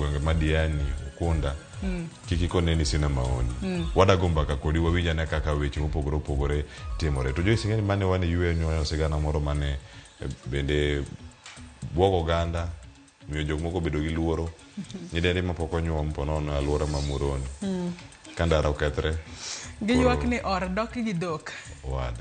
gwenge ma Diani, Ukunda, kik ikone ni sina maoni. Wadago mbaka kodi wawinj ane kaka weche mopogore opogore timore. To Joyce ing'e ni mane wan e yweyo nyoyo sigana moro mane bende bwogo oganda, miyo jok moko obedo gi luoro. Nyidendi mapok onyuom po nono e alwora ma Muhoroni. Ka ndara okethre. Giywak ni or dok gi dhok. Owada.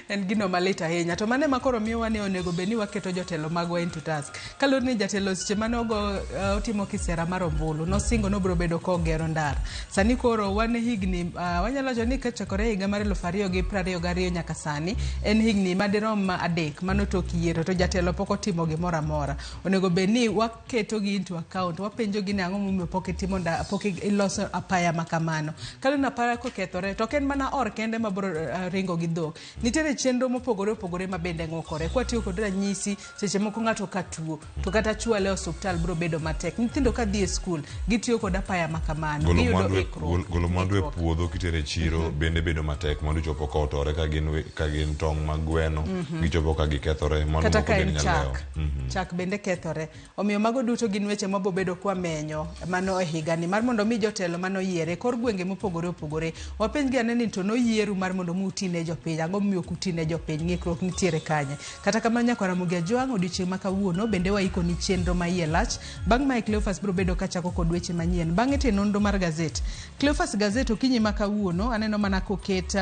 En gino malit ahinya. To mano ema koro miyowa ni onego bed ni waketo jotelo magwa into task. Kaluwore ni jatelo seche mane ogo otimo kisera mar ombulu, nosingo ni obiro bedo kogero ndara. Sani koro wan e higni, wanyalo wacho ni kochakore e higa mar 2022 nyaka sani, en higni madirom 3 mano tok yiero to jatelo pok otimo gimoro amora. Onego bed ni waketogi into account, wapenjogi ni ang'o momiyo pok itimo nda, pok iloso apaya ma kamano. Kaluwore ni apaya kokethore to ok en mana or kende ma biro ringo gi dhok. Nitiere chenro mopogore opogore ma bende ng'ukore. Kwatiyo kod ranyisi, seche moko ng'ato ka tuo to kata chwale e osuptal biro bedo matek. Nyithindo ka dhi e skul, gitiyo kod apaya ma kamano. Golo Giyudo mwandu e, ikruok. golo mwandu e Ikruok. puodho kitere e chiro bende bedo matek. Mwandu chopo ka otore ka gin, ka gin tong' mag gweno, gichopo ka gikethore, mwandu Kata moko ka bende en nyalo lewo. chak, chak bende kethore. Omiyo mago duto gin weche mabobedo kwamenyo mano e higani mar mondo mi jotelo mane oyiere e kor gwenge mopogore opogore wapenjgi ane ni to noyieru mar mondo mi uti ne jopiny, ang'o momiyo ok uti ne jopiny, ng'ikruok nitiere kanye. Kata kamano nyakwar Ramogi Ajwang' odiochieng' ma kawuono bende waiko ni chenro ma iye lach. Bang' mae Cleophas biro bedo kachako kod weche manyien. Bang'e to e nonro mar gazet. Cleophas gazet okinyi ma kawuono aneno mana koket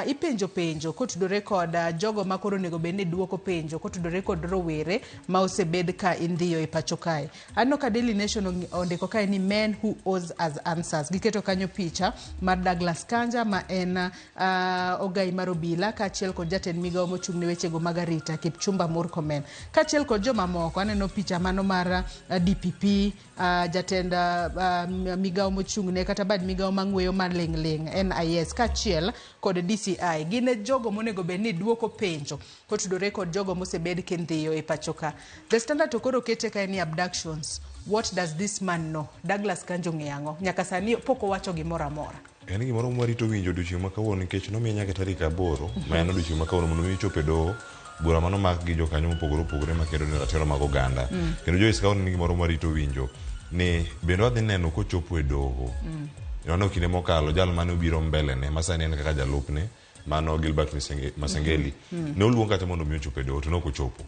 ipenjo penjo kotudore kod jogo ma koro onego bed ni duoko penjo kotudore kod rowere ma osebed ka indhiyo e pacho kae. Aneno ka Daily Nation ondiko kae ni men who owes us answers. Giketo kanyo picha mar Douglas Kanja ma en ogai mar obila kaachiel kod jatend migawo mochung' ne wechego mag arita Kipchumba Murkomen. Kaachiel kod jomamoko aneno picha mano mar DPP, jatend migawo mochung' ne kata bad migawo mang'weyo maling' ling' NIS kaachiel kod DCI. Gin e jogo monego bed ni duoko penjo kotudore kod jogo mosebed kindhiyo e pacho ka. The Standard to koro kete kae ni abductions. What does this man know? Douglas Kanja ong'eyo ang'o? Nyaka sani pok owacho gimoro amora. En gimoro mwarito winjo odiochieng' ma kawuono nikech nomiye nyaka tarik 8 ma en odiochieng' ma kawuono mondo mi ochop e doho bura mano mak gi jokanyo mopogore opogore makedo ne ratiro mag oganda. Kendo Joyce kawuono ni gimoro mwarito winjo ni bende wadhi neno kochopo e doho. Waneno kinde mokalo jal mane obiro mbele ne ma sani en kaka jalupne mano Gilbert Masengeli ne oluong kata mondo mi ochop e doho to ne ok ochopo.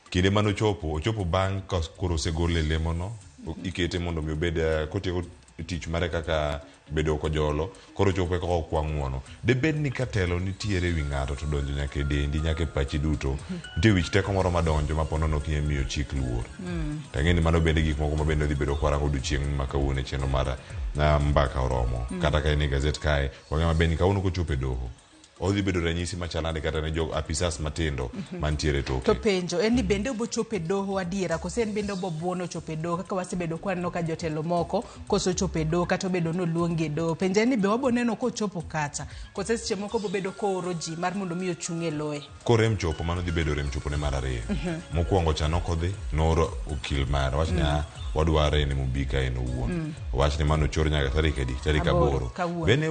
Kinde mane ochopo, ochopo bang' ka koro osegole e lemono, ikete mondo mi obed kotieko tich mare kaka bedo kojolo, koro ochopo e kaka okwa ng'uono. Debed ni ka telo nitiere ewi ng'ato to donjo nyaka e dendi, nyaka e pachi duto, nitie wich teko moro madonjo ma ponono ok inyal miyo chik luor. To ang'e ni mano bende gik moko ma bende dhi bedo kwarango odiochieng' ma kawuono e chenro mar mbaka oromo. Kata ka en e gazet kae, wang'e maber ni kawuono kochopo e doho, odhi bedo ranyisi machal nade kata ne jo apisas matindo mantiere toke. To penjo en ni bende obo chopo e doho adiera kose en bende obo buono chopo e doho kaka wasebedo kwaneno ka jotelo moko koso chopo e doho kata obedo ni oluongi e doho. Penjo en ni be wabo neno kochopo kacha kose seche moko obo bedo kooro ji mar mondo mi ochung' e loye. Korem chopo mano dhi bedo rem chopo ne mar ariyo. Mokwongo cha nok odhi nooro okil mare wach ni ah wadware en emobi ka en owuon. Wach ni mano ochor nyaka tarik adi? Tarik 8, 8. kawuono. Bende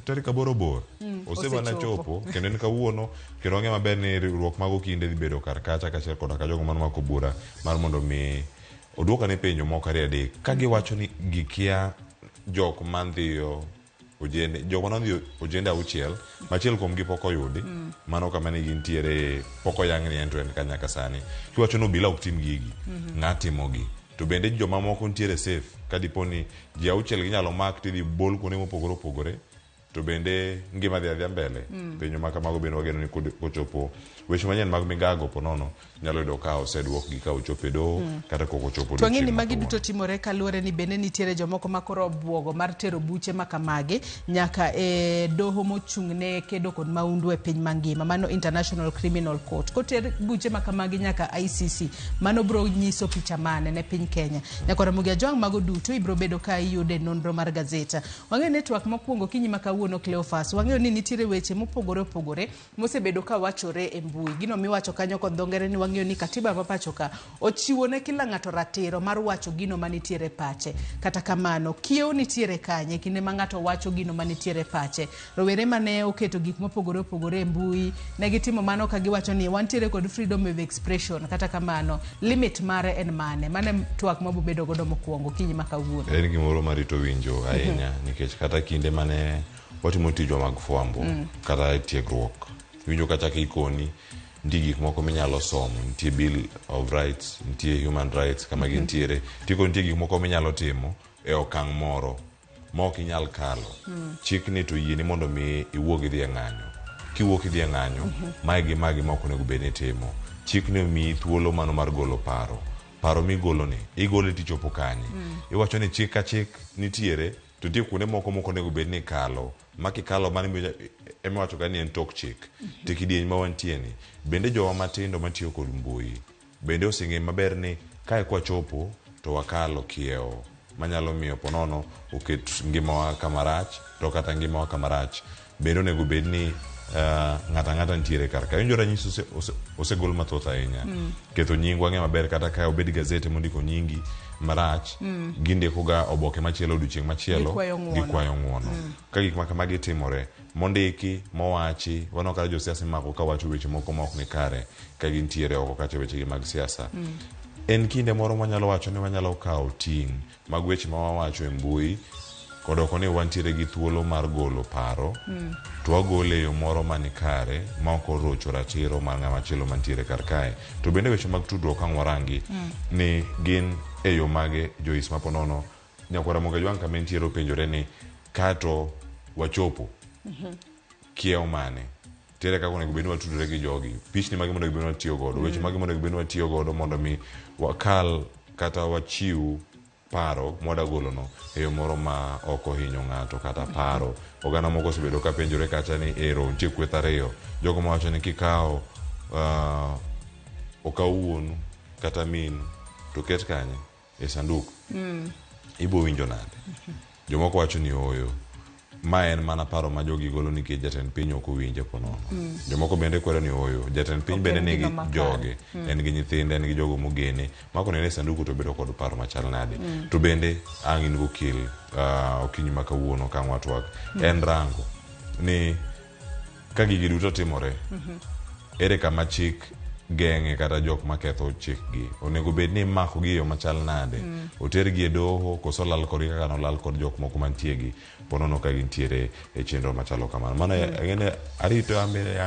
tarik 8 bor? Osebana osechopo. chopo kendo en kawuono kendo wang'e maber ni riwruok mag okinde dhi bedo kar kacha kaachiel koda ka jogo mano mako bura mar mondo mi oduok ane penjo moko ariyo adek ka giwacho ni gikia jok mandhiyo ojende jok mane odhi ojende 6 machiel kuom gi pok oyudi mano kama ne gintiere pok oyang ni en to en ka nyaka sani kiwacho ni obila ok tim gigi ng'a timogi to bende jomamoko nitiere safe ka dipo ni ji 6 ginyalo mak tidhi bol kuonde mopogore opogore to bende ngima dhi adhiya mbele. Penjo ma kamago bende wageno ni kochopo weche manyien mag migago ponono nyalo yudo ka oseduokgi ka ochopo e doho kata kok ochopo To ang'e ni odiochieng' ma magi duto kawuono. timore kaluwore ni bende nitiere jomoko ma koro obuogo mar tero buche ma kamagi nyaka e doho mochung' ne kedo kod maundu e piny mangima, mano International Criminal Court. Koter buche ma kamagi nyaka ICC, mano bro nyiso picha mane ne piny Kenya. Nyakwar Ramogi Ajwang' mago duto ibro bedo ka iyudo e nonro mar gazeta. Wang'e ni twak mokwongo okinyi ma kawuono. kawuono Cleophas, wang'eyo ni nitiere weche mopogore opogore mosebedo ka wachore e mbui. Gino miwacho kanyo kod dho ngere ni wang'eyo ni katiba ma pacho ka ochiwo ne kila ng'ato ratiro mar wacho gino manitiere pache. Kata kamano, kiewo nitiere kanye kinde ma ng'ato wacho gino manitiere pache. Rowere mane oketo gik mopogore opogore e mbui, ne gitimo mano ka giwacho ni wantiere kod freedom of expression. Kata kamano, limit mare en mane? Mane twak mabobedo godo mokwongo kinyi ma kawuono. En gimoro marito winjo ahinya nikech kata kinde mane watimo tijwa mag fwambo kata e tiegruok iwinjo kachak ikoni nitie gik moko minyalo somo, nitie Bill of Rights, nitie human rights kama gintiere, tiko nitie gik moko minyalo timo e okang' moro ma ok inyal kalo. Chikni to yieni mondo mi iwuog idhi e ng'anyo. Kiwuok idhi e ng'anyo, mae gi mae gi ma ok onego bed ni itimo. Chikni omiyi thuolo mano mar golo paro. Paro migoloni, igole tichopo kanye? Iwacho ni chik ka chik nitiere, to nitie kuonde moko mok onego bed ni ikalo. Ma kikalo mano ema iwacho ga ni en tok chik. To kidieny ma wantie ni, bende jowa matindo matiyo kod mbui, bende oseng'eyo maber ni kae kwachopo to wakalo kiewo manyalo miyo ponono oket ngimawa kama rach, to kata ngimawa kama rach. Bende onego bed ni ng'ato ang'ata nitiere kar ka. Iwinjo ranyisi osegol mathoth ahinya. Ketho nying wang'e maber kata ka obed gazete mondiko nyingi marach, gindiko ga oboke machielo odiochieng' machielo, gikwayo ng'uono. Ka gik ma kamagi timore, mondiki, mowachi, waneno kata josiasa imako kawacho weche moko ma ok ni kare ka gintiere oko kacha wechegi mag siasa. En kinde moro mwanyalo wacho ni wanyalo kawo ting' mag weche ma wawacho e mbui kod oko ni wantiere gi thuolo mar golo paro, to wagole e yo moro mani kare ma ok orocho ratiro mar ng'ama chielo mantiere kar kae. To bende weche mag tudruok ang' warangi ni gin e yo mage Joyce ma ponono nyakwar Ramogi Ajwang' kama entiere openjore ni kato wachopo kiewo mane? Tere kaka onego bed ni watudore gi jogi, pichni mage monego bed ni watiyo godo, weche mage monego bed ni watiyo godo mondo mi wakal kata wachiw paro mwada golono e yo moro ma ok ohinyo ng'ato kata paro. Oganda moko osebedo ka penjore kacha ni ero nitie kweth ariyo, jogo mawacho ni kikawo okaw wuonu kata minu to ket kanye e sanduk, ibo winjo nade? Jomoko wacho ni ooyo, ma en mana paro ma jogi golo nikech jatend piny ok owinje ponono. Jomoko bende kwero ni ooyo, jatend piny bende nigi joge, en gi nyithinde, en gi jogo mogene, ma konene e sanduku to bedo kod paro machal nade. To bende ang' in gokil okinyi ma kawuono ka ang' watwak, en rango ni ka gigi duto timore, ere kama chik geng'e kata jok maketho chik gi onego bed ni imako gi e yo machal nade? Otergi e doho koso lal kodgi kaka nolal kod jok moko mantie gi ponono ka gintiere e chenro machalo kamano. Mano ang'e arito ambe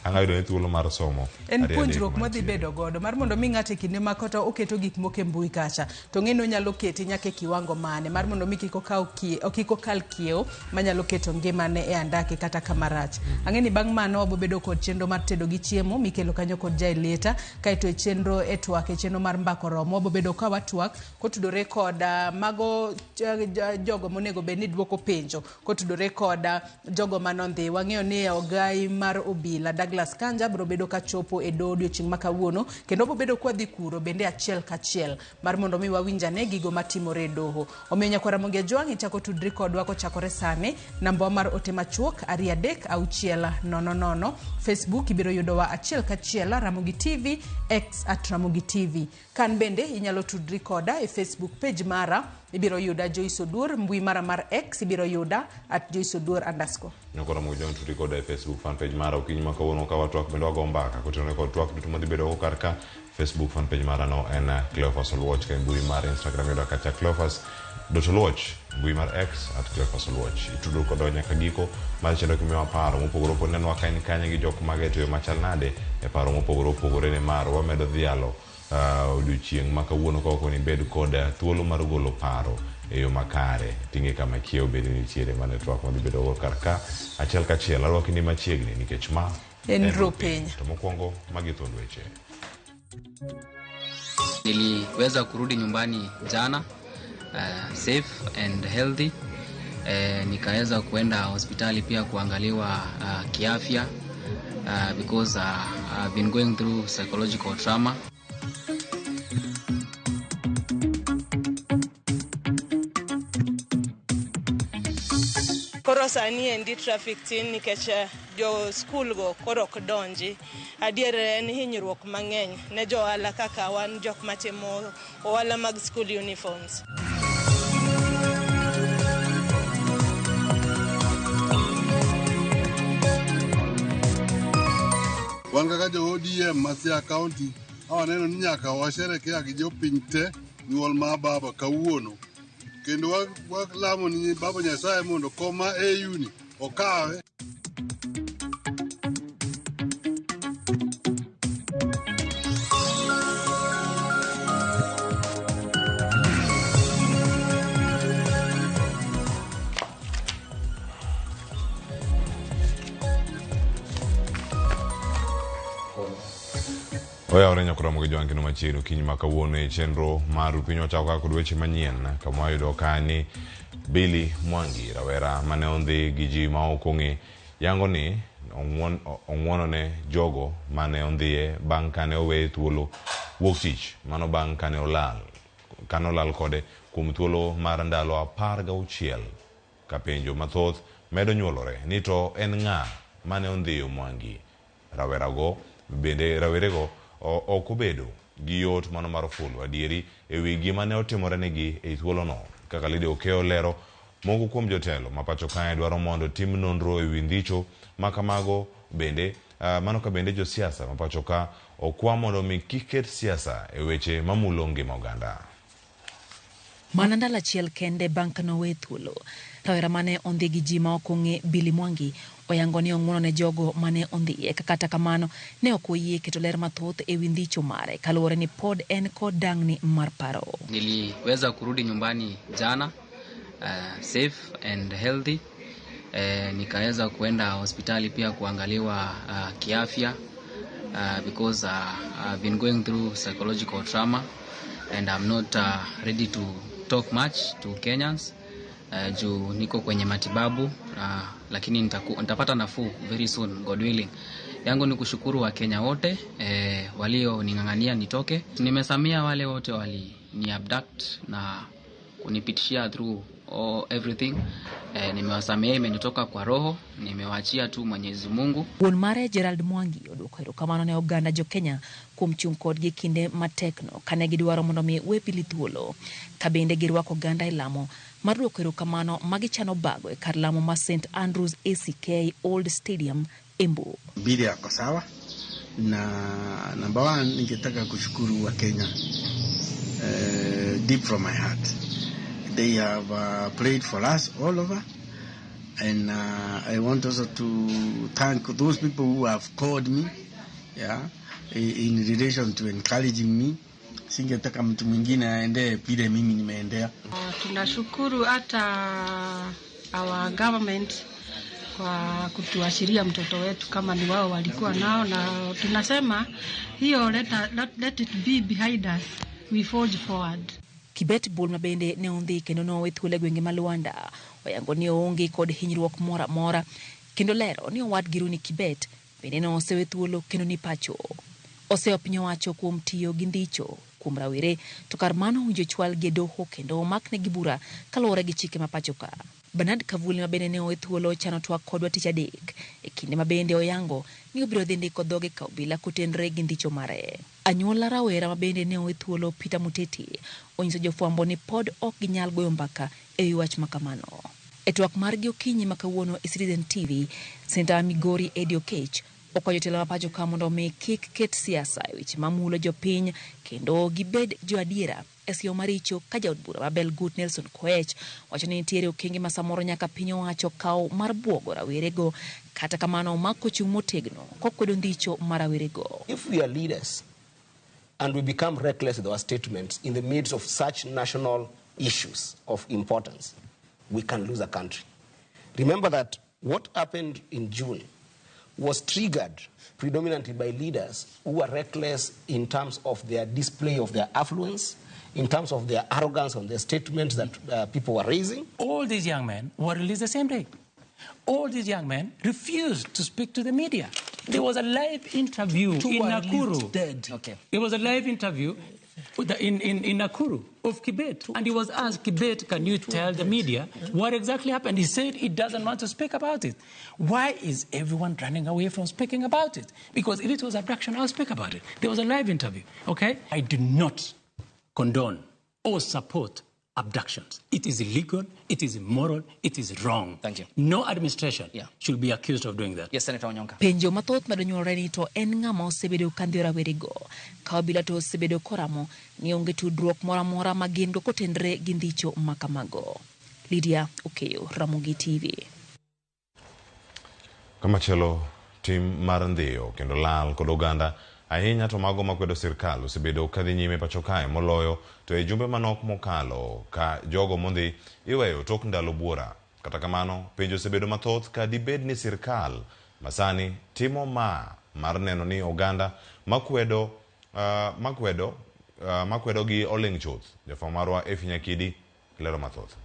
ang' ayudo ni thuolo mar somo. En puonjruok mwadhi bedo godo mar mondo mi ng'ato e kinde ma kata oketo gik moko e mbui kacha to ng'e ni onyalo kete nyaka e kiwango mane mar mondo mi kik okaw kik okal kiewo manyalo keto ngimane e andaki kata kama rach. Ang'e ni bang' mano wabo bedo kod chenro mar tedo gi chiemo mikelo kanyo kod Jaelieta, kaeto e chenro e twak e chenro mar mbako romo wabo bedo ka watwak kotudore kod mago jogo monego bed ni duoko penjo kotudore kod jogo manondhi. Wang'eyo ni ogai mar obila Douglas Kanja biro bedo kachopo e doho odiochieng' ma kawuono kendo biro bedo kwadhi kuro bende achiel kachiel mar mondo mi wawinjane gigo matimore e doho. Omiyo nyakwar Ramogi Ajwang' ichako tudri kodwa kochakore sani, namba mar ote machuok 2 3 6 0 0, Facebook ibiro yudowa achiel kachiel Ramogi TV, X at Ramogi TV. Kan bende inyalo tudri koda e Facebook page mara, ibiro yuda Joyce Oduor, mbui mara mar X ibiro yuda at Joyce Oduor underscore. Nyakwar Ramogi Ajwang' tudri koda e Facebook fan page mara okinyi ma kawuono ka watwak bende wago mbaka kotenore kod twak duto madhi bedo kar ka. Facebook fan page mara no en Cleophas Oluoch, ka mbui mar Instagram yudo kacha Cleophas.Oluoch, mbui mar X at Cleophas Oluoch. Itudo kodwa nyaka giko mar chenro kimiyowa paro mopogore opogore nenwa ka in kanye gi jok mage to yo machal nade e paro mopogore opogore nimar wamedo dhialo odiochieng' ma kawuono ka ok ibed kod thuolo mar golo paro e yo makare ting'e kama kiewo bende nitiere mane twak madhi bedo go kar ka achiel kachiel arwaki ni machiegni nikech ma en Rupiny. To mokwongo magi thuond weche. Niliweza kurudi nyumbani jana safe and healthy. Nikaweza kuenda hospitali pia kuangaliwa kiafya because I've been going through psychological trauma. Koro sani endi traffic tin nikech jo skul go koro ok donji. Adier en hinyruok mang'eny ne jo ohala kaka wan jok matimo ohala mag school uniforms. Wan kaka jo ODM ma Siaya County, awaneno ni nyaka washerekea gi jopiny te nyuol mar baba kawuono. Kendo walamo ni baba Nyasaye mondo kom ma AU ni okawe. Oyawore nyaka romo gi jowang'kino machiegni okinyi ma kawuono e chenro mar piny wachako kaka kod weche manyien kama wayudo ka ni Billy Mwangi rawera mane ondhi gi ji ma ok ong'e yango ni ong'uonone jogo mane ondhiye bang' kane oweye thuolo wuok tich mano bang' kane olal kode kuom thuolo mar ndalo 16 ka penjo mathoth medo nyuolore ni to en ng'a mane ondhiyo Mwangi. Rawerago bende rawerego ok obedo gi yot mano mar fulo adieri ewi gima ne otimore negi e thuolono. Kaka Lydia Okeyo lero, moko kuom jotelo ma pacho kae dwaro mondo tim nonro ewi ndicho ma kamago bende mano ka bende josiasa ma pacho ka okwa mondo mi kik ket siasa e weche mamulo ngima oganda. Mana ndalo achiel kende bang' ka nowe thuolo, rawera mane ondhi gi ji ma ok ong'e Billy Mwangi oyango ni ong'uono ne jogo mane ondhiye. Kata kamano ne ok oyie keto ler mathoth ewi ndicho mare kaluwore ni pod en kod dang'ni mar paro. Niliweza kurudi nyumbani jana safe and healthy. Nikaweza kuenda hospitali pia kuangaliwa kiafya because I've been going through psychological trauma and I'm not ready to talk much to Kenyans. Juu niko kwenye matibabu lakini nitapata nafuu very soon, God willing. Yangu ni kushukuru wa Kenya wote walio ning'ang'ania nitoke. Nimesamia wale wote wali ni abduct na kunipitishia through all everything. Nimewasamea, imenitoka kwa roho, nimewaachia tu Mwenyezi Mungu. Wuon mare Gerald Mwangi odwoko erokamano ne oganda jo Kenya kuom chung' kodgi kinde matekno kane gidwaro mondo mi we Billy thuolo. Ka bende girwako oganda e lamo mar dwoko erokamano ma gichano bago e kar lamo ma St Andrews ACK Old Stadium Embu. Billy ako sawa, na number one ningetaka kushukuru wa Kenya deep from my heart. They have prayed for us all over, and I want also to thank those people who have called me, yeah, in relation to encouraging me. Singetaka mtu mwingine aende vile mimi nimeendea. Tunashukuru hata our government kwa kutuashiria mtoto wetu kama ni wao walikuwa nao, na tunasema hiyo let it be behind us, we forge forward. Kibet Bull mabende ne ondhi kendo nowe thuolo e gwenge ma Luanda oyango ni oonge kod hinyruok moro amora kendo lero ni owadgi Rooney Kibet bende ne osewe thuolo kendo ni pacho. Oseyo piny owacho kuom tiyo gi ndicho kuom rawere to kar mano owinjo chwalgi e doho kendo omaknegi bura kaluwore gi chike ma pacho ka. Bernard Kavuli mabende ne owe thuolo chano twak kodwa tich adek e kinde ma bende oyango ni obiro dhi ndiko dhoge ka obila kotenre gi ndicho mare. Anyuola rawera mabende ne owe thuolo Peter Muteti onyiso jofwambo ni pod ok ginyal goyo mbaka ewi wach makamano. E twak margi okinyi ma kawuono e Citizen TV, Seneta Migori Eddie Okech okwayo jotelo ma pacho ka mondo mi kik ket siasa e weche mamulo jopiny kendo gibed joadiera e siyo maricho ka jaod bura ma Belgut Nelson Koech wacho ni nitiere okenge ma samoro nyaka piny owacho kaw mar buogo rawerego, kata kamano omako chung' motegno kokwedo ndicho mar rawerego. If we are leaders and we become reckless with our statements in the midst of such national issues of importance, we can lose a country. Remember that what happened in June was triggered predominantly by leaders who were reckless in terms of their display of their affluence, in terms of their arrogance on the statements that people were raising. All these young men were released the same day. All these young men refused to speak to the media. There was a live interview in Nakuru. Dead. Okay. It was a live interview. In Nakuru of Kibet. And he was asked, Kibet, can you tell the media what exactly happened? He said he doesn't want to speak about it. Why is everyone running away from speaking about it? Because if it was abduction, I'll speak about it. There was a live interview, okay? I do not condone or support abductions. It is illegal, it is immoral, it is wrong. Thank you. No administration should be accused of doing that. Yes, Senator Onyonka. Penjo mathoth madonyuolore ni to en ng'ama osebedo ka ndhiyo rawerego ka obila to osebedo koramo ni onge tudruok moro amora ma gin go kotenre gi ndhicho ma kamago. Lydia Okeyo, Ramogi TV. Kamachielo, tim mar ndhiyo kendo lal kod oganda ahinya to mago makwedo sirkal osebedo kadhi nyime pacho kae moloyo to e jumbe manok mokalo ka jogo mondhi iweyo tok ndalo buora. Kata kamano, penjo osebedo mathoth ka dibed ni sirkal masani timo ma mar neno ni oganda makwedo gi oling' chuth. Jafwambo marwa Effie Nyakidi lero mathoth.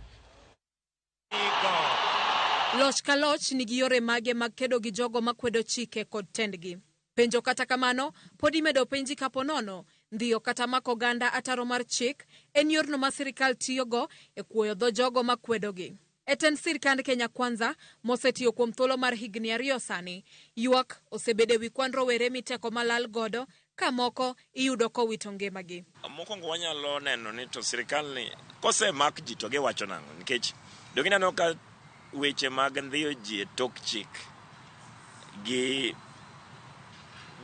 Loch ka loch nigi yore mage mag kedo gi jogo makwedo chike kod tendgi. Penjo kata kamano, pod imedo penji kapo nono, ndhiyo kata mako oganda ataro mar chik en yorno ma sirikal tiyogo e kuoyo dho jogo makwedogi. E tend sirkand Kenya Kwanza, mosetiyo kuom thuolo mar higni 2 sani, ywak osebedo ewi kwan rowere miteko malal godo ka moko iyudo kowito ngimagi. Mokwongo wanyalo neno ni to sirikal ni kosemak ji to giwacho nang'o, nikech donge ineno ka weche mag ndhiyo ji e tok chik gi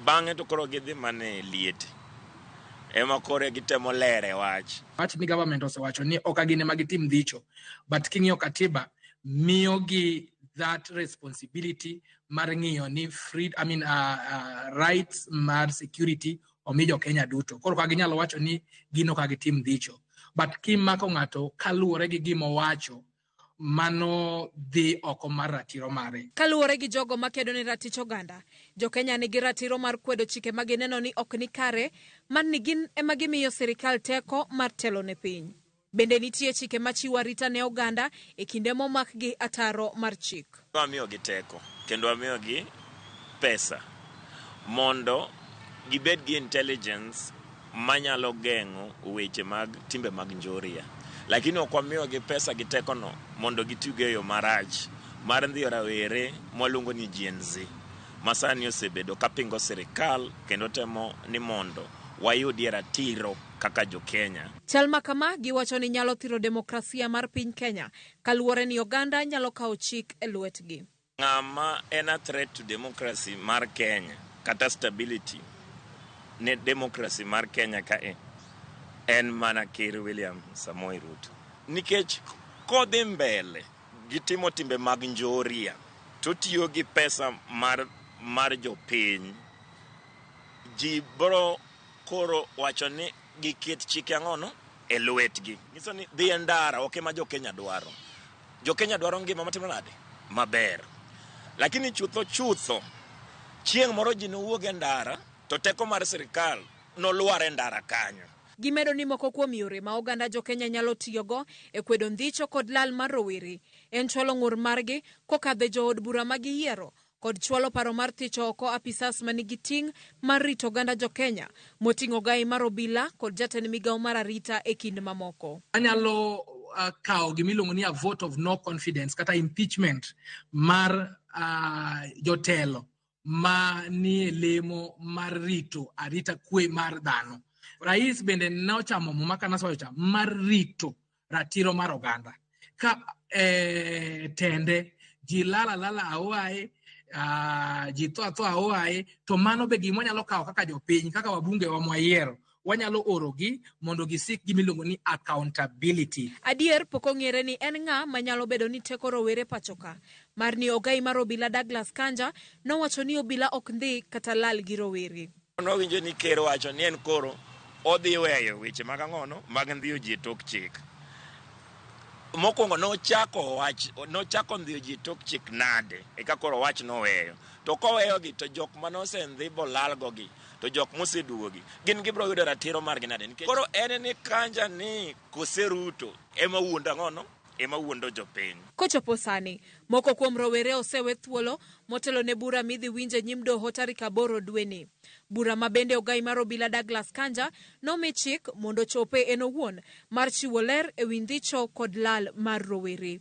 bang'e to koro gidhi mana e liete ema koro gitemo lere wach. Wach ni government osewacho ni ok gin ema gitim dhicho, but king'iyo katiba miyo gi that responsibility mar ng'iyo ni rights mar security omi jo Kenya duto. Koro ka ginyalo wacho ni gin ok gitim dhicho, but kimako ng'ato kaluwore gi gima owacho, mano dhi oko mar ratiro mare. Kaluwore gi jogo makedo ne ratich oganda, jo-Kenya nigi ratiro mar kwedo chike ma gineno ni ok ni kare, man ni gin ema gimiyo sirikal teko mar telo ne piny. Bende nitie chike machiwo arita ne oganda e kinde momakgi ataro mar chik. Wamiyogi teko kendo wamiyogi pesa mondo gibed gi intelligence manyalo geng'o weche mag timbe mag njoria. Lakini ok wamiyogi pesa gi tekono mondo gitigo e yo marach mar ndhiyo rawere mwaluongo ni Gen Z ma sani osebedo kapingo sirikal kendo temo ni mondo wayudie ratiro kaka jo-Kenya. Chal ma kama giwacho ni nyalo thiro demokrasia mar piny Kenya kaluwore ni oganda nyalo kawo chik e lwetgi. Ng'ama en a threat to democracy mar Kenya kata stability ne democracy mar Kenya kae en mana Ker William Samoei Ruto. Nikech kodhi mbele gi timo timbe mag njoria to tiyo gi pesa mar jopiny, ji bro koro wacho ni giket chike ang'ono e lwetgi. Nyiso ni dhi e ndara ok ema jo-Kenya dwaro. Jo-Kenya dwaro ngima matimo nade? Maber. Lakini chutho chutho chieng' moro ji nowuog e ndara to teko mar sirikal nolwar e ndara kanyo. Gimedo ni moko kuom yore ma oganda jo-Kenya nyalo tiyogo e kwedo ndhicho kod lal mar rowere en chwalo ng'ur margi kokadho e jood bura ma giyiero kod chwalo paro mar thicho oko apisas manigi ting' mar rito oganda jo-Kenya moting'o gai mar obila kod jatend migawo mar arita e kind mamoko. Anyalo kawo gimiluongo ni a vote of no confidence kata impeachment mar jotelo ma nie lemo mar rito arita kwe mar dhano. Rais bende nochamo muma kana socha mar rito ratiro mar oganda. Ka tende ji lala lala aoae, ji tho atho aoae, to mano be gima wanyalo kawo kaka jopiny, kaka wabunge wa mwayiero, wanyalo orogi mondo gisik gimiluongo ni accountability. Adier pok ong'ere ni en ng'a manyalo bedo ni teko rowere pacho ka. Mar ni ogai mar obila Douglas Kanja nowacho ni obila ok ndhi kata lal gi rowere. Nowinjo ni ker wacho ni en koro odhi weyo weche mag ang'ono mag ndhiyo ji e tok chik. Mokwongo nochako ndhiyo ji e tok chik nade eka koro wach noweyo. To koweyogi to jok manosendhi bolalgogi to jok moseduogi gin gibiro yudo ratiro margi nade. Nikech koro en ni Kanja ni kose Ruto ema wuondo ang'ono ema wuondo jopiny. Kochopo sani, moko kuom rowere osewe thuolo motelo ne bura midhi winj e nyim doho tarik 8 dweni. Bura ma bende ogai mar obila Douglas Kanja nomi chik mondo ochope en owuon mar chiwo ler e wi ndhicho kod lal mar rowere.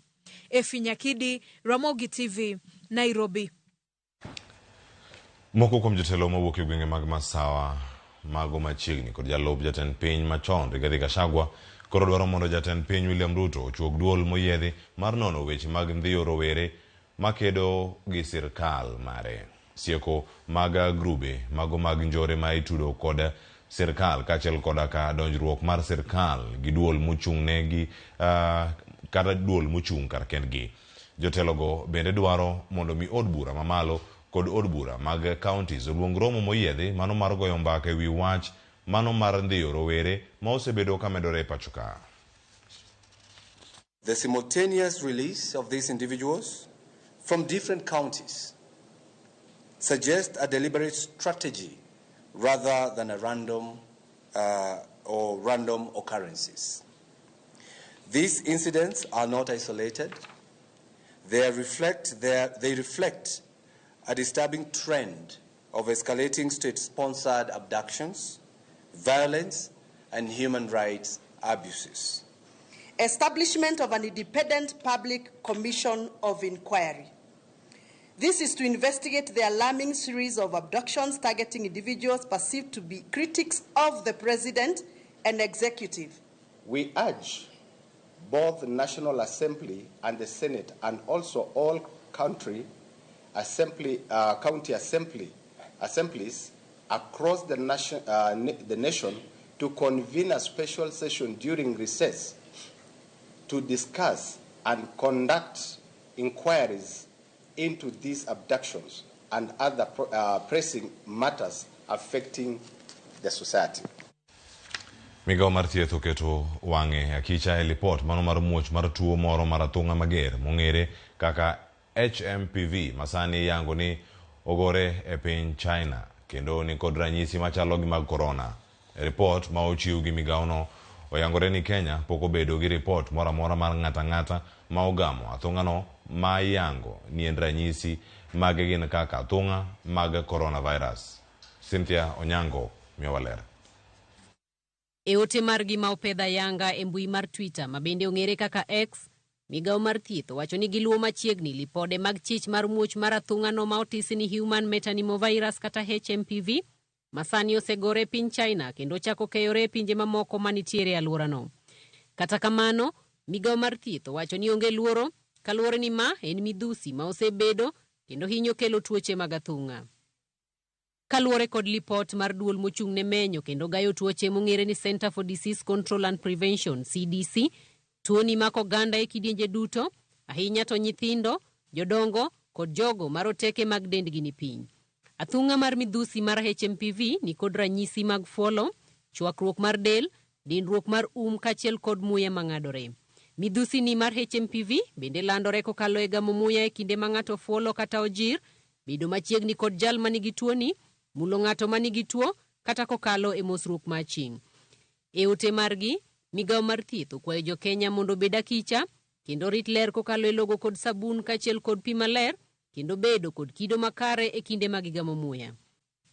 Effie Nyakidi, Ramogi TV, Nairobi. Moko kuom jotelo mawuok e gwenge mag Masawa mago machiegni kod jalup jatend piny machon Rigathi Gachagua koro dwaro mondo jatend piny William Ruto ochuog duol moyiedhi mar nono weche mag ndhiyo rowere makedo gi sirkal mare. Sieko mag grube mago mag njore ma itudo kod sirkal kaachiel koda ka donjruok mar sirkal gi duol mochung' ne gi kata duol mochung' kar kendgi. Jotelogo bende dwaro mondo mi od bura mamalo kod od bura mag counties oluong romo moyiedhi mano mar goyo mbaka e wi wach mano mar ndhiyo rowere ma osebedo ka medore e pacho ka. The simultaneous release of these individuals from different counties suggests a deliberate strategy rather than a random or random occurrences. These incidents are not isolated. They reflect a disturbing trend of escalating state-sponsored abductions, violence, and human rights abuses. Establishment of an independent public commission of inquiry. This is to investigate the alarming series of abductions targeting individuals perceived to be critics of the president and executive. We urge both the National Assembly and the Senate, and also all country assembly, county assemblies across the nation to convene a special session during recess to discuss and conduct inquiries into these abductions and other pressing matters affecting the society. Migao mar thieth oketo wang'e akicha e lipot mano mar muoch mar tuo moro mar athung'a mager mong'ere kaka HMPV masani iyango ni ogore e piny China kendo ni kod ranyisi machalo gi mag korona. E ripot ma ochiw gi migaono oyangore ni Kenya pok obedo gi ripot moro amora mar ng'ato ang'ata ma ogamo athung'ano ma iyango ni en ranyisi mage gin kaka athung'a mag coronavirus. Cynthia Onyango miyowa ler. E ote margi ma opedha yanga e mbui mar Twitter ma bende ong'ere kaka X, migao mar thieth owacho ni giluwo machiegni lipode mag chich mar muoch mar athung'ano ma otisi ni Human Metapneumovirus kata HMPV ma sani osegore e piny China kendo ochako keyore e pinje mamoko manitiere e alworano. Kata kamano, migao mar thieth owacho ni onge luoro kaluwore ni ma en midhusi ma osebedo kendo hinyo kelo tuoche mag athung'a. Kaluwore kod lipot mar duol mochung' ne menyo kendo gayo tuoche mong'ere ni Center for Disease Control and Prevention CDC, tuoni mako oganda e kidienje duto, ahinya to nyithindo, jodongo kod jogo maroteke mag dendgi ni piny. Athung'a mar midhusi mar HMPV ni kod ranyisi mag fuolo, chwakruok mar del, dinruok mar um kaachiel kod muya mang'adore. Midhusi ni mar HMPV bende landore kokalo e gamo muya e kinde ma ng'ato fuolo kata ojir, bedo machiegni kod jal manigi tuoni, mulo ng'ato manigi tuo kata kokalo e mosruok mar aching'. E ote margi, migao mar thieth okwayo jo-Kenya mondo obed akicha kendo rit ler kokalo e logo kod sabun kaachiel kod pi maler kendo bedo kod kido makare e kinde ma gigamo muya.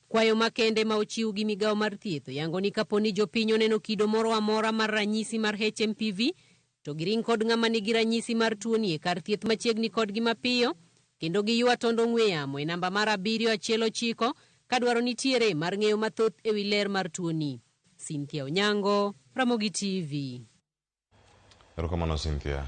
Kwayo makende ma ochiw gi migao mar thieth oyango ni kapo ni jopiny oneno kido moro amora mar ranyisi mar HMPV to giring kod ng'ama nigi ranyisi mar tuoni e kar thieth machiegni kodgi mapiyo kendo giywa tondo ong'we yamo e namba mar 719 kadwaro nitiere mar ng'eyo mathoth ewi ler mar tuoni. Cynthia Onyango, Ramogi TV. Erokamano Cynthia.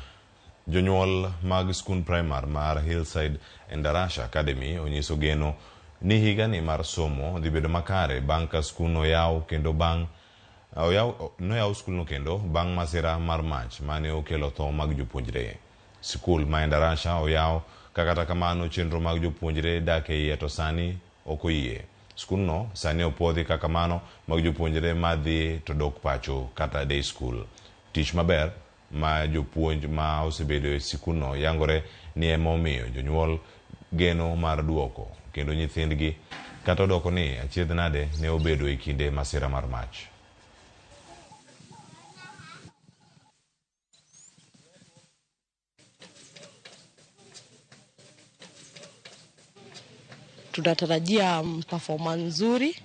Jonyuol mag skund primar mar Hillside Endarasha Academy onyiso geno ni higani mar somo dhi bedo makare bang' ka skundno oyaw kendo bang' noyaw skundno kendo bang' masira mar mach mane okelo tho mag jopuonjre. Sikul ma Endarasha oyaw ka kata kamano chenro mag jopuonjre dak e iye to sani ok oyie. Skundno sani opuodhi kaka mano mag jopuonjre madhi to dok pacho kata day school. Tich maber ma jopuonj ma osebedo e sikundno yangore ni ema omiyo jonyuol geno mar duoko kendo nyithindgi kata odoko ni achiedh nade ne obedo e kinde masira mar mach. Tunatarajia performance nzuri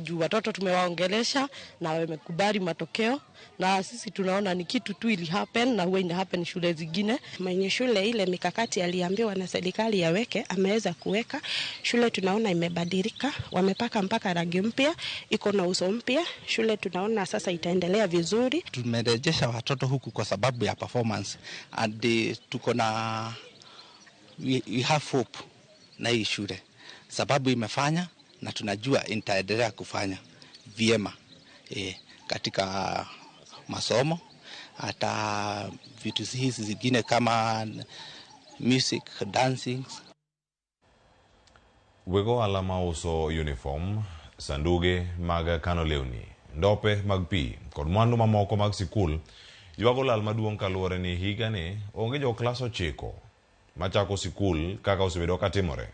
juu watoto tumewaongelesha na wamekubali matokeo, na sisi tunaona ni kitu tu ili happen na huwa ina happen shule zingine. Mwenye shule ile mikakati aliambiwa na serikali yaweke, ameweza kuweka. Shule tunaona imebadilika, wamepaka mpaka rangi mpya, iko na uso mpya. Shule tunaona sasa itaendelea vizuri. Tumerejesha watoto huku kwa sababu ya performance and tuko na we have hope na hii shule sababu imefanya na tunajua itaendelea kufanya vyema katika masomo, hata vitu hizi zingine kama music, dancing. Weg ohala mauso uniform, sanduge mag kano lewni, ndope mag pi kod mwandu mamoko mag sikul ywago lal maduong' kaluwore ni higani onge jo klas 9 machako sikul kaka osebedo katimore.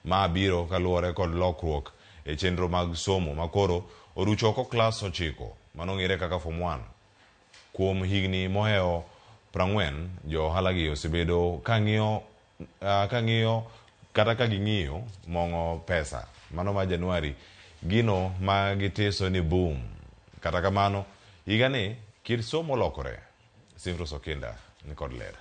Ma biro kaluwore kod lokruok e chenro mag somo makoro orucho oko klas 9 manong'ere kaka form 1. Kuom higni mohewo 40, jo ohala gi osebedo ka ng'iyo kata ka ging'iyo mong'o pesa mano ma Januari gino ma gitiso ni boom. Kata kamano higani kit somo lokore. Simfros Okinda ni kod ler.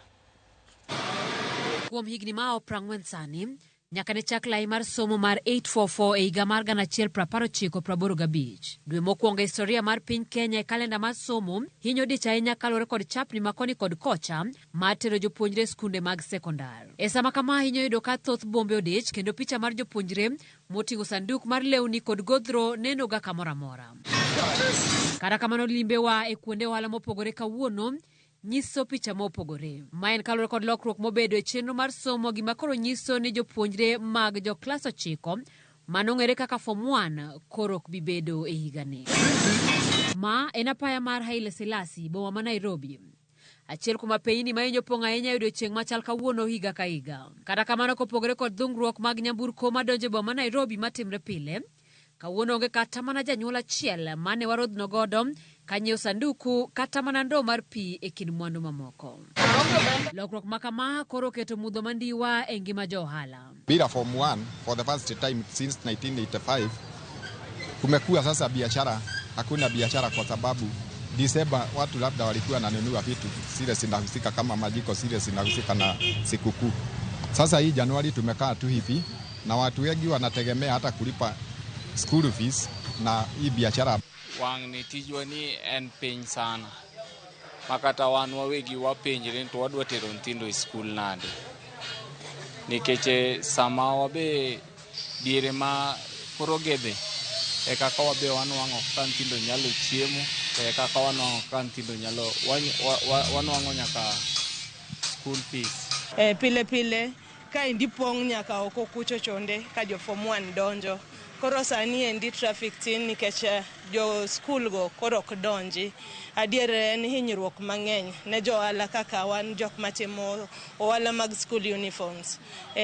Kuom higni ma 40 sani nyaka ne chak lai mar somo mar 844 e higa mar 1985. Dwe mokwongo e historia mar piny Kenya e kalenda mar somo hinyo dich ahinya kaluwore kod chapni ma koni kod kocha mar tero jopuonjre e skunde mag sekondar. E sama kama hinyo yudo ka thoth bombe odich kendo picha mar jopuonjre moting'o sanduk mar lewni kod godhro nenoga kamoro amora. Kata kamano limbewa e kuonde ohala mopogore kawuono nyiso picha mopogore. Ma en kaluwore kod lokruok mobedo e chenro mar somo, gima koro nyiso ni jopuonjre mag jo klas 9 manong'ere kaka form 1 koro ok bi bedo e higani. Ma en apaya mar Haile Selassie, boma ma Nairobi. Achiel kuom apeyini ma hinyo pong' ahinya e odiechieng' machal kawuono higa ka higa. Kata kamano kopogore kod dhungruok mag nyamburko madonjo e boma ma Nairobi matimre pile, kawuono onge kata mana janyuol achiel mane warodhno godo kanyiewo sanduku kata mana ndoo mar pi e kind mwandu mamoko. Lokruok ma kama koro oketo mudho mandiwa e ngima jo ohala. Bila form 1 for the first time since 1985 kumekuwa sasa biashara, hakuna biashara kwa sababu Disemba watu labda walikuwa wananunua vitu zile zinahusika kama majiko, zile zinahusika na sikukuu. Sasa hii Januari tumekaa tu hivi na watu wengi wanategemea hata kulipa school fees na hii biashara. Wang' tijwa ni en piny sana makata wan wawegi wapenjre ni to wadwa tero nyithindo e skul nade, nikech sama wabe diere ma koro gedhe e kaka wabe wanwang'o kaka nyithindo nyalo chiemo, e kaka wanwang'o kaka nyithindo nyalo wanwang'o nyaka school fees. Pile pile ka endi pong' nyaka oko kucho chonde ka jo form 1 donjo. Koro sani endi traffic tin nikech jo skul go koro ok donji. Adier en hinyruok mang'eny ne jo ohala kaka wan jok matimo ohala mag school uniforms.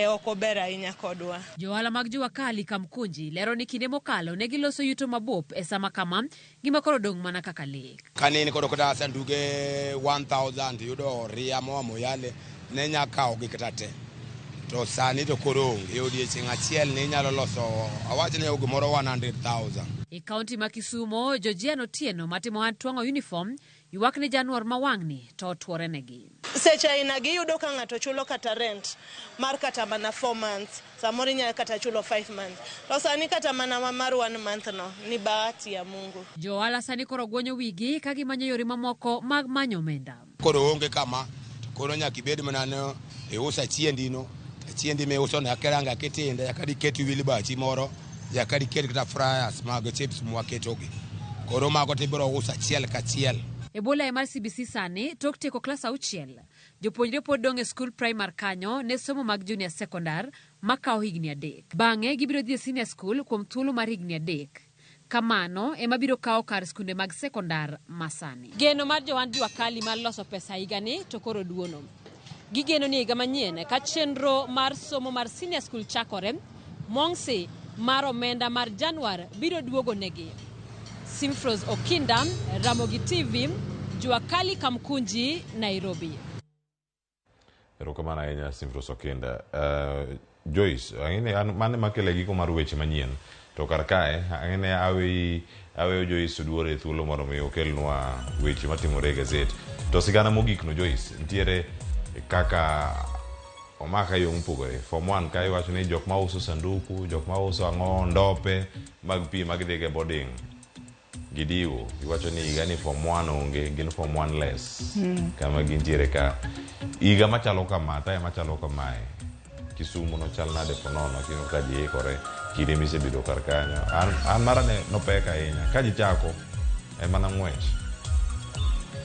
Ok ober ahinya kodwa. Jo ohala mag jua kali Kamkunji lero ni kinde mokalo ne giloso yuto mabup e sama kama gima koro dong' mana kaka lek. Kanini koro kata sanduge 1000 yudo ria moa Moyale ne nyaka kawogi kata te. To sani to koro onge. E odiechieng' achiel ne inyalo loso awach ni gimoro 100,000. E kaunti ma Kisumo, Georgian Otieno matimo ohand twang'o uniform ywak ni Januar ma wang'ni to otuore negi. Seche aina gi iyudo ka ng'ato chulo kata rent mar kata mana 4 months, samoro inyalo kata chulo 5 months. To sani kata mana mar 1 month no ni bahati ya Mungu. Jo ohala sani koro gwonyo wigi ka gimanyo yore mamoko mag manyo omenda. Koro onge kama, koro nyaka ibed mana ni iuso achiendi no, achiendi miuso no nyaka irang akitinde, nyaka diket wheelbarrow moro, nyaka diket kata fryers mag chips mwaketogi. Koro mago tibiro uso achiel kachiel. E bwo lai mar CBC sani, tok tieko klas 6, jopuonjre pod dong' e skul primar kanyo ne somo mag junior secondar makawo higni 3. Bang'e gibiro dhi e senior school kuom thuolo mar higni 3. Kamano ema biro kawo kar skunde mag sekondar masani. Geno mar johand jua kali mar loso pesa higani to koro duono. Gigeno ni higa manyien ka chenro mar somo mar senior school chakore, mong'si mar omenda mar Januar biro duogo negi. Simfros Okinda, Ramogi TV, Jua Kali Kamkunji, Nairobi. Erokamano ahinya Simfros Okinda. Joyce, ang'e an mane makele giko mar weche manyien. To kar kae, ang'e ni aweyi aweyo Joyce Oduor e thuolo mondo mi okelnwa weche matimore e gazet. To sigana mogik no Joyce, nitiere kaka omaka e yo mopogore. Form 1 ka iwacho ni jok mauso sanduku, jok mauso ang'o, ndope mag pi magidhigo e boarding gidiwo. Iwacho ni higa ni form 1 onge, gin form 1 less. Kama gintiere ka. Higa machalo kama, time machalo kamae, Kisumu nochal nade ponono kineno ka ji ikore kinde misebedo kar kanyo. An mara ne nopek ahinya. Ka ji chako, en mana ng'wech.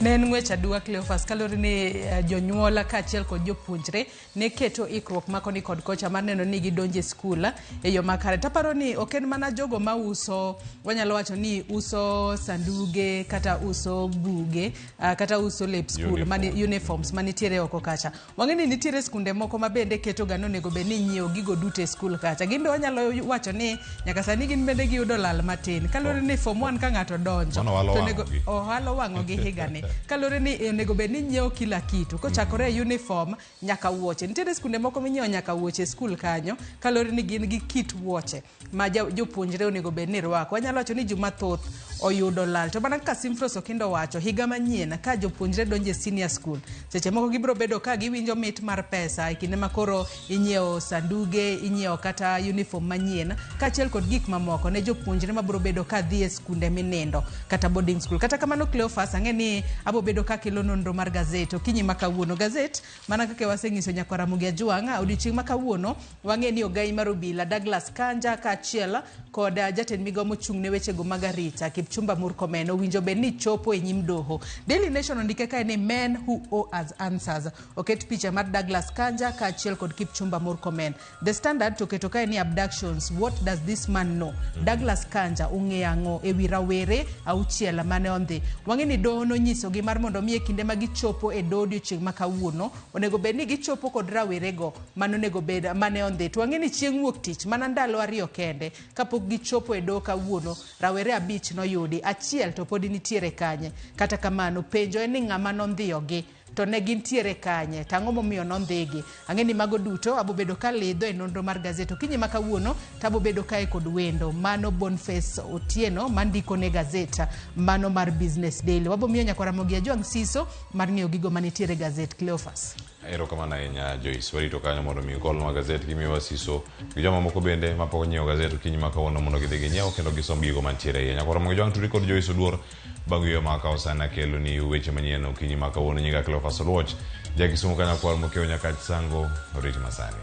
Ne en ng'wech aduwa Cleophas kaluwore ni jonyuol kaachiel kod jopuonjre ne keto ikruok ma koni kod kocha mar neno ni gidonjo e skul e yo makare. Taparo ni ok en mana jogo ma uso, wanyalo wacho ni uso sanduge kata uso buge kata uso lep skul mani, uniforms manitiere oko kacha. Wang'e ni nitiere skunde moko ma bende keto ga ni onego bed ni inyiewo gigo duto e skul kacha. Gin be wanyalo wacho ni nyaka sani gin bende giyudo lal matin. Kaluwore ni form 1 ka ng'ato donjo Mano ohala to onego owang'ogi. ohala owang'ogi higani. Kaluwore ni onego bed ni inyiewo kila kitu kochakore e uniform nyaka wuoche. Nitiere skunde moko minyiewo nyaka wuoche e skul kanyo kaluwore ni gin gi kit wuoche ma jopuonjre onego bed ni rwako. Wanyalo wacho ni ji mathoth oyudo lal. To mana kaka Simfros Okindo wacho, higa manyien ka jopuonjre donjo e senior school, seche moko gibiro bedo ka giwinjo mit mar pesa e kinde ma koro inyiewo sanduge, inyiewo kata uniform manyien, kaachiel kod gik mamoko ne jopuonjre mabiro bedo ka dhi e skunde minindo kata boarding school. Kata kamano Cleophas, ang'e ni abo bedo ka kelo nonro mar gazet okinyi ma kawuono. Gazet mana kaka wasenyiso nyakwar Ramogi Ajwang', odiochieng' ma kawuono wang'e ni ogai mar obila Douglas Kanja kaachiel kod jatend migawo mochung' ne wechego mag arita Kipchumba Murkomen owinjo bed ni chopo e nyim doho. Daily Nation ondike kae ni men who owe us answers. Oket picha mar Douglas Kanja kaachiel kod Kipchumba Murkomen. The Standard to oketo kae ni abductions, what does this man know? Douglas Kanja ong'eyo ang'o e wi rawere auchiel mane ondhi? Wang'e ni doho nonyisogi mar mondo mi e kinde ma gichopo e doho odiochieng' ma kawuono, onego bed ni gichopo kod rawerego mane onego bed mane ondhi. To wang'e ni chieng' wuok tich mana ndalo 2 kende kapok gichopo e doho kawuono, rawere 5 noyudi, achiel to podi nitiere kanye. Kata kamano, penjo en ni ng'ama nondhiyogi to ne gintiere kanye, to ang'o momiyo nondhigi? Ang'e ni mago duto abo bedo ka lidho e nonro mar gazet okinyi ma kawuono, to abo bedo kae kod wendo mano Boniface Otieno mandiko ne gazet mano mar Business Daily. Wabo miyo nyakwar Ramogi Ajwang' siso mar ng'eyo gigo manitiere gazet. Cleophas. Erokamano ahinya Joyce, warito kanyo mondo mi ukolnwa gazet gimiwa siso gi joma moko bende mapok onyiewo gazet okinyi ma kawuono mondo gidhi ginyiew kendo gisom gigo mantiere iye. Nyakwar Ramogi Ajwang' tudri kod Joyce Oduor bang' yueyo ma kawo sani akelo ni weche manyien okinyi ma kawuono. Nyinga Cleophas Oluoch, ja Kisumu ka nyakwar Mokeo Nyakach Sango, orit masani.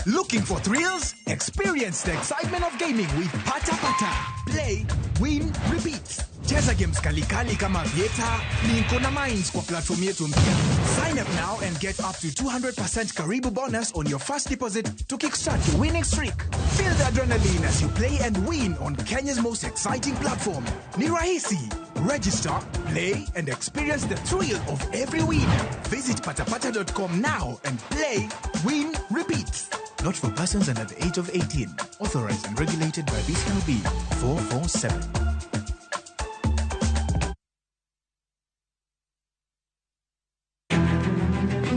Looking for thrills? Experience the excitement of gaming with Pata Pata. Play, win, repeat. Cheza games kalikali kama Vieta, Linko na Mines kwa platform yetu mpya. Sign up now and get up to 200% Karibu bonus on your first deposit to kickstart your winning streak. Feel the adrenaline as you play and win on Kenya's most exciting platform. Ni rahisi. Register, play, and experience the thrill of every win. Visit patapata.com now and play, win, repeat. Not for persons under the age of 18. Authorized and regulated by BCLB 447.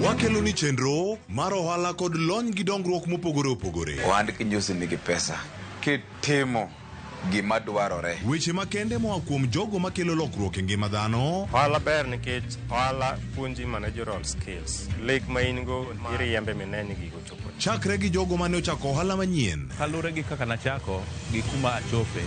Wakelo ni chenro mar ohala kod lony gi dongruok mopogore opogore. Ohand kinyosi nigi pesa. Kitimo gima dwarore. Weche makende moa kuom jogo makelo lokruok e ngima dhano. Ohala ber nikech ohala puonji managerial skills. Lek ma in go iriembe mine ni gigo chopo. Chakre gi jogo mane ochako ohala manyien. Kaluwore gi kaka nachako gi kuma achope,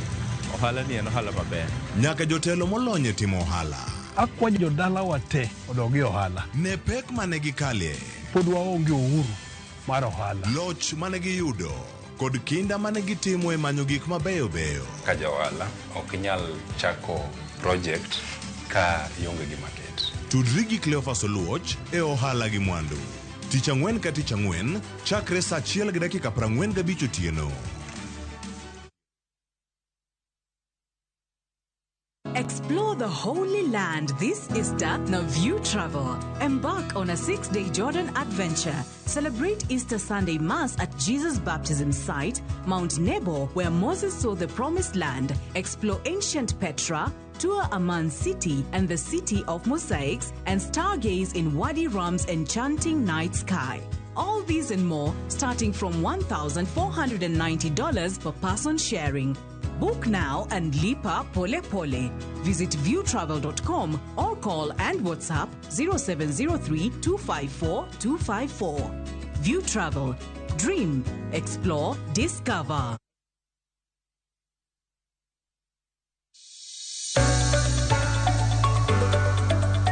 ohala ni en ohala maber. Nyaka jotelo molony e timo ohala. Akwa jodalawa te odog e ohala. Ne pek mane gikalie. Pod waonge uhuru mar ohala. Loch mane giyudo kod kinda mane gitimo e manyo gik mabeyo beyo. Ka ja ohala ok inyal chako project ka ionge gi market. Tudri gi Cleophas Oluoch e ohala gi mwandu. Tich ang'wen ka tich ang'wen, chakre saa 1:45 otieno. Explore the Holy Land this Easter na View Travel. Embark on a 6-day Jordan adventure. Celebrate Easter Sunday Mass at Jesus' baptism site, Mount Nebo, where Moses saw the Promised Land. Explore ancient Petra, tour Amman City and the City of Mosaics, and stargaze in Wadi Rum's enchanting night sky. All these and more starting from $1,490 per person sharing. Book now and lipa pole pole. Visit viewtravel.com or call and WhatsApp 0703 254 254. View Travel. Dream, explore, discover.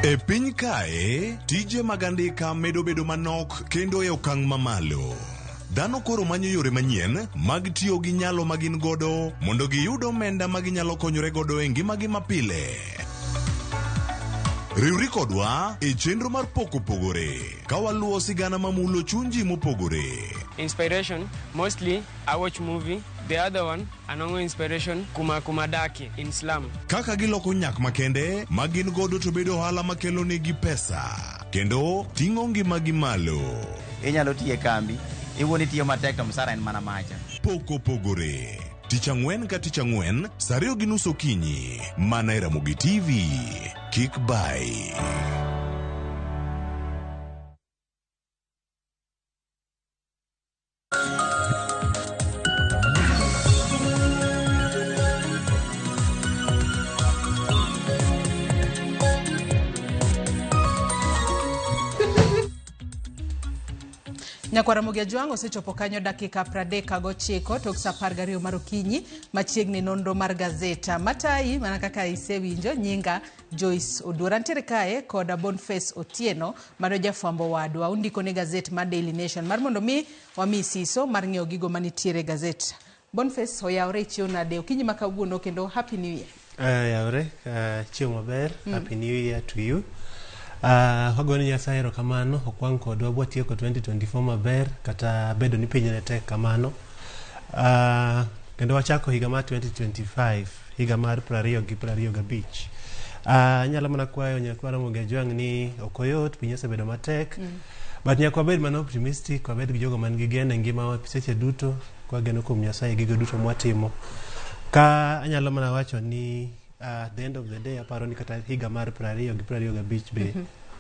E piny kae, tije mag andika medo bedo manok kendo e okang' mamalo. Dhano koro manyo yore manyien mag tiyo gi nyalo ma gin godo mondo giyud omenda ma ginyalo konyore godo e ngimagi mapile. Riwri kodwa e chenro mar Pok Opogore ka waluwo sigana mamulo chuny ji mopogore. Inspiration, mostly I watch movie. The other one, anongo inspiration kuma kuma daki in slum. Kaka giloko nyak makende ma gin godo to bedo ohala makelo negi pesa kendo ting'o ngimagi malo. Inyalo tiyo e kambi, iwuon itiyo matek to msara en mana macha. Pok Opogore. Tich ang'wen ka tich ang'wen, saa 2:30 okinyi, mana e Ramogi TV. Kik bai. Nyakwar Ramogi Ajwang' osechopo kanyo dakika 39 tok saa 12 mar okinyi machiegni nonro mar gazeta matayi mana kaka isewinjo nyinga Joyce Oduor. Antiere kae koda Boniface Otieno mano jafwambo wadwa undiko ne gazet mar Daily Nation mar mondo mi wami siso mar ng'eyo gigo manitiere e gazet. Boniface, oyawre ichiew nade okinyi ma kawuono kendo happy new year. Yawre, chieng' maber, happy new year to you. Wagone Nyasaye erokamano, okwang' kodwa bwatieko 2024 maber, kata bedo ni piny ne tek kamano. Kendo wachako higa mar 2025, higa mar 20 gi 25. Anyalo mana kwayo nyakwa Ramogi Ajwang' ni ok oyot, piny osebedo matek. But nyaka wabed mana optimistic, wabed gi jogo man gi geno e ngimawa seche duto, kwageno kuom Nyasaye gigo duto mwatimo. Ka anyalo mana wacho ni at the end of the day aparo ni kata higa mar 20 gi 25 be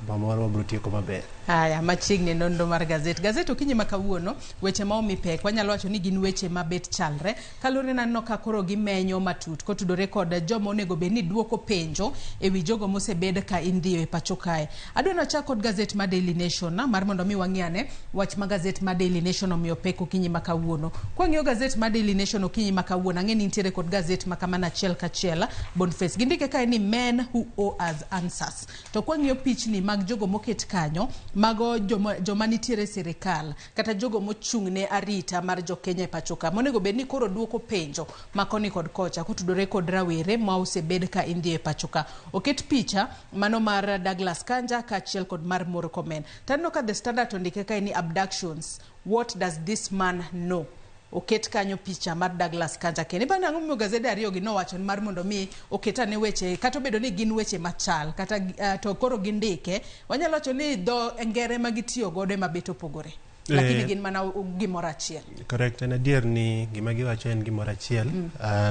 mamoro wabro tieko maber. Aya, machiegni nonro mar gazet. Gazet okinyi ma kawuono, weche ma omi pek, wanyalo wacho ni gin weche ma bet chalre. Kaluwore naneno ka koro gimenyo matut kotudore kod joma onego bed ni duoko penjo e wi jogo mosebed ka indhiyo e pacho kae. Adwa ni wachak kod gazet mar Daily Nation na, mar mondo mi wang'i ane wach ma gazet mar Daily Nation omiyo pek okinyi ma kawuono. Kwang'iyo gazet mar Daily Nation okinyi ma kawuono, ang'e ni nitiere kod gazet ma kamano achiel kachiel. Boniface, gindike kae ni men who owe us answers. To kwang'iyo pichni mag jogo moket kanyo, mago joma nitiere e sirikal kata jogo mochung' ne arita mar jokenya e pacho ka monego bed ni koro duoko penjo ma koni kod kocha kotudore kod rawere ma osebed ka indhiyo e pacho ka. Oket picha mano mar Douglas Kanja kaachiel kod mar Murkomen. Taneno ka The Standard ondike kae ni abductions, what does this man know? Oket kanyo picha mar Douglas Kanja kendo. Iparo ni ang'o momiyo gazede ariyo gi nowacho mar mondo mi oket ane weche kata obedo ni gin weche machal kata to koro gindike, wanyalo wacho ni dho ngere ma gitiyo godo ema bet opogore. Lakini gin mana gimoro achiel. Correct, en adier ni gima giwacho en gimoro achiel.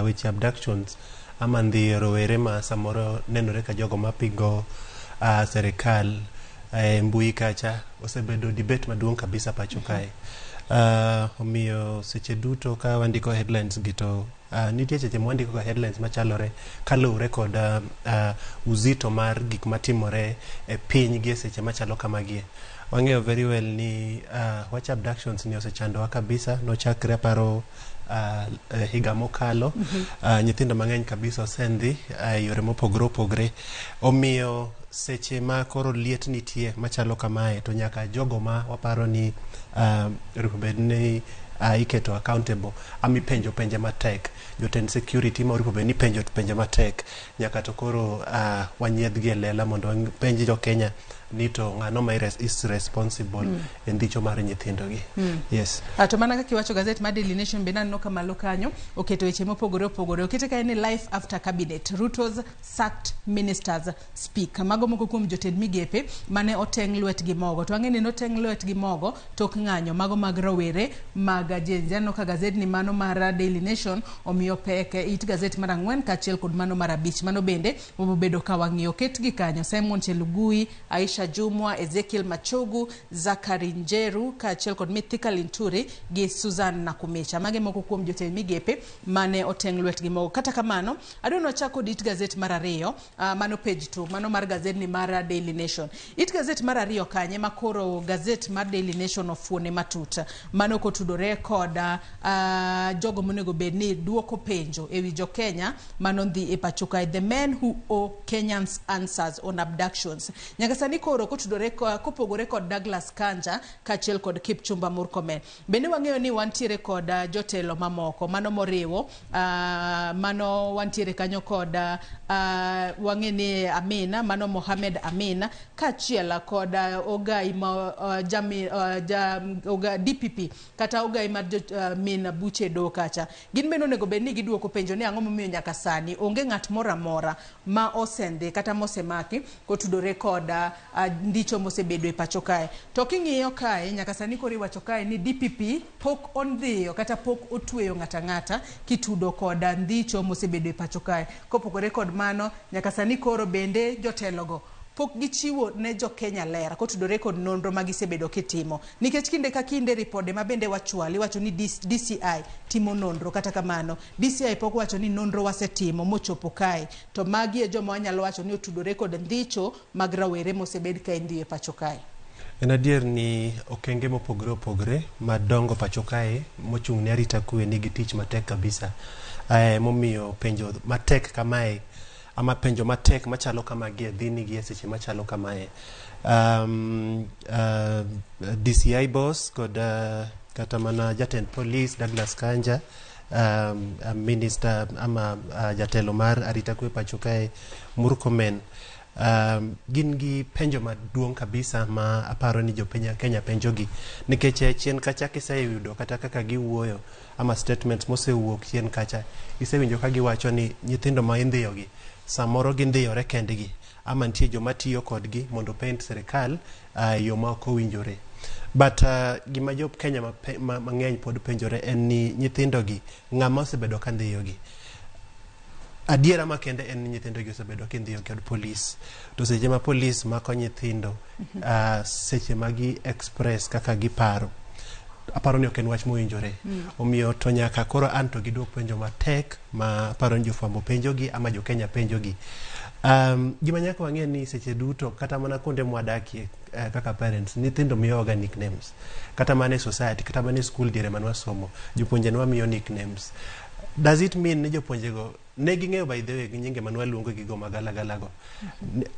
Weche abductions ama ndhiyo rowere ma samoro nenore ka jogo mapingo serikal mbui kacha osebedo debate maduong' kabisa pacho kae. Omiyo seche duto ka wandiko headlines gi to nitie seche mwandiko ga headlines machalore kaluwore kod uzito mar gik matimore e piny gi e seche machalo kamagie. Wang'eyo very well ni wach abductions ni osechandowa kabisa, nochakre aparo higa mokalo. Nyithindo mang'eny kabisa osendhi yore mopogore opogore. Omiyo seche ma koro liet nitie machalo kamae to nyaka jogo ma waparo ni onego bed ni iketo accountable ama ipenjo penje matek, jotend security ma oripo bed ni ipenjo penje matek, nyaka to koro wanyiedhgi e lela mondo wapenj jo Kenya ni to ng'ano ma is responsible e ndicho mar nyithindo gi. Yes. Ah, to mana kaka iwacho, gazet mar Daily Nation bende aneno ka malo kanyo oketo weche mopogore opogore. Okete kae ni "Life after cabinet, Ruto's sacked ministers speak". Mago moko kuom jotend migepe mane oteng' lwetgi mogo. To wang'e ni noteng' lwetgi mogo tok ng'anyo mago mag rowere mag Gen Z. Aneno ka gazet ni mano mar Daily Nation omiyo pek e it gazet mar 4 kaachiel kod mano mar 5. Mano bende wabobedo ka wang'iyo. Oketgi kanyo Simon Chelugui, Aisha Jumwa, Ezekiel Machogu, Zachary Njeru kaachiel kod Mithika Linturi gi Susan Nakumicha. Mage moko kuom jotend migepe mane oteng' lwetgi mogo. Kata kamano, adwa ni wachak kod it gazet mar 2, mano page 2, mano mar gazet ni mar Daily Nation. It gazet mar 2 kanye ma koro gazet mar Daily Nation ofuone matut. Mano kotudore kod jogo monego bed ni duoko penjo ewi jo Kenya manodhi e pacho kae. "The men who owe Kenyans answers on abductions". Nyaka sani koro kotudore kopogore kod Douglas Kanja kaachiel kod Kipchumba Murkomen. Bende wang'eyo ni wantiere kod jotelo mamoko mano moriwo mano wantiere kanyo kod wang'e ni Amina, mano Mohamed Amin, kaachiel kod ogai ma jami, ja, oga, DPP kata ogai mar jo, min buche doho kacha. Gin bende onego bed ni giduoko penjo ni ang'o momiyo nyaka sani onge ng'at moro amora ma osendhi kata mosemaki kotudore kod ndicho mosebedo e pacho kae. To king'iyo kae nyaka sani koro iwacho kae ni DPP pok ondhiyo kata pok otweyo ng'ata ng'ata kitudo kod ndicho mosebedo e pacho kae. Kopogore kod mano, nyaka sani koro bende jotelogo pok gichiwo ne jo Kenya ler kotudore kod nonro ma gisebedo kitimo. Nikech kinde ka kinde ripode ma bende wachwalo iwacho ni DCI timo nonro. Kata kamano, DCI pok wacho ni nonro wasetimo mochopo kae. To magi e joma wanyalo wacho ni otudore kod ndicho mag rawere mosebed ka indhiyo e pacho kae. En adier ni okenge mopogore opogore madongo pacho kae mochung' ne arita kwe nigi tich matek kabisa. Momiyo penjo matek kamae ama penjo matek machalo kamagi dhi nigi e seche machalo kamae. DCI boss kod kata mana jatend polis Douglas Kanja, minister ama jatelo mar arita kwe pacho kae Murkomen, gin gi penjo maduong' kabisa ma aparo ni jopiny Kenya penjogi nikech chien kacha kiseyudo kata kaka giwuoyo ama statements mosewuok chien kacha, isewinjo ka giwacho ni nyithindo ma indhiyogi samoro gindhiyore kendgi ama nitie joma tiyo kodgi mondo paint sirikal yo ma ok owinjore. But gima jo Kenya mang'eny pod penjore en ni nyithindogi ng'ama osebedo ka ndhiyogi. Adiera makende en ni nyithindogi osebedo kindhiyo kod polis, to seche ma polis mako nyithindo seche ma gi express kaka giparo, aparo ni ok en wach mowinjore. Omiyo to nyaka koro an to giduok penjo matek ma aparo ni jofwambo penjogi ama jokenya penjogi. Gima nyaka wang'e ni seche duto kata mana kuonde mwadakie kaka parents, nyithindo miyowaga nicknames. Kata mana e society, kata mana e school diere mane wasomo, jopuonje ne wamiyo nicknames. Does it mean ni jopuonjego ne ging'eyo, by the way, gi nyinge mane waluongo gigo magalagala go?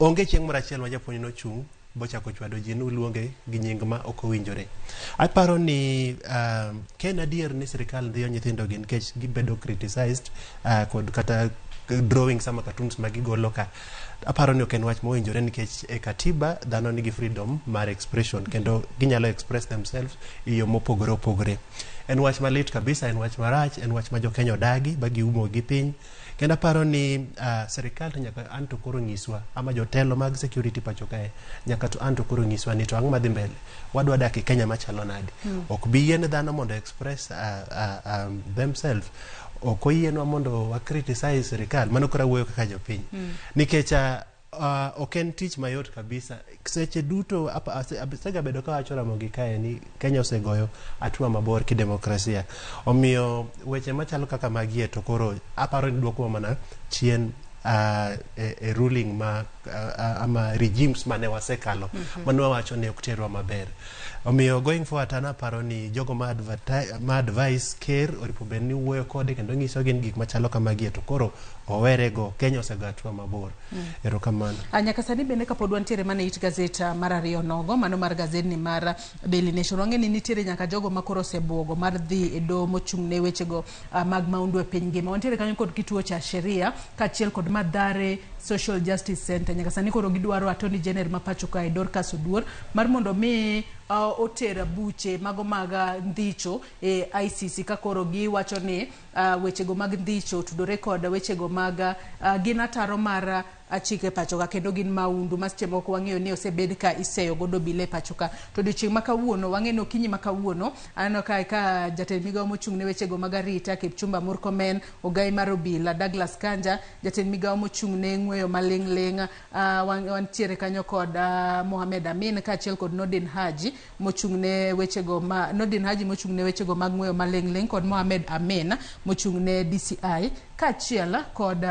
Onge chieng' moro achiel ma japuonj nochung' bochako chwado ji ni uluonge gi nying ma ok owinjore. Aparo ni ka en adier ni sirikal ndhiyo nyithindogi nikech gibedo criticized kod kata drawings ama cartoons ma gigolo ka, aparo ni ok en wach mowinjore nikech e katiba dhano nigi freedom mar expression kendo ginyalo express themselves e yo mopogore opogore. En wach malit kabisa, en wach marach, en wach ma jokenya odagi ba giumo gi piny. Kendo aparo ni sirikal to nyaka anto koro nyiswa ama jotelo mag security pacho kae nyaka to anto koro nyiswa ni to ang'o madhi mbele, wadwa dak e Kenya machalo nade. Ok bi yien dhano mondo express themselves, ok oyienwa mondo wa criticize sirikal. Mano koro awuoyo kaka jopiny nikech ok en tich mayot kabisa. Seche duto asegabedo kawacho Ramogi kae ni Kenya osegoyo hatua mabor kidemokrasia, omiyo weche machalo kaka magie to koro aparo ni duokowa mana chien e ruling ma ama regimes mane wasekalo mane wawacho ni ok terwa maber. Omiyo going forward an aparo ni jogo ma advise ker oripo bed ni wuoyo kode kendo nyisogi ni gik machalo kamagie to koro owerego. Kenya osego hatua mabor. Erokamano. Nyaka sani bende kapod wantiere mana e it gazet mar 2 nogo, mano mar gazedni mar Daily Nation, wang'e ni nitiere nyaka jogo ma koro osebuogo mar dhi e doho mochung' ne wechego mag maundu e piny ngima. Wantiere kanyo kod kituo cha sheria kaachiel kod Mathare Social Justice Center nyaka sani koro gidwaro Attorney General ma pacho kae Dorcas Oduor mar mondo mi oter buche mago mag ndhicho e ICC ka koro giwacho ni wechego mag ndhicho otudore kod wechego mag gin ataro mar chike pacho ka kendo gin maundu ma seche moko wang'eyo ni osebed ka iseyo godo obila e pacho ka. To odiochieng' ma kawuono wang'e ni okinyi ma kawuono aneno kae ka jatend migawo mochung' ne wechego mag arita Kipchumba Murkomen, ogai mar obila Douglas Kanja, jatend migawo mochung' ne ng'weyo maling' ling' wantiere kanyo kod Mohamed Amin kaachiel kod Nordin Haji mochung' ne wechego ma Nordin Haji mochung' ne wechego mag ng'weyo maling' ling' kod Mohamed Amin mochung' ne DCI kaachiel kod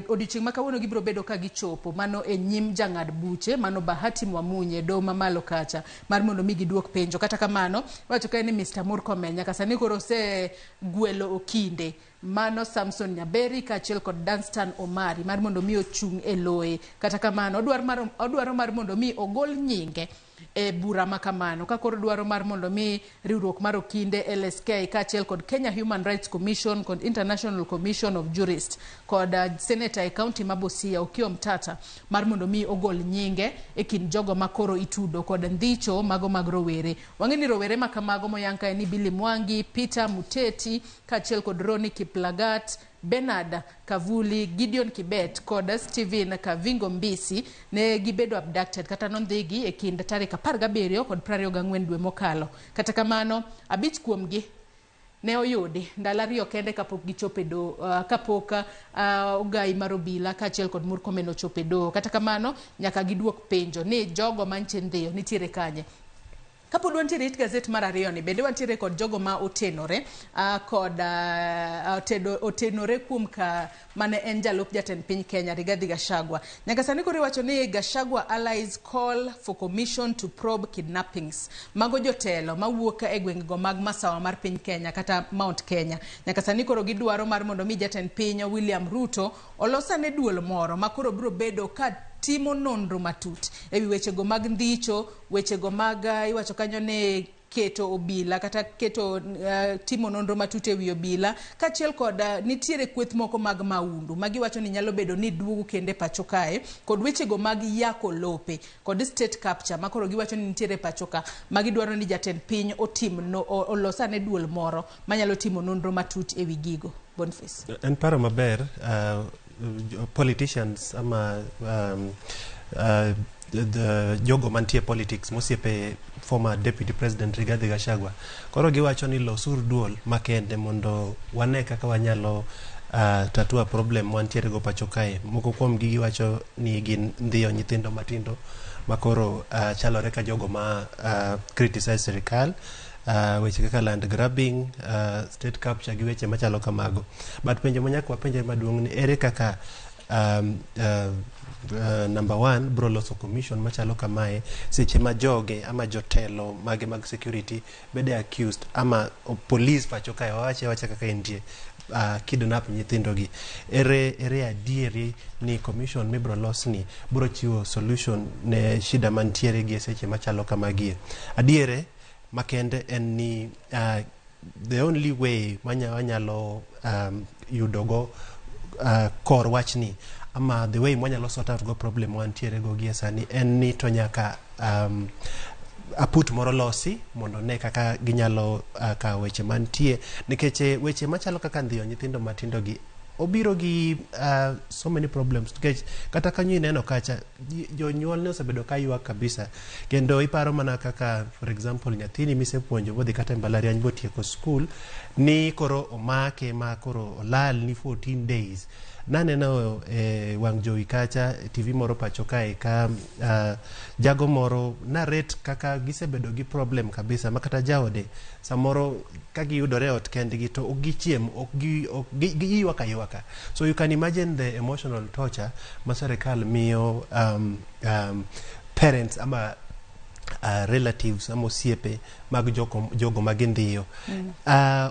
odiochieng' ma kawuono gibiro bedo ka gichopo mano e nyim jang'ad buche mano Bahati Mwamunye doho mamalo kacha mar mondo mi giduok penjo. Kata kamano iwacho kae ni Mr. Murkomen nyaka sani koro osegwelo okinde mano Samson Nyaberi kaachiel kod Danstan Omari mar mondo mi ochung' e loye. Kata kamano odwaro mar mondo mi ogol nyinge e bura ma kamano ka koro dwaro mar mondo mi riwruok mar okinde LSK kaachiel kod Kenya Human Rights Commission kod International Commission of Jurists kod senator e county ma Busia Okiya Omtatah mar mondo mi ogol nyinge e kind jogo ma koro itudo kod ndhicho mago mag rowere. Wang'e ni rowere ma kamago moyang kae ni Billy Mwangi, Peter Muteti kaachiel kod Ronnie Kiplagat, Bernard Kavuli, Gideon Kibet kod Stephen Kavingo Mbisi ne gibedo abducted kata nondhigi e kind tarik 17 kod 24 dwe mokalo. Kata kamano, 5 kuomgi ne oyudi ndalo 2 kende kapok gichopo e doho, kapok ogai mar obila kaachiel kod Murkomen ochopo e doho. Kata kamano, nyaka giduok penjo ni jogo manche ndhiyo nitiere kanye. Kapod wantiere it gazet mar 2 ni bende wantiere kod jogo ma otenore kod otenore kuom ka mane en jalup jatend piny Kenya Rigathi Gachagua. Nyaka sani koro iwacho ni Gachagua allies call for commission to probe kidnappings. Mago jotelo mawuok e gwengego mag masawa mar piny Kenya kata Mount Kenya. Nyaka sani koro gidwaro mar mondo mi jatend piny William Ruto olosane duol moro ma koro biro bedo ka timo nonro matut ewi wechego mag ndhicho, wechego mag iwacho kanyo ni keto obila kata keto timo nonro matut ewi obila kaachiel kod nitiere kweth moko mag maundu magiwacho ni nyalo bedo ni duogo kende pacho kae kod wechego mag yako lope kod state capture makoro giwacho ni nitiere pacho ka magidwaro ni jatend piny otim no, olosane duol moro manyalo timo nonro matut ewi gigo. Boniface. En paro maber politicians ama the jogo mantie politics mosiepe former deputy president Rigathi Gachagua koro giwacho ni losur duol makende mondo wane kaka wanyalo tatua problem wantiere go pacho kae. Moko kuom gi giwacho ni gin ndhiyo nyithindo matindo makoro chalore ka jogo ma criticize sirikal, weche kaka land grabbing, state capture gi weche machalo kamago. But penjo manyaka wapenjre maduong' ni ere kaka number 1 bro loso commission machalo kamae seche ma joge ama jotelo mage mag security bede accused ama police pacho kae wawache wacha kaka entie kidnap nyithindo gi. Ere adieri ni commission mibro losni bro chiwo solution ne shida mantiere gi seche machalo kamagie. Adiere makende en ni the only way wanyalo yudogo kor wachni ama the way mwanyalo sort out go problem wantiere go gie sani en ni to nyaka aput moro losi mondo ne kaka ginyalo kawo weche mantie nikech weche machalo kaka ndhiyo nyithindo matindo gi obiro gi so many problems nikech kata kanyo ineno kacha jonyuol ne osebedo ka ywak kabisa kendo iparo mana kaka for example nyathini misepuonjo bodhi kata e mbalariany botieko school ni koro omake ma koro olal ni 14 days. Naneno wang' jowi kacha TV moro pacho kae ka jago moro narrate kaka gisebedo gi problem kabisa ma kata jaode samoro ka giyudore ot kendgi to ok gichiem ok giywak aywaka. So you can imagine the emotional torture ma sirikal miyo parents ama relatives ama osiepe mag jogo ma gindhiyo.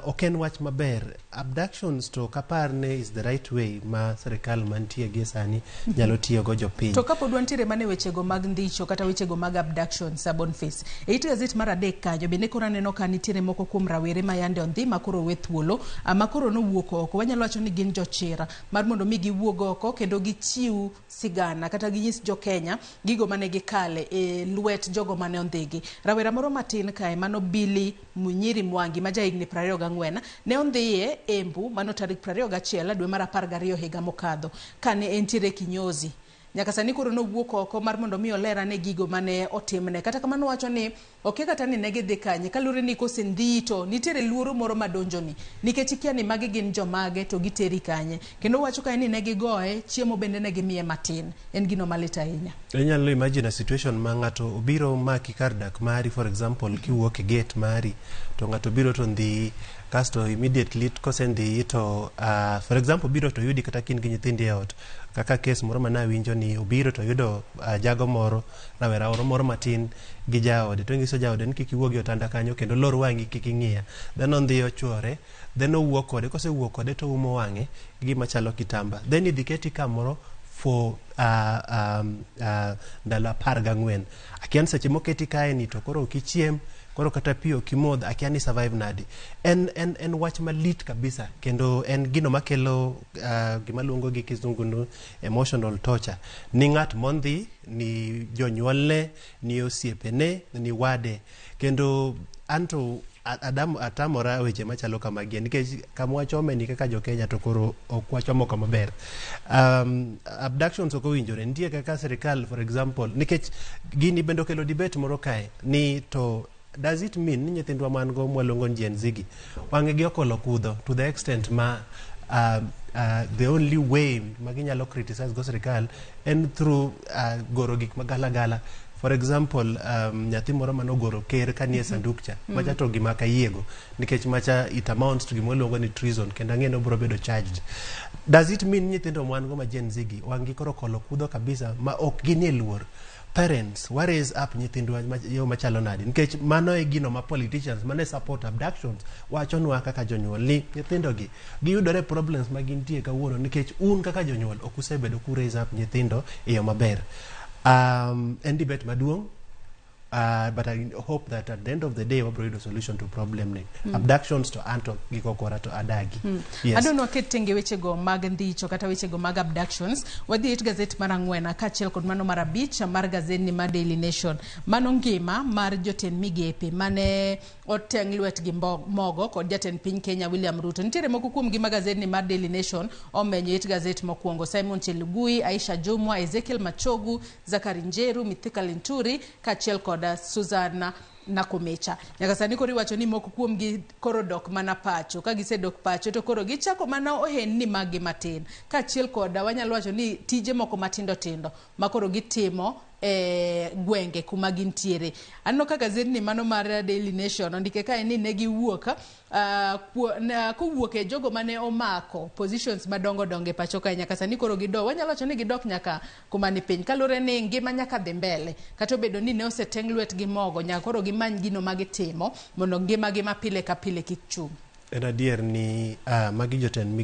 Ok en wach maber. Abductions to ok apar ni is the right way ma sirikal mantie gie sani nyalo tiyogo jopiny. To kapod wantiere mana e wechego mag ndhicho kata wechego mag abductions, Boniface, e it gazet mar adek kanyo bende koro aneno ka nitiere moko kuom rawere ma yande ondhi ma koro owe thuolo, ma koro nowuok oko. Wanyalo wacho ni gin jochir mar mondo mi giwuog oko kendo gichiw sigana kata ginyis jo Kenya gigo mane gikale e lwet jogo mane ondhigi. Rawera moro matin kae mano Billy Munyiri Mwangi ma jahigni 24 ne ondhiye Embu mano tarik 21 dwe mar 12 higa mokadho kane entiere kinyozi. Nyaka sani koro nowuok oko mar mondo mi oler ane gigo mane otimne. Kata kamano wacho ni okia kata ni ne gidhi kanye kaluwore ni kosendhiyi to nitiere luoro moro madonjoni nikech ikia ni magi gin jomage to giteri kanye. Kendo owacho kae ni ne gigoye, chiemo bende ne gimiye matin. En gino malit ahinya. Inyalo imagine a situation ma ng'ato obiro maki kar dak mari, for example, kiwuok e gate mari to ng'ato biro to ndhiyi, kasto immediately kosendhiyi to for example obiro to oyudi kata ka in gi nyithindi e ot, kaka case moro mane awinjo ni obiro to oyudo jago moro, rawera moro matin gi jaode, to onyiso jaode ni kik iwuog e otanda kanyo kendo lor wang'i kik ing'iya. Then ondhiyo chuore, then owuok kode, kosewuok kode to oumo wang'e gi gima chalo kitamba. Then idhi keti kamoro for ndalo 14. Akia ni seche moketi kae ni to koro ok ichiem, koro kata pi ok imodh, akia ni survive nadi. En wach malit kabisa kendo en gino makelo gima luongo gi kizungu ni emotional torture. Ni ng'at mondhi, ni jonyuolne, ni osiepene, ni wade. Kendo anto Adam atamora weche machalo kamagi nikech kama wachome ni kaka jo-Kenya to koro ok wachomo kama ber. Abductions ok owinjore. Nitie kaka sirikal, for example, nikech gini bende okelo debate moro kae ni to does it mean ni nyithindwa man go mwaluongo ni Gen Z gi wang'e gi okolo kudho to the extent ma the only way ma ginyalo criticize go sirikal en through goro gik magalagala. For example, nyathi moro manogoro ker kanie sanduk cha, macha to gima kayiego nikech macha it amounts to gima waluongo ni treason kendo ang'e ni obiro bedo charged. Does it mean nyithindo mwan go ma Gen Z gi wang' gi koro okolo kudho kabisa ma ok ginie luor? Parents, wa raise up nyithindwa yo machalo nade? Nikech mano e gino ma politicians mane support abductions wachonwa kaka jonyuol ni nyithindo gi giyudore problems ma gintie kawuono nikech un kaka jonyuol ok usebedo ku raise up nyithindo e yo maber. En debate maduong', but I hope that at the end of the day wabro yudo solution to problem ni. Abductions to anto gikokora to adagi. Yes. Adwa ni waket tenge wechego mag ndhicho kata wechego mag abductions. Wadhi e it gazet mar 4 kaachiel kod mano mar 5 mar gazetni mar Daily Nation. Mano ngima mar jotend migepe mane oteng' lwetgi mogo kod jatend piny Kenya William Ruto. Nitiere moko kuomgi ma gazetni mar Daily Nation omenyo it gazet mokwongo. Simon Chelugui, Aisha Jumwa, Ezekiel Machogu, Zakari Njeru, Mithika Linturi kaachiel kod Susan Nakumicha. Nyaka sani koro iwacho ni moko kuomgi koro dok mana pacho. Ka gisedok pacho to koro gichako mana ohendni maggi matin. Kaachiel kod wanyalo wacho ni tije moko matindo tindo ma koro gitimo e gwenge kuma gintiere. Aneno ka gazetni mano mar Daily Nation ondike kae ni ne giwuok kowuok e jogo mane omako positions madongo dongo e pacho kae nyaka sani koro gidok. Wanyalo wacho ni gidok nyaka kuma ni piny kaluwore ni ngima nyaka dhi mbele. Kata obedo ni ne oseteng' lwetgi mogo, nyaka koro gimany gino ma gitimo mondo ngimagi ma pile ka pile kik chung'. En adier ni magi jotend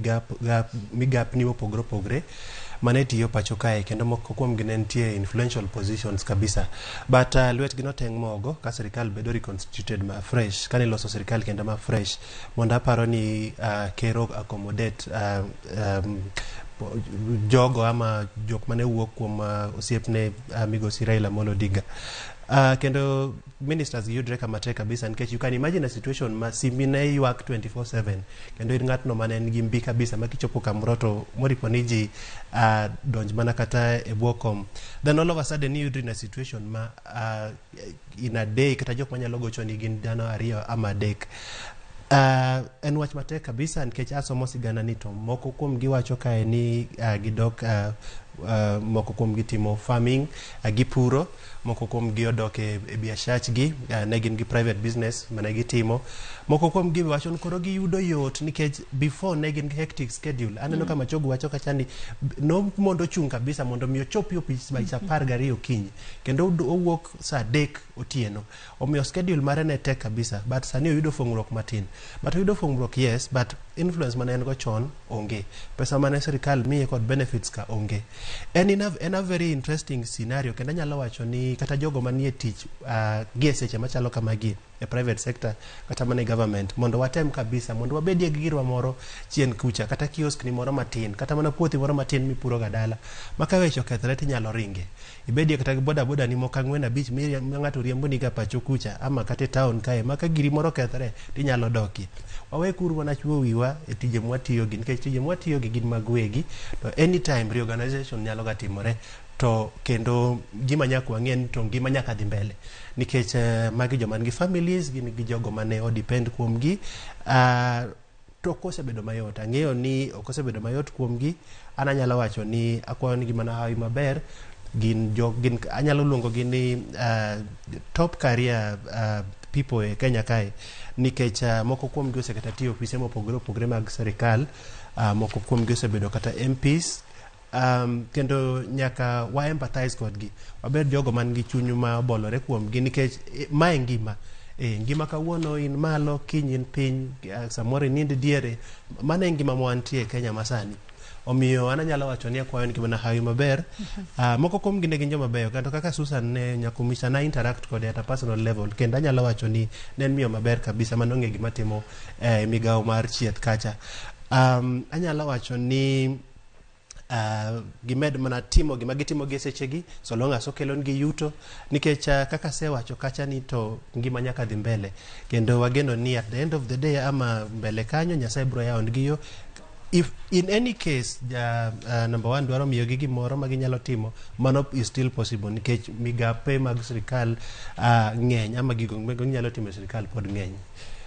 migapni mopogore opogore mane tiyo pacho kae kendo moko kuomgi ne nitie influential positions kabisa, but lwetgi noteng' mogo ka sirikal bedo reconstituted ma fresh kane iloso sirikal kendo ma fresh mondo aparo ni ker accommodate jogo ama jok mane wuok kuom osiepne migosi Raila Amolo Odinga. Kendo ministers gi yudre kama tek kabisa nikech you can imagine a situation ma simbi ne ywak 24/7 kendo in ng'atno mane en gi mbi kabisa ma kichopo kamoro to moripo ni ji donj mana kata e bwo kom, then all of a sudden iyudri in a situation ma in a day kata jok manyalo gochoni gin dhano 2 ama 3. En wach matek kabisa nikech asomo sigana ni to moko kuom gi wacho kae ni gidok Moko kuom gi timo farming, gipuro, moko kuom gi odok e biashachgi, ne gin gi private business mane gitimo. Moko kuom gi wacho ni koro giyudo yot nikech before ne gin gi hectic schedule. Aneno ka Machogu wacho kacha ni no mondo ochung' kabisa mondo mi ochop e ofis by saa 12 okinyi kendo owuok saa 3 otieno. Omiyo schedule mare ne tek kabisa, but sani oyudo fong'ruok matin. But oyudo fong'ruok, yes, but influence mane en go chon onge. Pesa mane sirikal miye kod benefits ka onge. En a very interesting scenario, kendo anyalo wacho ni kata jogo manie tich gie seche machalo kamagi e private sector kata mana e government, mondo watem kabisa mondo wabedie gi girwa moro chien kucha, kata kiosk ni moro matin, kata mana puothi moro matin mipuro ga dala ma ka weche okethore tinyalo ringe ibedie, kata gi boda boda ni moko 4, 5 ma ng'ato riembo ni ga pacho kucha ama kata e town kae, ma ka giri moro okethore tinyalo dokie. Wawe kuru mana chwo wiwa e tije mwatiyogi, nikech tije mwatiyogi gin mag wegi, to anytime reorganization nyalo ga timore. To kendo gima nyaka wang'e ni to ngima nyaka dhi mbele, nikech magi joma nigi families, gin gi jogo mane o depend kuomgi. To ok osebedo mayot, ang'eyo ni ok osebedo mayot kuomgi. An anyalo wacho ni akwayo nigi mana hawi maber. Gin jo gin anyalo luongo gi ni top career people e Kenya kae, nikech moko kuomgi osekata tiyo ofise mopogore opogore mag sirikal, moko kuomgi osebedo kata MPs, kendo nyaka wa empathize kodgi, wabed jogo man gi chuny ma obolore kuomgi, nikech mae ngima. Ngima kawuono in malo, kiny in piny, samoro inind diere. Mano e ngima ma wantie e Kenya masani. Omiyo an anyalo wacho ni akwayo nigi mana hawi maber. Moko kuomgi ne gin joma beyo, kendo kaka Susan ne Nyakumisa na interact kode at a personal level, kendo anyalo wacho ni ne en miyo maber kabisa manong'e gima timo e migawo mar chieth kacha. Anyalo wacho ni gimed mana timo gima gitimo gi sechegi, so long as okelo nigi yuto, nikech kaka asewacho kacha ni to ngima nyaka dhi mbele, kendo wageno ni at the end of the day ama mbele kanyo Nyasaye biro yawo negi yo. If in any case ja number one dwaro miyogi gimoro ma ginyalo timo, mano is still possible, nikech migape mag sirikal ng'eny, ama gigo ma ginyalo timo e sirikal pod ng'eny.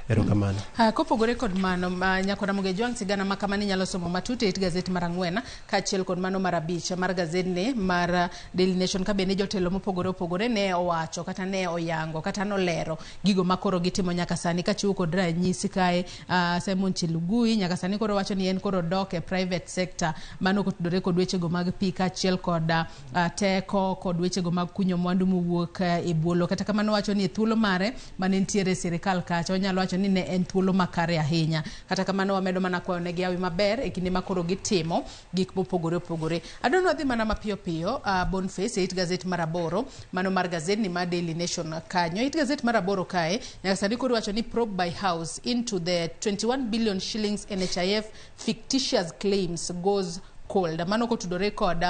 Erokamano. Kopogore kod mano, nyakora Ramogi Jwang', sigana ma kamano inyalo somo matut e it gazet mar 4 kaachiel kod mano mar 5 mar gazetni mar Daily Nation, ka bende jotelo mopogore opogore ne owacho kata ne oyango kata nolero gigo ma koro gitimo nyaka sani, kachiwo kod ranyisi kae Simon Chelugui nyaka sani koro wacho ni en koro dok e private sector, mano kotudore kod wechego mag pi kaachiel kod teko kod wechego mag kunyo mwandu mowuok e buolo. Kata kamano wacho ni e thuolo mare mane nitiere e sirikal kacha, onyalo wacho ni ne en thuolo makare ahinya. Kata kamano wamedo mana kwayo negi hawi maber e kinde ma koro gitimo gik mopogore opogore. Adwa ni wadhi mana mapiyo piyo, Boniface, e it gazet mar 8, mano mar gazetni mar Daily Nation kanyo. It gazet mar 8 kae nyaka sani koro iwacho ni probe by House into the 21 billion shillings NHIF fictitious claims goes cold. Mano kotudore kod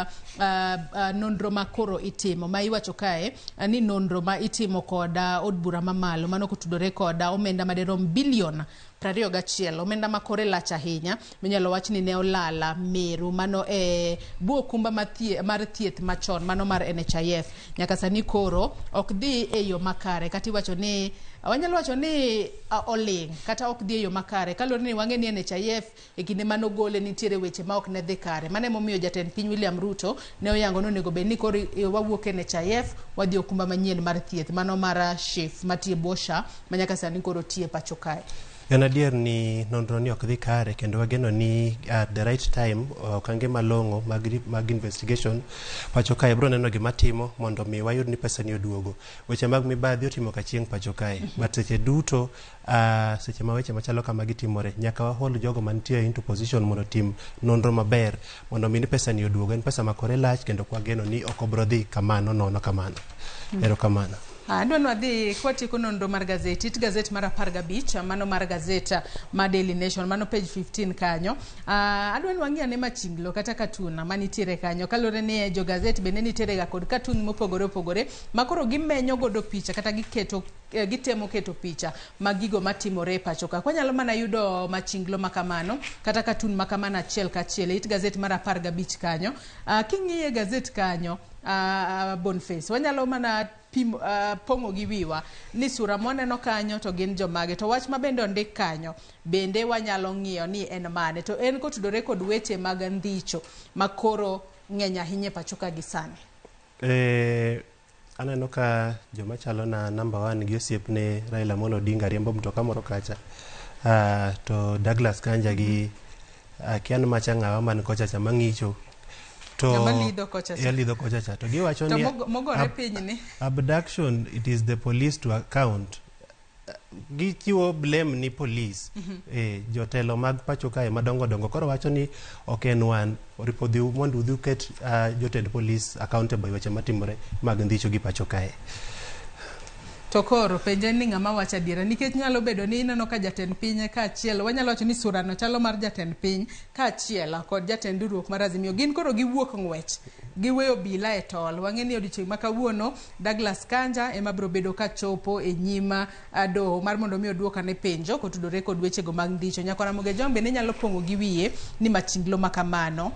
nonro ma koro itimo, ma iwacho kae ni nonro ma itimo kod od bura mamalo, mano kotudore kod omenda madirom bilion 21, omenda ma kore lach ahinya minyalo wach ni ne olala Meru, mano e bwo okumba mar thieth machon, mano mar NHIF. Nyaka sani koro ok dhi e yo makare, kata iwacho ni wanyalo wacho ni oling' kata ok dhi e yo makare, kaluwore ni wang'e ni NHIF e kinde manogole nitiere weche ma ok ne dhi kare. Mano emomiyo jatend piny William Ruto ne oyango ni onego bed ni koro wawuok e NHIF wadhi okumba manyien mar thieth, mano mar SHIF matiyo e bwo SHA ma nyaka sani koro tiyo e pacho kae. En adier ni nonro ni ok dhi kare, kendo wageno ni at the right time okange malong'o mag investigation pacho kae biro neno gima timo mondo mi wayud ni pesa ni oduogo. Weche mag mibadhi otimo ka chieng' pacho kae, but seche duto seche ma weche machalo kamagi timore, nyaka wahold jogo mantie into position mondo otim nonro maber mondo mi ni pesa ni oduogo. En pesa ma kore lach, kendo kwageno ni ok obiro dhi kamano nono kamano. Erokamano. Adwa ni wadhi kwatieko nonro mar gazeti, it gazet mar 15, mano mar gazet mar Daily Nation, mano page 15 kanyo. Adwa ni wang'i ane machinglo kata katun manitiere kanyo, kaluwore ni jo gazet bende nitiere ga kod katun mopogore opogore ma koro gimenyo godo picha kata giketo gitemo keto picha mag gigo matimore e pacho ka. Kwanyalo mana yudo machinglo makamano kata katun makamano achiel kachiel e it gazet mar 15 kanyo. King'iye gazet kanyo, Boniface, wanyalo mana pimo, pong'o gi wiwa ni sura mwaneno kanyo to gin jomage, to wach ma bende ondik kanyo bende wanyalo ng'iyo ni en mane, to en kotudore kod weche mag ndhicho makoro ng'eny ahinya e pacho ka gi sani. Aneno ka joma chalo na number 1 gi osiepne Raila Amolo Odinga riembo mtoka moro kacha. To Douglas Kanja gi akia ni macha ng'awa man kocha cha mang'icho. To Ng'ama lidho kocha cha. Lidho kocha cha. To giwacho To ni mogore piny ni. Abduction, it is the police to account. Gichiwo blame ni police. Jotelo mag pacho kae madongo dongo koro wacho ni ok en wan oripo dhi mondo udhi uket jotend police accountable e weche matimore mag ndhicho gi pacho kae. To koro penje ni ng'ama wacho adiera, nikech nyalo bedo ni ineno ka jatend piny kaachiel, wanyalo wacho ni surano chalo mar jatend piny kaachiel kod jatend riwruok mar Azimio, gin koro giwuok ng'wech, giweyo obila e tol. Wang'e ni odiochieng' ma kawuono Douglas Kanja ema biro bedo kachopo e nyim doho mar mondo mi oduok ane penjo kotudore kod wechego mag ndhicho. Nyakora Ramogi Ojwang' bende nyalo pong'o gi wiye ni machinglo ma kamano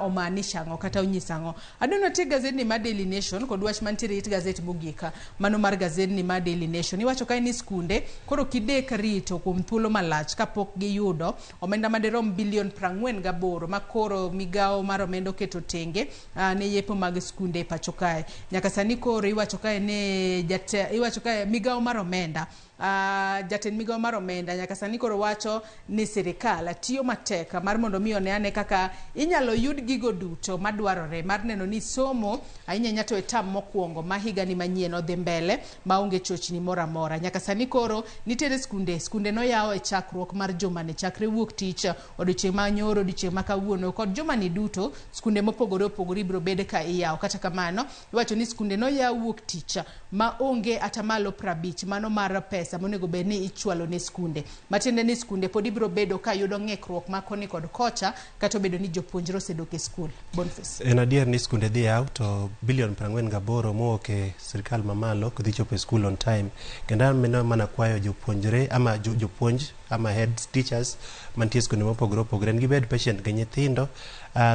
omaanisha ang'o kata onyiso ang'o. Adwaro nitie gazetni mar Daily Nation kod wach mantiere it gazet mogik, mano mar gazetni mar Daily Nation. Iwacho kae ni skunde koro kidek rito kuom thuolo malach kapok giyudo omenda madirom bilion 48 ma koro migawo mar omenda oketo tenge ne yepo mag skunde e pacho kae. Nyaka sani koro iwacho kae ni iwacho kae migawo mar omenda, jatend migawo mar omenda nyaka sani koro wacho ni sirikal tiyo matek mar mondo mi one ane kaka inyalo yud gigo duto madwarore mar neno ni somo ahinya ahinya to e tam mokwongo ma higani manyien odhi mbele maonge chochni moro amora. Nyaka sani koro nitiere skunde noyaw e chakruok mar jumani, chakre wuok tich, odiochieng' ma nyoro, odiochieng' ma kawuono kod jumani duto skunde mopogore opogore ibiro bed ka iyawo. Kata kamano iwacho ni skunde noyaw wuok tich ma onge atamalo 50 mano mar pesa monego bed ni ichwalo ne skunde, matiende ni skunde pod ibiro bedo ka yudo ng'ikruok ma koni kod kocha kata obedo ni jopuonjre osedok e skul. Boniface. En adier ni skunde dhi yaw to bilion 48 mowuok e sirikal mamalo ok dhi chopo e skul on time. Kendo an mana kwayo jopuonjre ama jopuonj ama head teachers mantie e skunde mopogore opogore ni gibed patient gi nyithindo.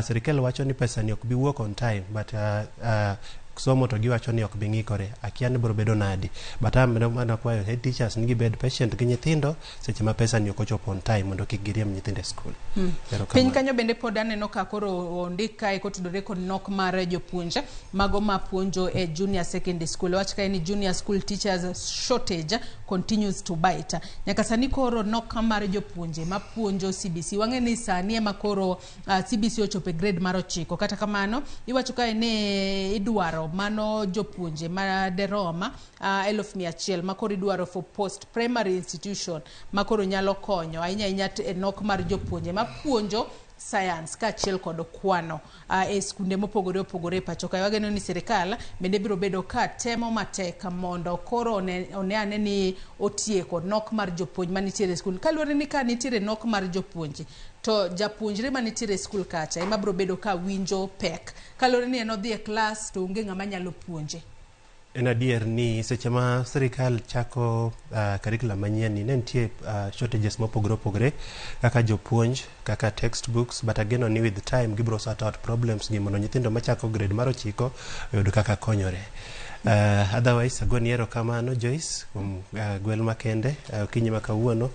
Sirikal wacho ni pesa ni ok bi wuok on time but somo to giwacho ni ok bi ng'ikore. Akia ni biro bedo nadi. But an mana kwayo head teachers ni gibed patient gi nyithindo seche ma pesa ni ok ochopo on time mondo kik giriemb nyithindo e skul. Piny kanyo bende pod aneno ka koro ondik kae kotudore kod nok mar jopuonj mago ma puonjo e junior secondary school. Wach kae ni junior school teachers shortage continues to bite. Nyaka sani koro nok mar jopuonje ma puonjo CBC. Wang'e ni sani ema koro CBC ochopo e grade mar 9. Kata kamano iwacho kae ni idwaro mano jopuonje ma derom 100,000 ma koro idwaro for post primary institution ma koro nyalo konyo ahinya ahinya e nok mar jopuonje ma puonjo science kaachiel kod kwano e skunde mopogore opogore e pacho kae. Wageno ni sirikal bende biro bedo ka temo matek mondo koro one ane ni otieko nok mar jopuonj manitiere e skul. Kaluwore ni ka nitiere nok mar jopuonje to japuonjre manitiere e skul kacha ema biro bedo ka winjo pek. Kaluwore ni en odhi e klas to onge ng'ama nyalo puonje. En adier ni seche ma sirikal chako curriculum manyien ni ne nitie shortages mopogore opogore kaka jopuonj, kaka textbooks, but ageno ni with time gibiro sort out problems gi mondo nyithindo machako grade mar 9 oyud kaka konyore. Otherwise agoni erokamano Joyce kuom gwel makende okinyi ma kawuono.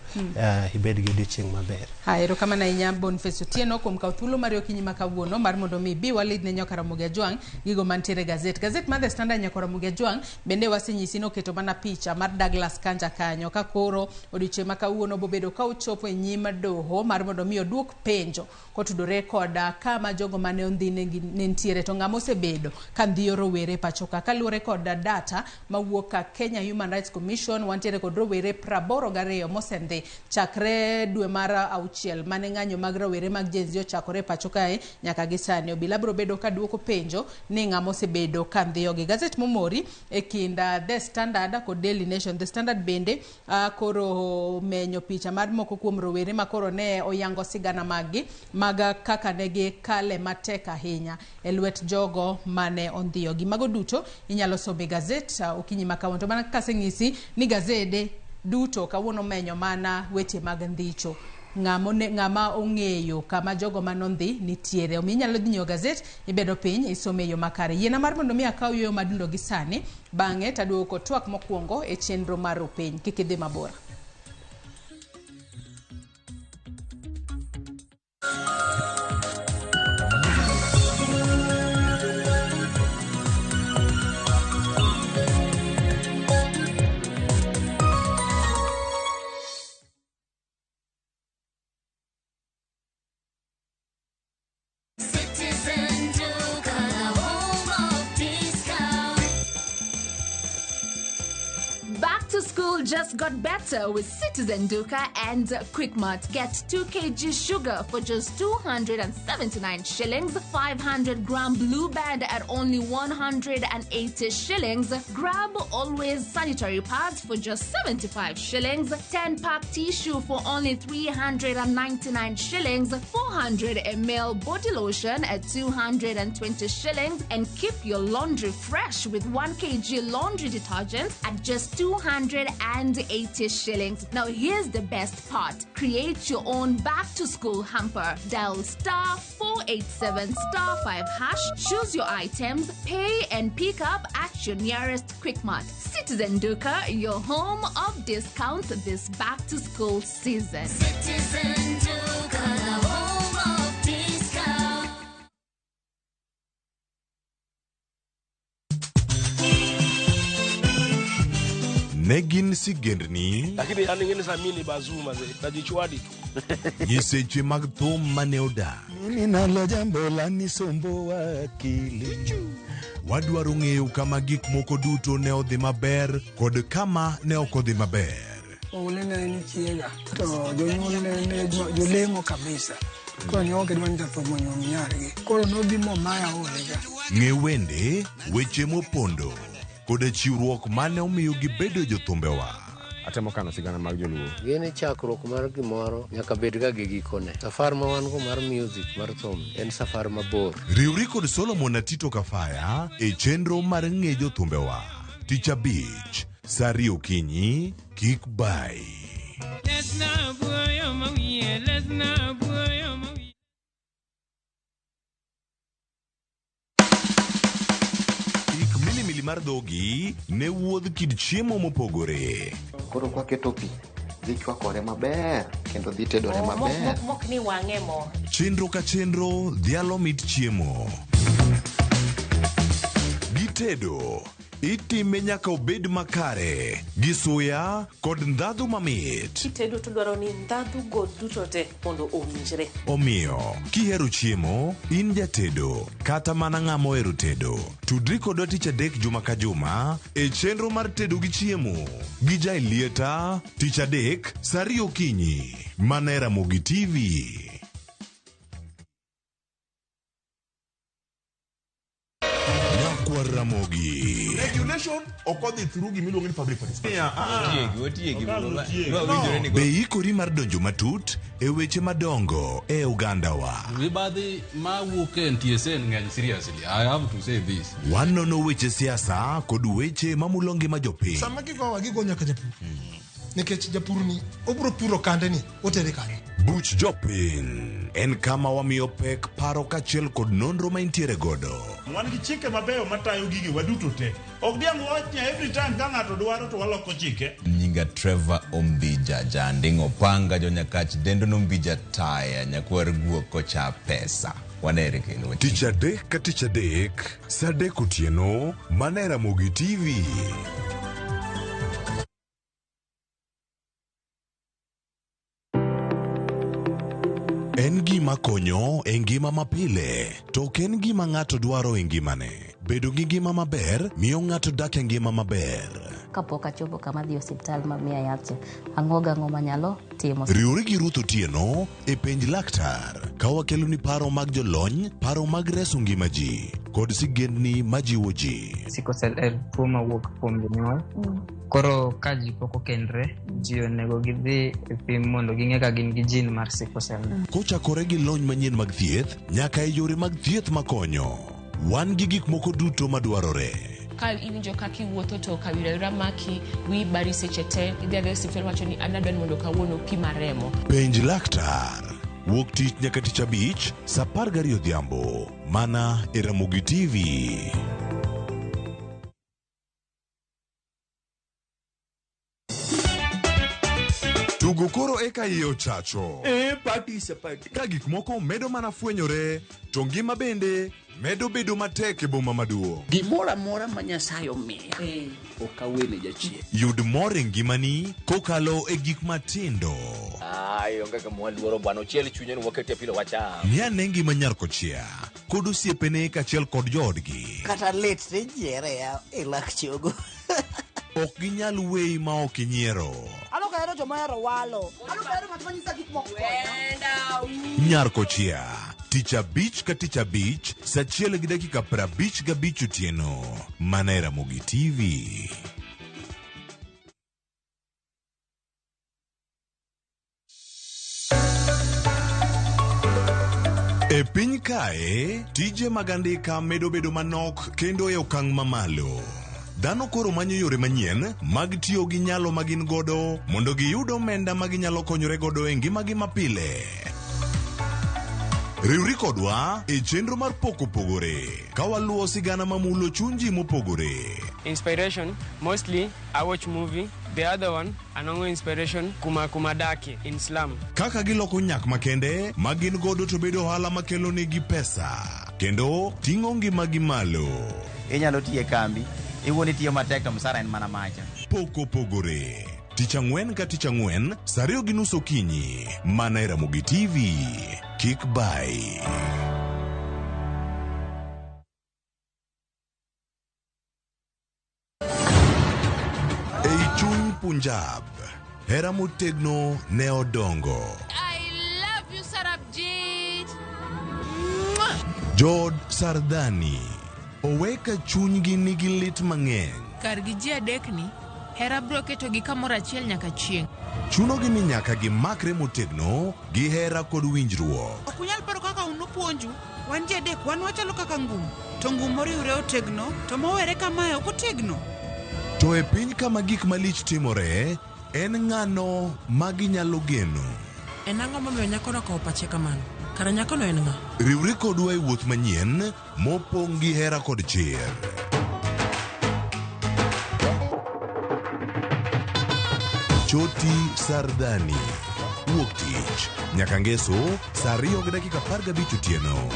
Ibed gi odiochieng' maber. Erokamano ahinya Boniface Otieno kuom kawo thuolo mari okinyi ma kawuono mar mondo mi ibi walid ne Nyakora Ramogi Ojwang' gigo mantiere e gazet. Gazet mar The Standard Nyakora Ramogi Ojwang' bende wasenyisi noketo mana picha mar Douglas Kanja kanyo ka koro odiochieng' ma kawuono bobedo ka ochopo e nyim doho mar mondo mi oduok penjo kotudore kod kama jogo mane ondhi ne nitiere to ng'ama osebedo ka ndhiyo rowere pacho ka. Kaluwore kod data mawuok ka Kenya Human Rights Commission, wantiere kod rowere 82 mosendhi chakre dwe mar 6 mane ng'anyo mag rowere mag Gen Z ochakore pacho kae nyaka gi sani. Obila biro bedo ka duoko penjo ni ng'ama osebedo ka ndhiyogi. Gazet momori e kind The Standard kod Daily Nation. The Standard bende koro menyo picha mar moko kuom rowere ma koro ne oyango sigana maggi mag kaka ne gikale matek ahinya e lwet jogo mane ondhiyogi. Mago duto inyalo somo e gazet okinyi ma kawuono. To mana kaka aseng'isi ni gazede duto kawuono menyo mana weche mag ndhicho. Ng'ama ong'eyo kama jogo manondhi nitiere. Omiyo inyalo dhi nyiewo gazet, ibedo piny, isome e yo makare. Yiena mar mondo mi akaw yueyo madundo gi sani, bang'e taduogo kod twak mokwongo e chenro mar Rupiny. Kik idhi mabor. school just got better with Citizen Duka and Quickmart. Get 2 kg sugar for just 279 shillings, 500 gram blue band at only 180 shillings. Grab always sanitary pads for just 75 shillings, 10 pack tissue for only 399 shillings, 400 ml body lotion at 220 shillings, and keep your laundry fresh with 1 kg laundry detergent at just 280 shillings. Now, here's the best part create your own back to school hamper. Dial star 487 star 5 hash, choose your items, pay and pick up at your nearest Quickmart. Citizen Duka, your home of discounts this back to school season. Citizen Duka, the home of discount. Ne gin sigendni lakini an ing'eni samini bazuma ze najichwadi tu nyiseche mag thum mane odak. Mimi nalo jambo lanisumbua akili. Wadwaro ng'eyo kama gik moko duto ne odhi maber kod kama ne ok odhi maber. Oule ne en chiega to jonyuol ne ne jolemo kabisa. Koro ne ok gidwa ni jathum onyuom nyargi. Koro nobi momaya olega. Ng'e wende, weche mopondo koda chiwruok mane omiyo gibedo jothumbewa. Atemo kano sigana mag joluo. Gini chakruok mar gimoro nyaka bed ga gi gikone. Safar ma wan go mar music mar thum en safar mabor. Riwri kod Solomon Atito Kafaya e chenro mar ng'e jothumbewa. Tich abich, sa ariyo okinyi, kik bai. Ik milimili mar dhogi ne wuodh kit chiemo mopogore. Koro kwaketo pi, dhi chwakore maber kendo dhi tedore maber. Mok ni wang'e mo. Chenro ka chenro dhialo mit chiemo. Gitedo, itime nyaka obed makare, gi suya kod ndhadhu mamit. Kitedo to dwaro ni ndhadhu go duto te mondo owinjre. Omiyo, kihero chiemo, in jatedo, kata mana ng'ama ohero tedo, tudri kodwa tich adek juma ka juma e chenro mar tedo gi chiemo gi Jailieta tich adek sa ariyo okinyi mana e Ramogi TV. Nyakwar Ramogi. Regulation ok odhi through gimiluongo ni public participation. Otiegi, otiegi. No. Be ikori mar donjo matut e weche madongo e ogandawa? Mibadhi mawuok e NTSA ng'eny seriously. I have to say this. Wanono weche siasa kod weche mamulo ngima jopiny. Sama gigowa gigo nyaka japur. Nikech japur ni obiro puro kande ni otere kanye. Buch jopiny en kama wamiyo pek paro kaachiel kod nonro ma intiere godo. Wan gi chike mabeyo matayo gige waduto te. Ok diang' wach ni every time ka ng'ato dwaro to waloko chike. Nyinga Trevor Ombija Janding Opanga jonyakach dendo nombija taya nyakwar guok kocha pesa. Wanere kendo. Tich adek ka tich adek, sa adek otieno, mana e Ramogi TV. En gima konyo e ngima mapile, to ok en gima ng'ato dwaro e ngimane. Bedo gi ngima maber miyo ng'ato dak e ngima maber. Kapok achopo kama dhi osiptal ma miya yath cha, ang'o gang'o manyalo timo. Riwri gi Ruth Otieno e penj laktar ka wakeloni paro mag jolony, paro mag reso ngima ji kod sigendni majiwo ji. Sickle cell en tuo mawuok kuom jonyuol. Koro ka ji pok okendre, ji onego gidhi e pim mondo ging'e ka gin gi gene mar sickle cell. Kochakore gi lony manyien mag thieth nyaka e yore mag thieth makonyo, wan gi gik moko duto madwarore. Ka iwinjo kaka iwuotho to kawira maki, wiyi bari seche te, idhi adhiya e osiptal wacho ni an adwa ni mondo kawuono pima remo. Penj laktar. Wuok tich nyaka tich abich, sa 12 odhiambo, mana e Ramogi TV. Tugo koro eka iye ochacho. E party is a party. Ka gik moko medo mana fwenyore, to ngima bende medo bedo matek e boma maduong'. Gimoro amora ma Nyasaye omiya ok awene jachien. Yud mor e ngimani kokalo e gik matindo. Ai, onge kama waluoro bwana, ochiel chunye ni wakete pilo wacham. Ng'i ane ngima nyar kochia kod osiepene kaachiel kod joodgi. Kata lit tijiere ya e lak chogo. Ok ginyal weyi ma ok inyiero. An ok ahero joma ohero walo. An ok ahero ng'at ma nyisa gik moko konya. Nyar Kochia, tich abich ka tich abich, saa achiel gi dakika 55 otieno, mana e Ramogi TV. E piny kae, tije mag andika medo bedo manok kendo e okang' mamalo. Dhano koro manyo yore manyien mag tiyo gi nyalo ma gin godo mondo giyud omenda ma ginyalo konyore godo e ngimagi mapile. Riwri kodwa e chenro mar Pok Opogore ka waluwo sigana mamulo chuny ji mopogore. Inspiration, mostly I watch movie. The other one, anongo inspiration kuma kuma dake in slum. Kaka giloko nyak makende ma gin godo to bedo ohala makelo negi pesa kendo ting'o ngimagi malo. Inyalo tiyo e kambi, iwuon itiyo matek to msara en mana macha. Pok Opogore. Tich ang'wen ka tich ang'wen, saa 2:30 okinyi, mana e Ramogi TV. Kik bayi. Ei chuny Punjab, hera motegno ne odongo. I love you, Sarabjit. Mwah! Jood Sardani owe ka chunygi nigi lit mang'eny. Kargi ji adekni, hera biro ketogi kamoro achiel nyaka chieng'. Chunogi ni nyaka gimakre motegno gi hera kod winjruok. Ok unyal paro kaka un upuonju. Wan ji adek wan wachalo kaka ngum, to ngum moriwre otegno, to mowere kamae ok otegno. To e piny kama gik malich timore, en ng'ano ma ginyalo geno? En ang'o momiyo nyakono okawo pache kamano? Kara nyakono en ng'a? Riwri kodwa e wuoth manyien mopong' gi hera kod chir. Choti Sardani. Wuok tich nyaka ngeso saa 2:15 otieno.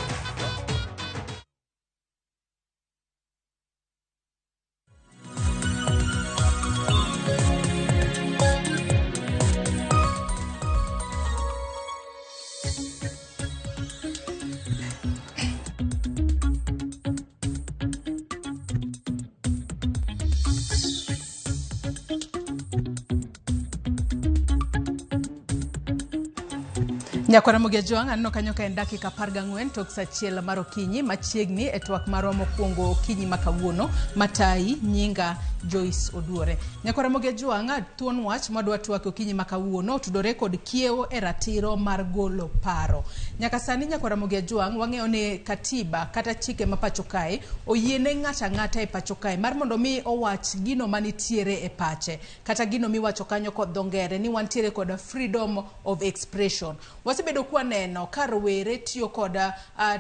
Nyakwara Ramogi Ajwang' aneno kanyo ka en dakika 14 tok sa achiel mar okinyi machiegni e twak marwa mokwongo okinyi ma kawuono matayi nyinga Joyce Oduore. Nyakwara Ramogi Ajwang' thuon wach mwadwa twak okinyi ma kawuono otudore kod kiewo e ratiro mar golo paro. Nyaka sani Nyakwara Ramogi Ajwang' wang'eyo ni katiba kata chike ma pacho kae oyiene ng'ato ang'ata e pacho kae mar mondo mi owach gino manitiere e pache kata gino miwacho kanyo kod dho ngere ni wantiere kod freedom of expression. Wasebedo kwaneno ka rowere tiyo kod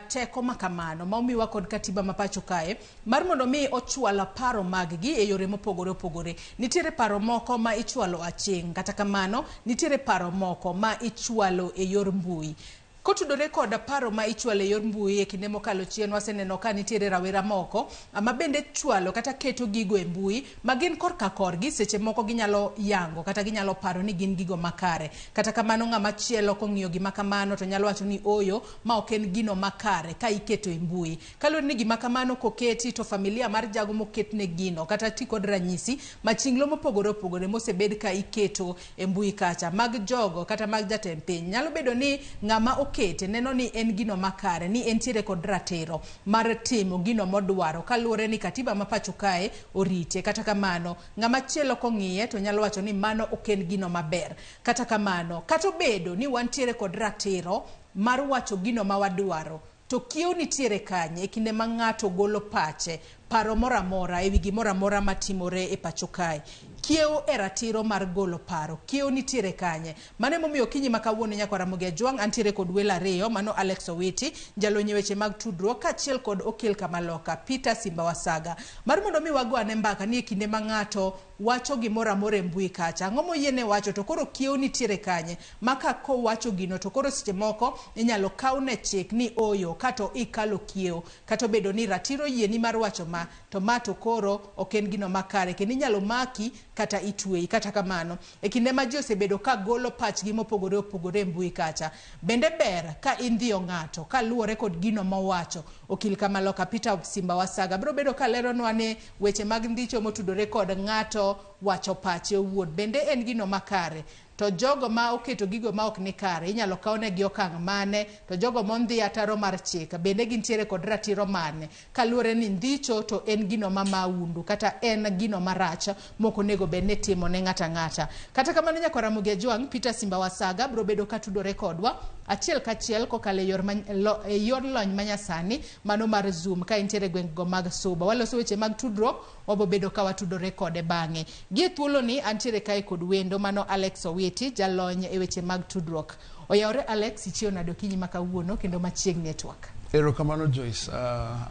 teko makamano ma omiwa kod katiba ma pacho kae mar mondo mi ochwal paro maggi e yore mopogore opogore. Nitiere paro moko ma ichwalo aching', kata kamano nitiere paro moko ma ichwalo e yor mbui. Kotudore kod paro ma ichwalo e yor mbui e kinde mokalo chien waseneno ka nitiere rawera moko ma bende chwalo kata keto gigo e mbui ma gin korka korgi seche moko ginyalo yango kata ginyalo paro ni gin gigo makare. Kata kamano ng'ama chielo kong'iyo gima kamano to nyalo wacho ni oyo ma ok en gino makare ka iketo e mbui. Kaluwore ni gima kamano koketi to familia mar jago moketne gino kata ti kod ranyisi machinglo mopogore opogore mosebed ka iketo e mbui kacha mag jogo kata mag jatend piny. Nyalo bedo ni ng'ama okete neno ni en gino makare, ni entiere kod ratiro mar timo gino modwaro kaluwore ni katiba ma pacho kae orite. Kata kamano, ng'ama chielo kong'iye to nyalo wacho ni mano ok en gino maber. Kata kamano, kata obedo ni wantiere kod ratiro mar wacho gino ma wadwaro, to kiewo nitiere kanye e kinde ma ng'ato golo pache, paro moro amora ewi gimoro amora matimore e pacho kae? Kiewo e ratiro mar golo paro, kiewo nitiere kanye? Mano emomiyo okinyi ma kawuono Nyakwar Ramogi Ajwang' antiere kod welo ariyo, mano Alex Owiti, jalony e weche mag tudruok, kaachiel kod okil kamaloka, Peter Simba Wasaga. Mar mondo mi wago ane mbaka ni e kinde ma ng'ato wacho gimoro amora e mbui kacha, ang'o moyiene wacho to koro kiewo nitiere kanye? Ma ka kowacho gino to koro seche moko inyalo kawne chik ni oyo kato ikalo kiewo, kata obedo ni ratiro oyieni mar wacho ma, to ma to koro ok en gino makare kendo inyalo maki kata itweyi. Kata kamano, e kinde ma ji osebedo ka golo pachgi mopogore opogore e mbui kacha, bende ber ka indhiyo ng'ato kaluwore kod gino mowacho. Okil Kamaloka Peter Simba Wasaga biro bedo ka leronwa ni weche mag ndicho motudore kod ng'ato ng'ato wacho pache owuon. Bende en gino makare? To jogo ma oketo gigo ma ok ni kare inyalo kawnegi okang' mane? To jogo mondhi ataro mar chik bende gintiere kod ratiro mane? Kaluwore ni ndhicho to en gino ma maundu kata en gino marach mok onego bed ni itimo ne ng'ato ang'ata. Kata kamano nyakwar Ramogi Ajwang', Peter Simba Wasaga biro bedo ka tudore kodwa achiel kachiel kokalo e yor, lo, e yor lony manyasani mano mar Zoom ka entiere e gwengego mag Suba. Waloso weche mag tudruok, wabobedo ka watudore kode bang'e. Gie thuoloni antiere kae kod wendo mano Alex Owiti, jalony e weche mag tudruok. Oyawore Alex, ichiew nade okinyi ma kawuono kendo machiegni e twak? Erokamano Joyce,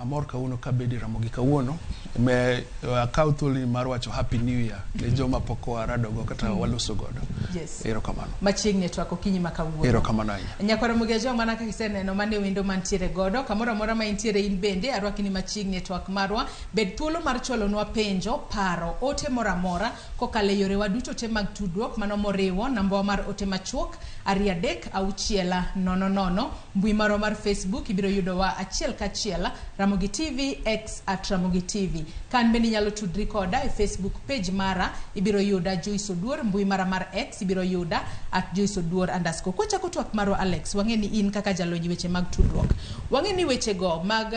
amor kawuono kabedo e Ramogi kawuono. Me akaw thuoloni mar wacho Happy New Year ne joma pok waradogo kata waloso godo. Yes. Erokamano. Machiegni e twak okinyi ma kawuono. Erokamano ahinya. Nyakwar Ramogi Ajwang' mana kaka iseneno mano e wendo mantiere godo. Kamoro amora ma intiere in bende arwaki ni machiegni e twak marwa. Bed thuolo mar chwalonwa penjo, paro, ote moro amora kokalo e yorewa duto te mag tudruok mano moriwo nambawa mar ote machuok 2 3 6 0 0, mbui marwa mar Facebook ibiro yudowa achiel kachiel Ramogi TV, X at Ramogi TV. Kan bende inyalo tudri koda e Facebook page mara ibiro yuda Joyce Oduor, mbui mara mar X ibiro yuda at Joyce Oduor underscore. Kwachako twak marwa Alex, wang'e ni in kaka jalony weche mag tudruok. Wang'e ni wechego mag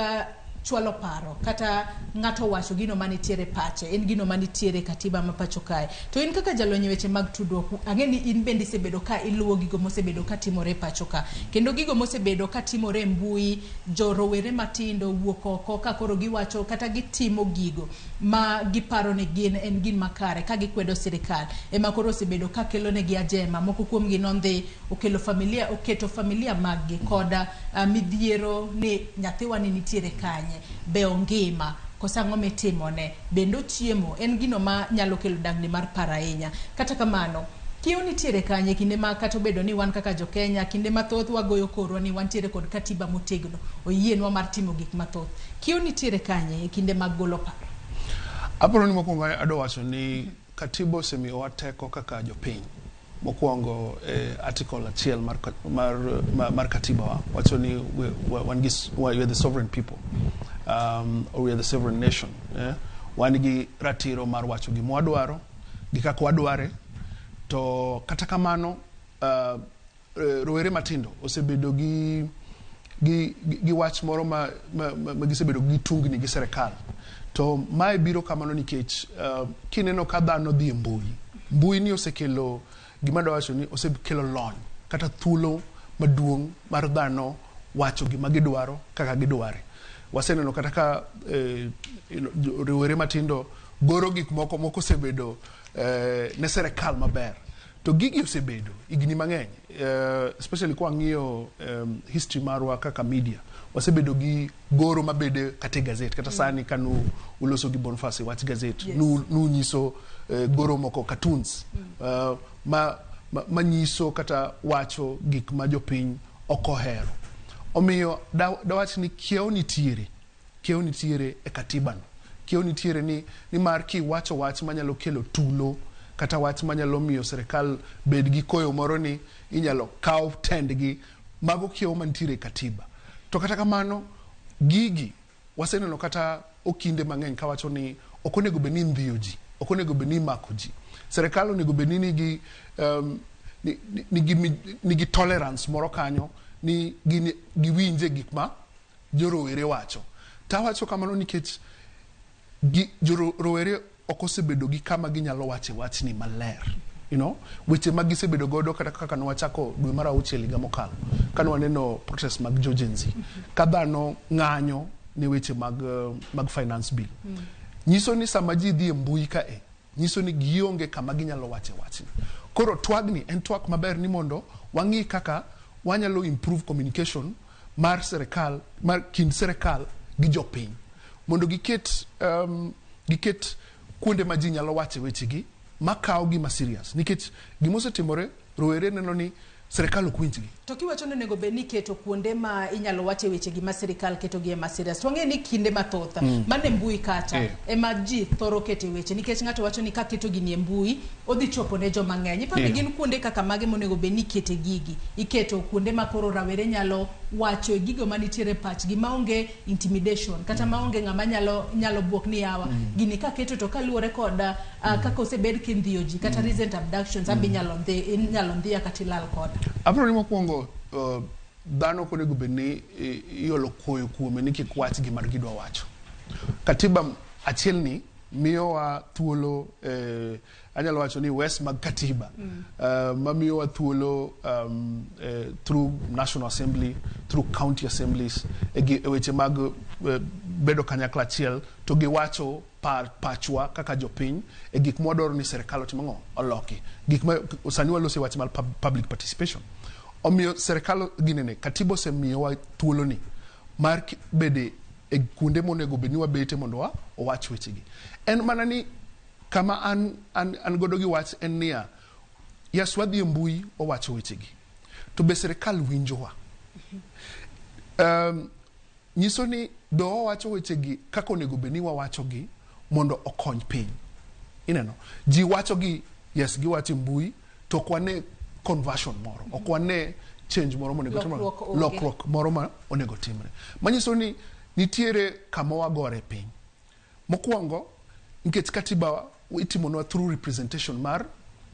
chwalo paro kata ng'ato wacho gino manitiere pache en gino manitiere katiba ma pacho kae. To in kaka jalony e weche mag tudruok, ang'e ni in bende isebedo ka iluwo gigo mosebedo ka timore e pacho ka. Kendo gigo mosebedo ka timore e mbui, jo rowere matindo wuok oko ka koro giwacho kata gitimo gigo ma giparo ni gin en gin makare ka gikwedo sirikal. Ema koro osebedo ka kelo negi ajema. Moko kuom gi nondhi okelo familia, oketo familia maggi koda midhiero ni nyathiwa ni nitiere kanye, be ongima, koso ang'o mitimone, bende ochiemo, en gino ma nyalo kelo dangni mar paro ahinya. Kata kamano, kiewo nitiere kanye kinde ma kata obedo ni wan kaka jokenya kinde mathoth wagoyo korwa ni wantiere kod katiba motegno, oyienwa mar timo gik mathoth. Kiewo nitiere kanye e kinde mag golo paro? Aparo ni mokwongo adwa wacho ni katiba osemiyowa teko kaka jopiny. Mokwongo article achiel mar katiba wa wacho ni we are the sovereign people, or we are the sovereign nation. Wan gi ratiro mar wacho gima wadwaro gi kaka wadware. To kata kamano rowere matindo osebedo gi wach moro ma gisebedo gi tungni gi sirikal. To mae biro kamano nikech kineno ka dhano dhi e mbui, mbui ni osekelo gima adwa wacho ni osekelo lony kata thuolo maduong' mar dhano wacho gima gidwaro kaka gidware. Waseneno kata ka rowere matindo goro gik moko moko osebedo ne sirikal maber. To gigi osebedo higni mang'eny, especially kwa wang'iyo history marwa kaka media, wasebedo gi goro mabede kata e gazet kata sani kanu uloso gi Boniface e wach gazet. Nunyiso goro moko cartoons manyiso kata wacho gik ma jopiny ok ohero. Omiyo dawach ni kiewo nitiere e katiba no. Kiewo nitiere ni nimar kiwacho wach manyalo kelo tulo kata wach manyalo miyo sirikal bed gi koyo moro ni inyalo kaw tendgi, mago kiewo mantiere e katiba. To kata kamano gigi waseneno kata okinde mang'eny kawacho ni ok onego bed ni indhiyo ji, ok onego bed ni imako ji. Sirikal onego bed ni nigi tolerance moro kanyo ni gin giwinje gik ma jorowere wacho. Tawacho kamano nikech rowere ok osebedo gi kama ginyalo wache wachni maler. Weche ma gisebedo godo kata kaka nwachako dwe mar auchiel higa mokalo kane waneno protest mag jo Gen Z ka dhano ng'anyo ne weche mag finance bill. Nyiso ni sama ji dhi e mbui kae, nyiso ni gionge kama ginyalo wache wachni. Koro twagni en twak maber ni mondo wang'i kaka wanyalo improve communication mar sirikal, mar kind sirikal gi jopiny mondo giket kuonde ma ji nyalo wache wechegi makawo gima serious nikech gimosetimore rowere neno ni Sirikal ok winjgi. To kiwacho ni onego bed ni iketo kuonde ma inyalo wache wechegi ma sirikal ketogi e masira. To wang'eyo ni kinde mathoth mana e mbui kacha ema ji thoro kete weche nikech ng'ato wacho ni kaketo gini e mbui odhi chopo ne joma ng'eny. Iparo ni gin kuonde kaka mage monego bed ni ikete gigi? Iketo kuonde ma koro rawere nyalo wacho e gigo manitiere e pachgi maonge intimidation kata maonge ng'ama nyalo buok ni yawa gini kaketo to kaluwore kod kaka osebed kindhiyo ji kata recent abductions ambe inyalo ndhiya kata ilal koda. Aparo ni mokwongo dhano ok onego bed ni iolo koyo kuome ni kik wach gima gidwa wacho. Katiba achiel ni miyowa thuolo, anyalo wacho ni wes mag katiba mamiyowa thuolo through National Assembly, through county assemblies, e weche mag bedo kanyakla achiel to giwacho pachwa kaka jopiny e gik mwadwaro ni sirikal otim ang'o, oloki. Gik ma sani waloso e wach mar public participation. Omiyo sirikal ginene, katiba osemiyowa thuoloni mar bede e kuonde monego bed ni wabete mondo wa owach wechegi. En mana ni kama an godo gi wach en niya, yes, wadhi e mbui wawacho wechegi, to be sirikal winjowa? Nyiso ni be wawacho wechegi kaka onego bed ni wawachogi mondo okony piny. Ineno, ji wachogi, yes, giwacho e mbui, to ok wane conversion moro, ok wane change moro monego timre, Lokruok onge. Lokruok moro ma onego timre. Manyiso ni nitiere kama wagore piny. Mokwongo, nikech katiba itimonwa through representation mar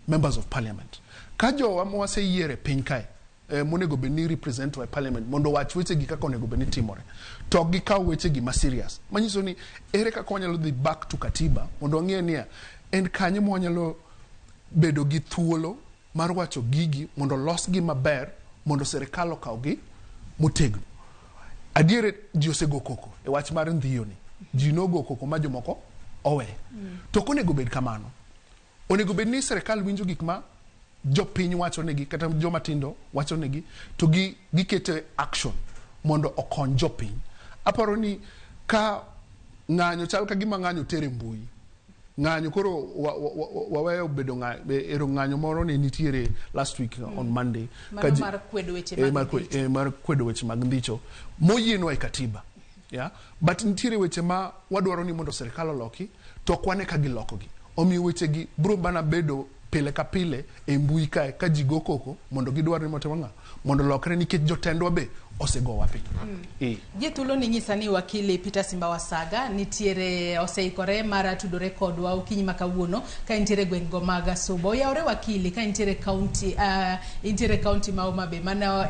members of parliament. Ka jowa mwaseyiero e piny kae, monego bed ni represent wa e parliament mondo owach wechegi kaka onego bed ni timore, to ok gikaw wechegi ma serious. Manyiso ni ere kaka wanyalo dhi back to katiba mondo wang'e niya, en kanye mwanyalo bedo gi thuolo mar wacho gigi mondo losgi maber mondo sirikal okawgi motegno. Adier ji osego koko e wach mar ndhiyo ni. Ji nogo koko ma jomoko owe. To ok onego bed kamano. Onego bed ni sirikal winjo gik ma jopiny wacho negi kata joma tindo wacho negi to giketo action mondo okony jopiny. Aparo ni ka ng'anyo chal ka gima ng'anyo tere mbui. Ng'anyo koro waweyo bedo ero ng'anyo moro ne nitiere last week on Monday. Mano mar kwedo weche mag ndhicho. Mar kwedo weche mag ndhicho moyienwa e katiba. Yeah? But nitiere weche ma wadwaro ni mondo sirikal oloki to ok wane ka gilokogi. Omiyo wechegi biro mana bedo pile ka pile e mbui kae ka ji go koko mondo gidwar ni mondo ng'a mondo lokre nikech jotendwa be osegowa piny. Gi thuolo ni nyisa ni wakili Peter Simba Wasaga nitiere oseikore mar tudore kodwa okinyi ma kawuono ka nitiere gweng' go mag Suba. Oyawore wakili ka nitiere county, nitiere county ma Homa Bay mano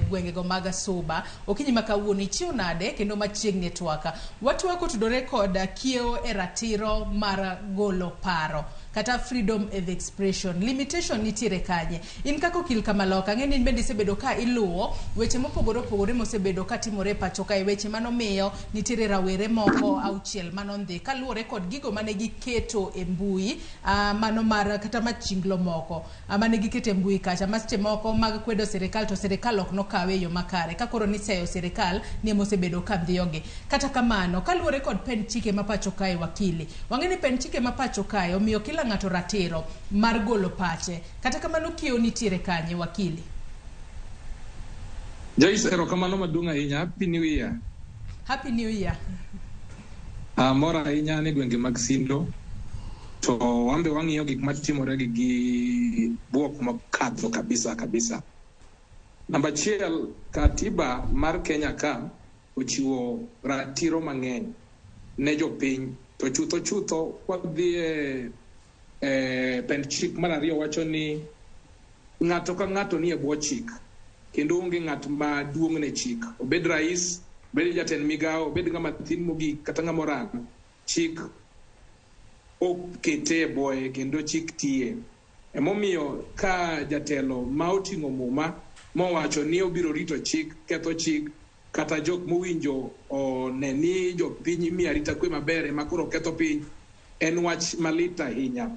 gwenge go mag Suba. Okinyi ma kawuono ichiew nade kendo machiegni e twaka. Watwako tudore kod kiewo e ratiro mar golo paro kata freedom of expression. Limitation nitiere kanye? In kaka okil kamaloka, ang'e ni in bende isebedo ka iluwo weche mopogore opogore mosebedo ka timore e pacho kae, weche manomiyo nitiere rawere moko 6 manondhi kaluwore kod gigo mane giketo e mbui, mano mar kata machinglo moko mane giketo e mbui kacha, ma seche moko mag kwedo sirikal to sirikal ok nokawe e yo makare, ka koro niseyo sirikal ni ema osebedo ka ndhiyogi. Kata kamano, kaluwore kod pend chike ma pacho kae wakili, wang'e ni pend chike ma pacho kae omiyo kila ng'ato ratiro mar golo pache. Kata kamano kiewo nitiere kanye wakili? Joyce, erokamano maduong' ahinya. Happy New Year. Happy New Year. Amor ahinya ni gwenge mag Sindo to wambe wang'iyo gik matimore gi buok mokadho kabisa kabisa. Namba 1, katiba mar Kenya ka ochiwo ratiro mang'eny ne jopiny to chutho chutho kwadhi e pend chik mar 2 wacho ni ng'ato ka ng'ato ni e bwo chik kendo onge ng'at ma duong' ne chik, obed rais, obed jatend migawo, obed ng'ama thin mogik kata ng'ama orango, chik okete e bwoye kendo chik tiye. Emomiyo ka jatelo ma oting'o muma mowacho ni obiro rito chik, ketho chik, kata jok mowinjo one ni jopiny imiyo arita kwe maber ema koro ketho piny, en wach malit ahinya.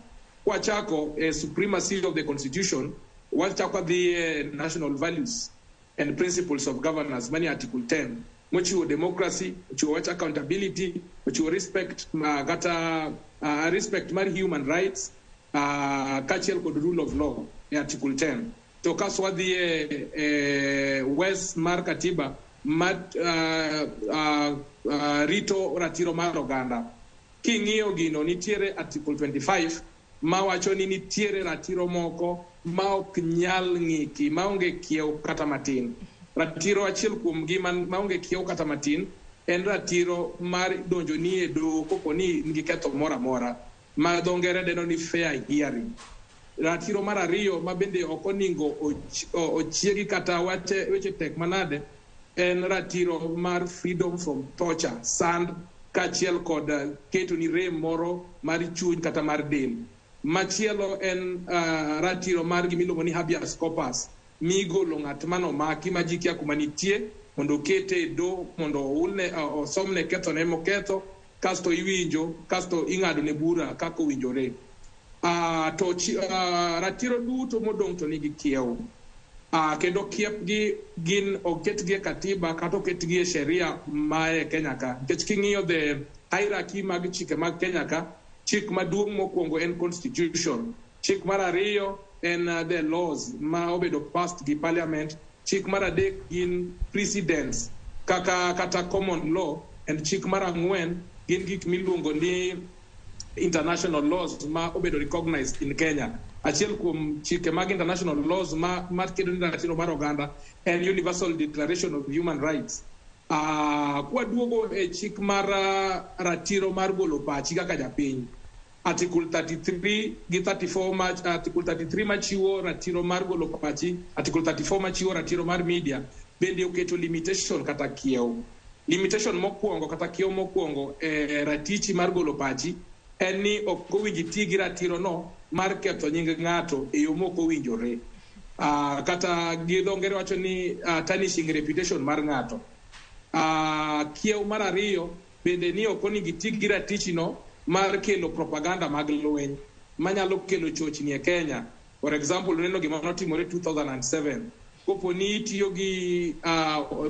Kwachako e supremacy of the constitution, wachako adhi e national values and principles of governance manie article 10 mochiwo democracy, ochiwo wach accountability, ochiwo respect kata respect mar human rights, kaachiel kod rule of law e article 10. To kaso wadhi e wes mar katiba ma rito ratiro mar oganda. King'iyo gino, nitiere Article 25 mawacho ni nitiere ratiro moko ma ok nyal ng'iki, maonge kiew kata matin. Ratiro achiel kuom gi maonge kiew kata matin en ratiro mar donjo ni e doho kopo ni in gi ketho moro amora, ma dho ngere dendo ni fair hearing. Ratiro mar ariyo ma bende ok oningo ochiegi kata weche tek manade en ratiro mar freedom from torture, sand, kaachiel kod keto ni rem moro mar chuny kata mar del. Machielo en ratiro mar gimiluongo ni habeas corpus, migolo ng'at manomaki ma ji kia kuma nitie mondo okete e doho mondo oulne, osomne kethone moketho, kasto iwinjo, kasto ing'adone bura kaka owinjore. To ratiro duto modong' to nigi kiew. Kendo kiepgi gin oketgi e katiba kata oketgi e sheria ma e Kenya ka. Nikech king'iyo the hierarchy mag chike mag Kenya ka, chik maduong' mokwongo en constitution. Chik mar ariyo en the laws ma obedo passed gi parliament. Chik mar adek gin precedents kaka kata common law, and chik mar ang'wen gin gik miluongo ni international laws ma obedo recognized in Kenya. Achiel kuom chike mag international laws ma kedo ni ratiro mar oganda en Universal Declaration of Human Rights. Kwaduogo e chik mar ratiro mar golo pachi kaka japiny, Article 33 gi 34 ma, Article 33 machiwo ratiro mar golo pachi, Article 34 machiwo ratiro mar media, bende oketo limitation kata kiew. Limitation mokwongo kata kiew mokwongo e ratichi mar golo pachi en ni ok owinjo iti gi ratiro no mar ketho nying ng'ato e yo mok owinjore. Kata gi dho ngere wacho ni tarnishing reputation mar ng'ato. Kiew mar ariyo bende ni ok onego iti gi ratichino mar kelo propaganda mag lweny manyalo kelo chochni e Kenya. For example, uneno gima notimore 2007. Kopo ni itiyo gi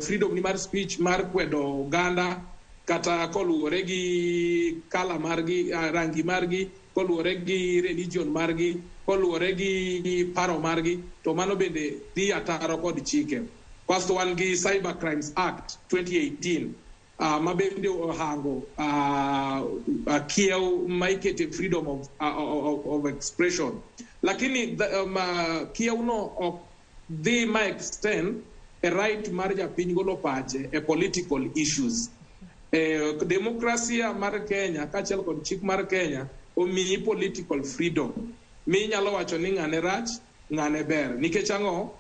freedom ni mar speech mar kwedo oganda kata koluwore gi kala margi, rangi margi, koluwore gi religion margi, koluwore gi paro margi, to mano bende dhi ataro kod chike. Kasto wan gi Cyber Crimes Act 2018 ma bende ohango kiew ma ikete freedom of expression. Lakini kiew no ok dhi ma extend e right mar japiny golo pache e political issues. Demokrasia mar Kenya kaachiel kod chik mar Kenya omiyi political freedom minyalo wacho ni ng'ane rach, ng'ane ber. Nikech ang'o?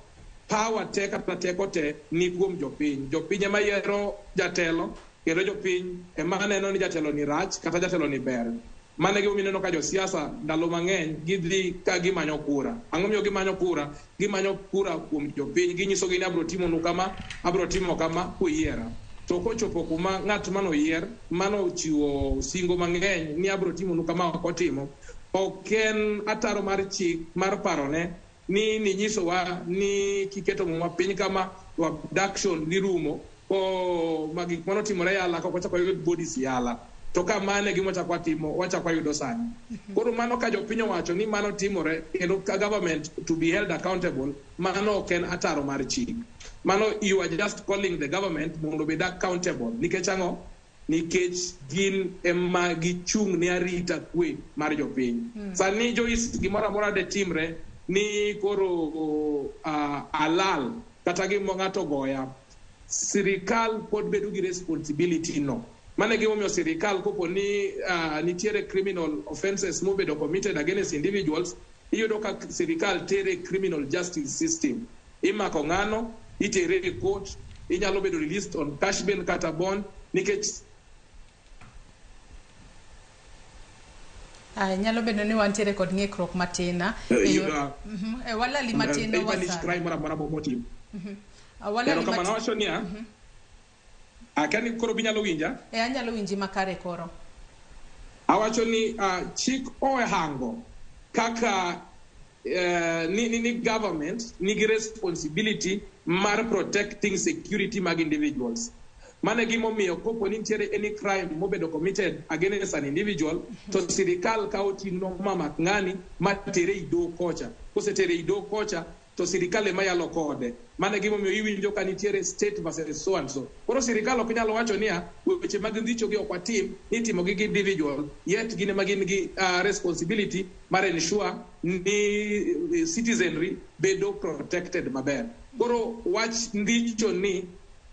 Power te kata teko te ni kuom jopiny. Jopiny ema yiero jatelo, kendo jopiny ema neno ni jatelo ni rach kata jatelo ni ber. Mano e gimomiyo ineno ka josiasa ndalo mang'eny gidhi ka gimanyo kura. Ang'o miyo gimanyo kura? Gimanyo kura kuom jopiny. Ginyisogi ni abiro timonu kama, abiro timo kama kuyiera. To kochopo kuma ng'at manoyier, manochiwo singo mang'eny ni abiro timonu kama ok otimo, ok en ataro mar chik mar parone ni ninyisowa ni kiketo muma piny kama to abduction dhi rumo ko ma gik manotimore yala kok wachak wayud bodies yala. To ka mano e gima wachak watimo, wachak wayudo sani. Koro mano ka jopiny owacho ni mano timore kendo ka government to be held accountable, mano ok en ataro mar chik. Mano you are just calling the government mondo obed accountable. Nikech ang'o? Nikech gin ema gichung' ne arita kwe mar jopiny. Sani Joyce, gimoro amora de timre ni koro alal kata gima ng'ato goya, sirikal pod bedo gi responsibility no. Mano e gimomiyo sirikal kopo ni nitiere criminal offences mobedo committed against individuals, iyudo ka sirikal tere criminal justice system. Imako ng'ano, itere e court, inyalo bedo released on cash bail kata bond, nikech Ay, nyalo bedo ni wantiere kod ng'ikruok matin yudo Walali matin punish wasara. Crime moro amora motim. Walali Erokamano matin. awacho niya, akia ni koro binyalo winja. E, anyalo winji makare koro. Awacho ni chik ohango kaka ni government nigi responsibility mar protecting security mag individuals. Mano e gimomiyo kopo ni nitiere any crime mobedo committed against an individual, to sirikal kawo ting'no mamak ng'ani matere i doho kocha. Kosetere i doho kocha, to sirikal ema yalo kode. Mano e gimomiyo iwinjo ka nitiere state versus so and so. Koro sirikal ok nyal wacho niya, weche mag ndicho gi ok watim, ni itimogi gi individual, yet gin ema gin gi responsibility mar ensure ni citizenry bedo protected maber. Koro wach ndicho ni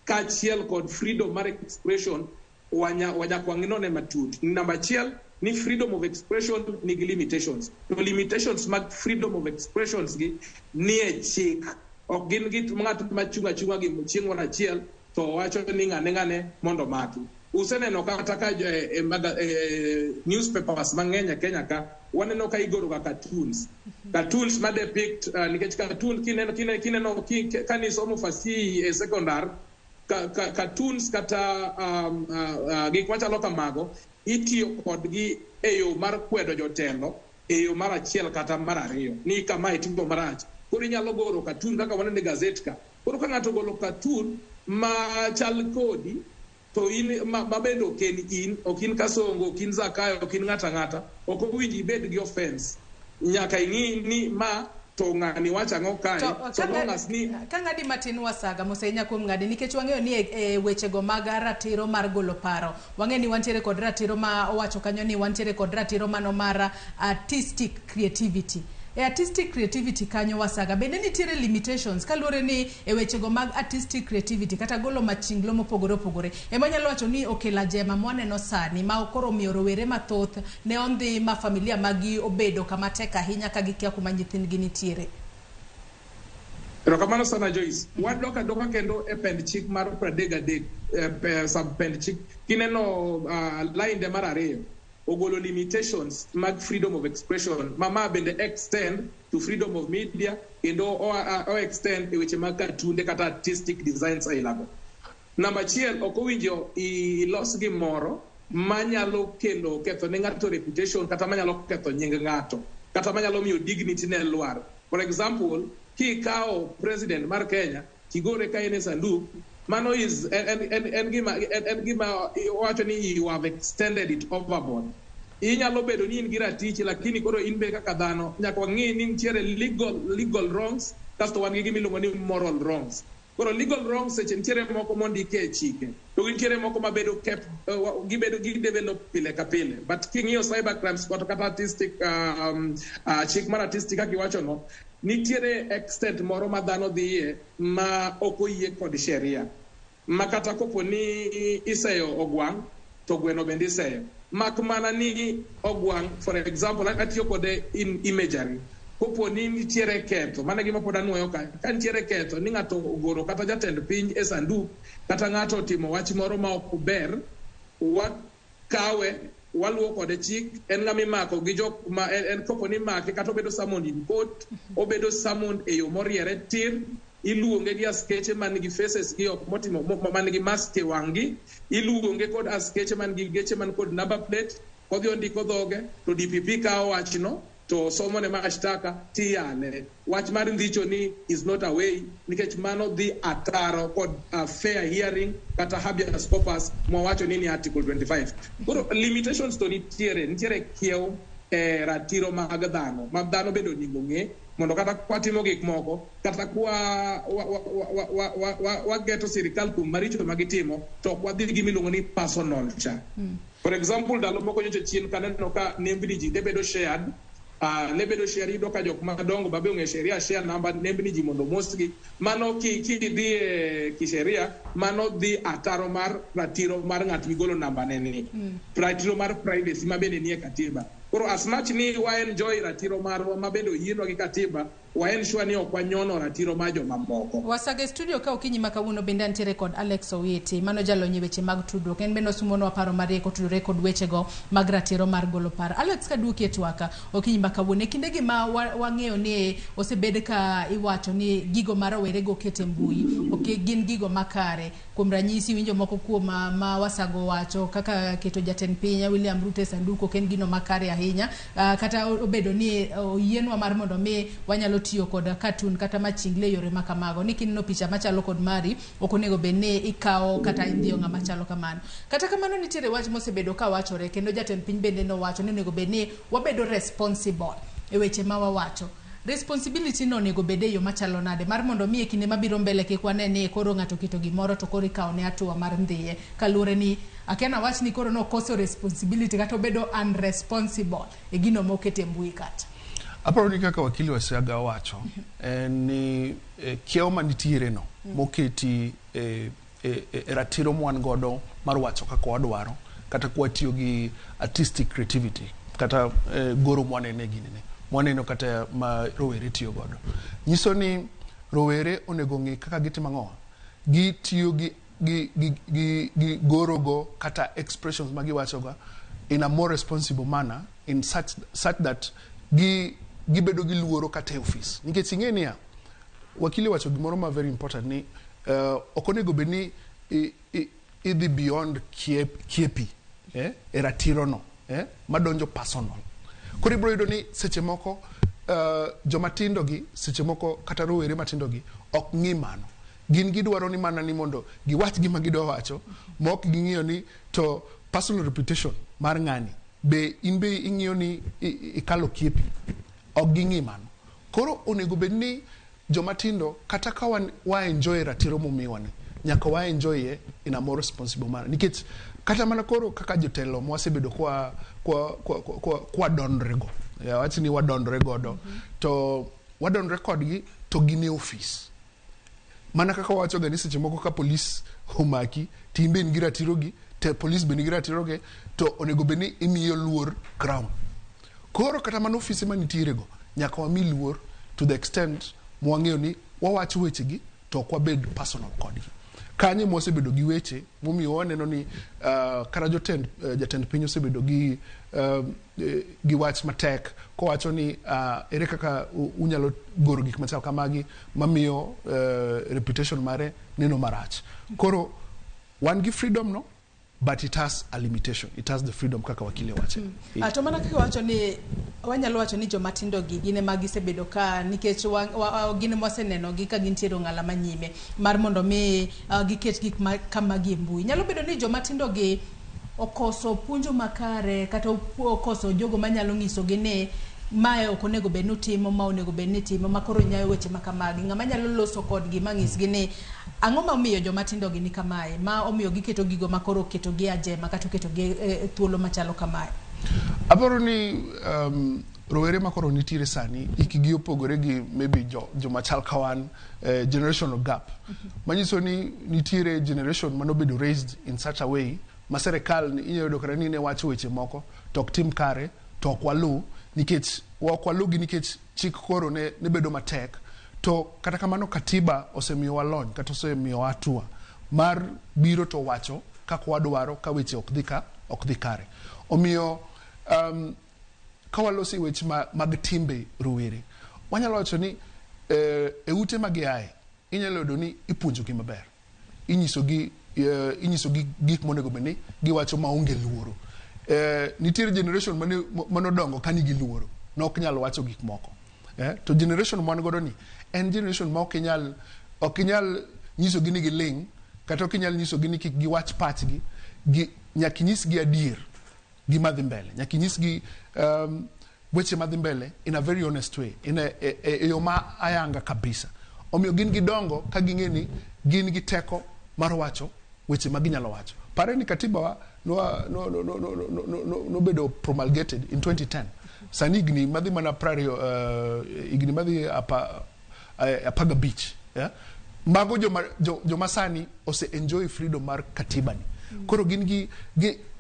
kaachiel kod freedom mar expression wanyaka wang'inone matut. Namba achiel ni freedom of expression nigi limitations. To limitations mag freedom of expressions gi nie chik. Ok gin gik ng'at machung' achung'a gi chieng' moro achiel to wacho ni ng'ane ng'ane mondo omaki. Useneno kata ka newspapers mang'eny e Kenya ka, waneno ka igoro ga cartoons. Cartoons ma depict, nikech cartoon kineno, kineno, kineno, ki, kanisomo fasihi e secondar, cartoons kata gik machalo kamago, itiyo kodgi e yo mar kwedo jotelo, e yo mar achiel kata mar ariyo, ni kama itimo marach. Koro inyalo goro cartoon kaka waneno e gazet ka. Koro ka ng'ato ogolo cartoon ma chal kodi, to in ma bende ok en in, ok in Kasongo, ok in Zakayo, ok in ng'ato ang'ata, ok owinjo ibed gi offense. Nyaka ing'i ni ma to ng'ani wacho ang'o kae. To, So long as ni ka ng'adi matin wasaga mos ahinya kuom ng'adi, nikech wang'eyo ni e wechego mag ratiro mar golo paro, wang'eyo ni wantiere kod ratiro ma owacho kanyo ni wantiere kod ratiro mano mar artistic creativity. E artistic creativity kanyo wasaga, bende nitiere limitations kaluwore ni e wechego mag artistic creativity kata golo machinglo mopogore opogore ema nyalo wacho ni okelo ajema mwaneno sani ma koro omiyo rowere mathoth ne ondhi ma familia magi obedo kama tek ahinya ka gikia kuma nyithindgi nitiere. Erokamano sana Joyce. Wadok adoka kendo e pend chik mar 33, sub pend chik. Kineno line de mar ariyo, ogolo limitations mag freedom of expression, ma ma bende extend to freedom of media, kendo o extend e weche mag cartoonde kata artistic designs ailago. Namba achiel, ok owinjo ilos gimoro manyalo kelo ketho ne ng'ato reputation kata manyalo ketho nying ng'ato, kata manyalo miyo dignity ne lwar. For example, kikawo president mar Kenya, tigore ka en e sanduk, mano is en gima wacho ni you have extended it overboard. Inyalo bedo ni in gi ratichi, lakini koro in be kaka dhano nyaka wang'i ni nitiere legal wrongs, kasto wan gi gima iluongo ni moral wrongs. Koro legal wrongs seche nitiere moko mondiki e chike, to nitiere moko mabedo kept, gibedo gi develop pile ka pile. But king'iyo cyber crimes kata artistic, chik mar artistic kaka iwacho no, nitiere extent moro ma dhano dhiye ma ok oyie kod sheria. Ma kata kopo ni iseyo ogwang', to gweno bende iseyo. Mak mana ni ogwang', for example, atiyo kode in imagery. Kopo ni nitiere ketho, mano e gima pod anuoyo ka, ka nitiere ketho ni ng'ato ogoro kata jatend piny e sanduk, kata ng'ato otimo wach moro ma ok ber, wakawe, waluwo kode chik, en ng'ama imako gi jok ma en kopo ni imake kata obedo summoned in court, obedo summoned e yo moriere tir, iluonge gi askeche man gi faces gi ok motimo, man gi mask e wang'gi, iluonge kod askeche man gi geche man kod number plate, kodhi ondiko dhoge, to DPP kawo wachno, to somo ne mashtaka tiyale. Wach mar ndicho ni is not a way, nikech mano dhi ataro kod a fair hearing kata habeas corpus mwawacho ni article 25. Koro limitations to nitiere, nitiere kiew e ratiro mag dhano, ma dhano bende onego ng'e, mondo kata kwatimo gik moko, kata kwa wageto sirikal kuom maricho ma gitimo, to ok wadhi gi gimiluongo ni personal cha. For example, ndalo moko nyocha chien kaneno ka nembni ji ne bedo shared, ne bedo shared, iyudo ka jok madongo ba be ong'e sheria, share namba nembni ji mondo omosgi. Mano kidhi e kisheria, mano dhi ataro mar ratiro mar ng'at migolo namba ne ni. Ratiro mar privacy ma bende nie katiba. Koro as much ni wa enjoy ratiro marwa ma bende oyienwa gi katiba, wa ensure ni ok wanyono ratiro mar jomamoko. Wasaga e studio ka okinyi ma kawuono bende antiere kod Alex Owiti, mano jalony e weche mag tudruok. En bende osumonwa paro mariek otudore kod wechego mag ratiro mar golo paro. Alex, kaduoki e twaka okinyi ma kawuono, e kindegi ma wang'eyo ni osebed ka iwacho ni gigo ma rowerego keto e mbui ok gin gigo makare. Kuom ranyisi, winjo moko kuom ma Wasago wacho kaka keto jatend piny William Ruto e sanduku ok en gino makare ahinya. Kata obedo ni oyienwa mar mondo mi wanyalo tiyo kod cartoon kata machingle e yore ma kamago, ni kineno picha machalo kod mari ok onego bed ni ikawo kata indhiyo ng'ama chalo kamano. Kata kamano nitiere wach mosebedo ka wachore kendo jatend piny bende nowacho ni onego bed ni wabedo responsible e weche ma wawacho. Responsibility no onego bed e yo machalo nade mar mondo mi e kinde mabiro mbele kik wane ni koro ng'ato oketo gimoro to koro ikawo ne hatua mar ndhiye kaluwore ni akia nawach ni koro nokoso responsibility kata obedo unresponsible e gino moketo e mbui kacha. Aparo ni kaka wakili Wasiaga owacho en ni kiewo manitiere no moketi e, e, e, e ratiro mwan godo mar wacho kaka wadwaro kata kwatiyo gi artistic creativity kata goro mwanene ginene mwaneno kata ma rowere tiyo godo nyiso ni rowere onego ng'i kaka gitimo ang'owa gitiyo gi gorogo kata expressions ma giwachoga in a more responsible manner in such that gi gibedo gi luoro kata e ofis nikech ing'e niya wakili wacho gimoro ma very important ni ok onego bed ni idhi beyond kiepi e ratiro no madonjo personal. Koro ibiro yudo ni seche moko joma tindo gi seche moko kata rowere matindo gi ok ng'i mano. Gin gidwaro ni mana ni mondo giwach gima gidwa wacho ma ok ging'iyo ni to personal reputation mar ng'ani be in be ing'iyo ni ikalo kiepi ok ging'i mano. Koro onego bed ni joma tindo kata ka wan wa enjoy ratiro momiwa ni nyaka wa enjoy ye in a more responsible manner nikech kata mana koro kaka jotelo mwasebedo kwa dondre go awach ni wadondre godo to wadondre kodgi to gin e ofis mana kaka wawacho ga ni seche moko ka polis omaki to in be in gi ratiro gi te polis be nigi ratiro ge to onego bed ni imiyo luor crown. Koro kata mana ofise manitiere go nyaka wami luor to the extent mwang'eyo ni wawacho weche gi to ok wabed personal kodgi. Kanyo mwasebedo gi weche momiyo waneno ni kata jotend jatend piny osebedo gi wach matek kowacho ni ere kaka unyalo goro gik machal kamagi mamiyo reputation mare neno marach. Koro wan gi freedom no but it has a limitation. It has the freedom kaka wakili wache. To mana kaka wacho ni wanyalo wacho ni joma tindo gi gin ema gisebedo ka nikech gin ema waseneno gi ka gintiere ong'ala manyime mar mondo mi giket gik ma kamagi e mbui. Nyalo bedo ni joma tindo gi okoso puonjo makare kata okoso jogo manyalo nyisogi ni mae ok onego bed ni utimo, ma onego bed ni itimo, ma koro nyayo weche ma kamagi. Ng'ama nyalo loso kodgi ma nyisgi ni ang'o ma omiyo joma tindo gi ni kamae, ma omiyo giketo gigo ma koro oketogi e ajema kata oketogi e thuolo machalo kamae. Aparo ni rowere ma koro nitiere sani hikgi opogore gi maybe joma chal ka wan generational gap. Manyiso ni nitiere generation manobedo raised in such a way ma serikal ni inyalo yudo kata ni ne wacho weche moko to ok tim kare to ok waluw nikech ok waluwgi nikech chik koro ne bedo matek to kata kamano katiba osemiyowa lony kata osemiyowa hatua mar biro to wacho kaka wadwaro ka weche ok dhi kare. Omiyo ka waloso e weche mag timbe rowere wanyalo wacho ni e ute ma giaye inyalo yudo ni ipuonjogi maber, inyisogi gik monego bed ni giwacho maonge luoro. Nitiere generation manodongo ka nigi luoro ne ok nyal wacho gik moko. To generation mwan godo ni en generation ma ok inyal nyisogi ni giling' kata ok inyal nyisogi ni kik giwach pachgi. Nyaka inyisgi adier gima dhi mbele, nyaka inyisgi weche madhi mbele in a very honest way, in e yo ma ayanga kabisa. Omiyo gin gidongo ka ging'e ni gin gi teko mar wacho weche ma ginyalo wacho. Pare ni katiba wa nobedo promulgated in 2010. Sani higni madhi mana 20, higni madhi 15. Yeah? Mago joma sani ose enjoy freedom mar katiba ni. Koro gin gi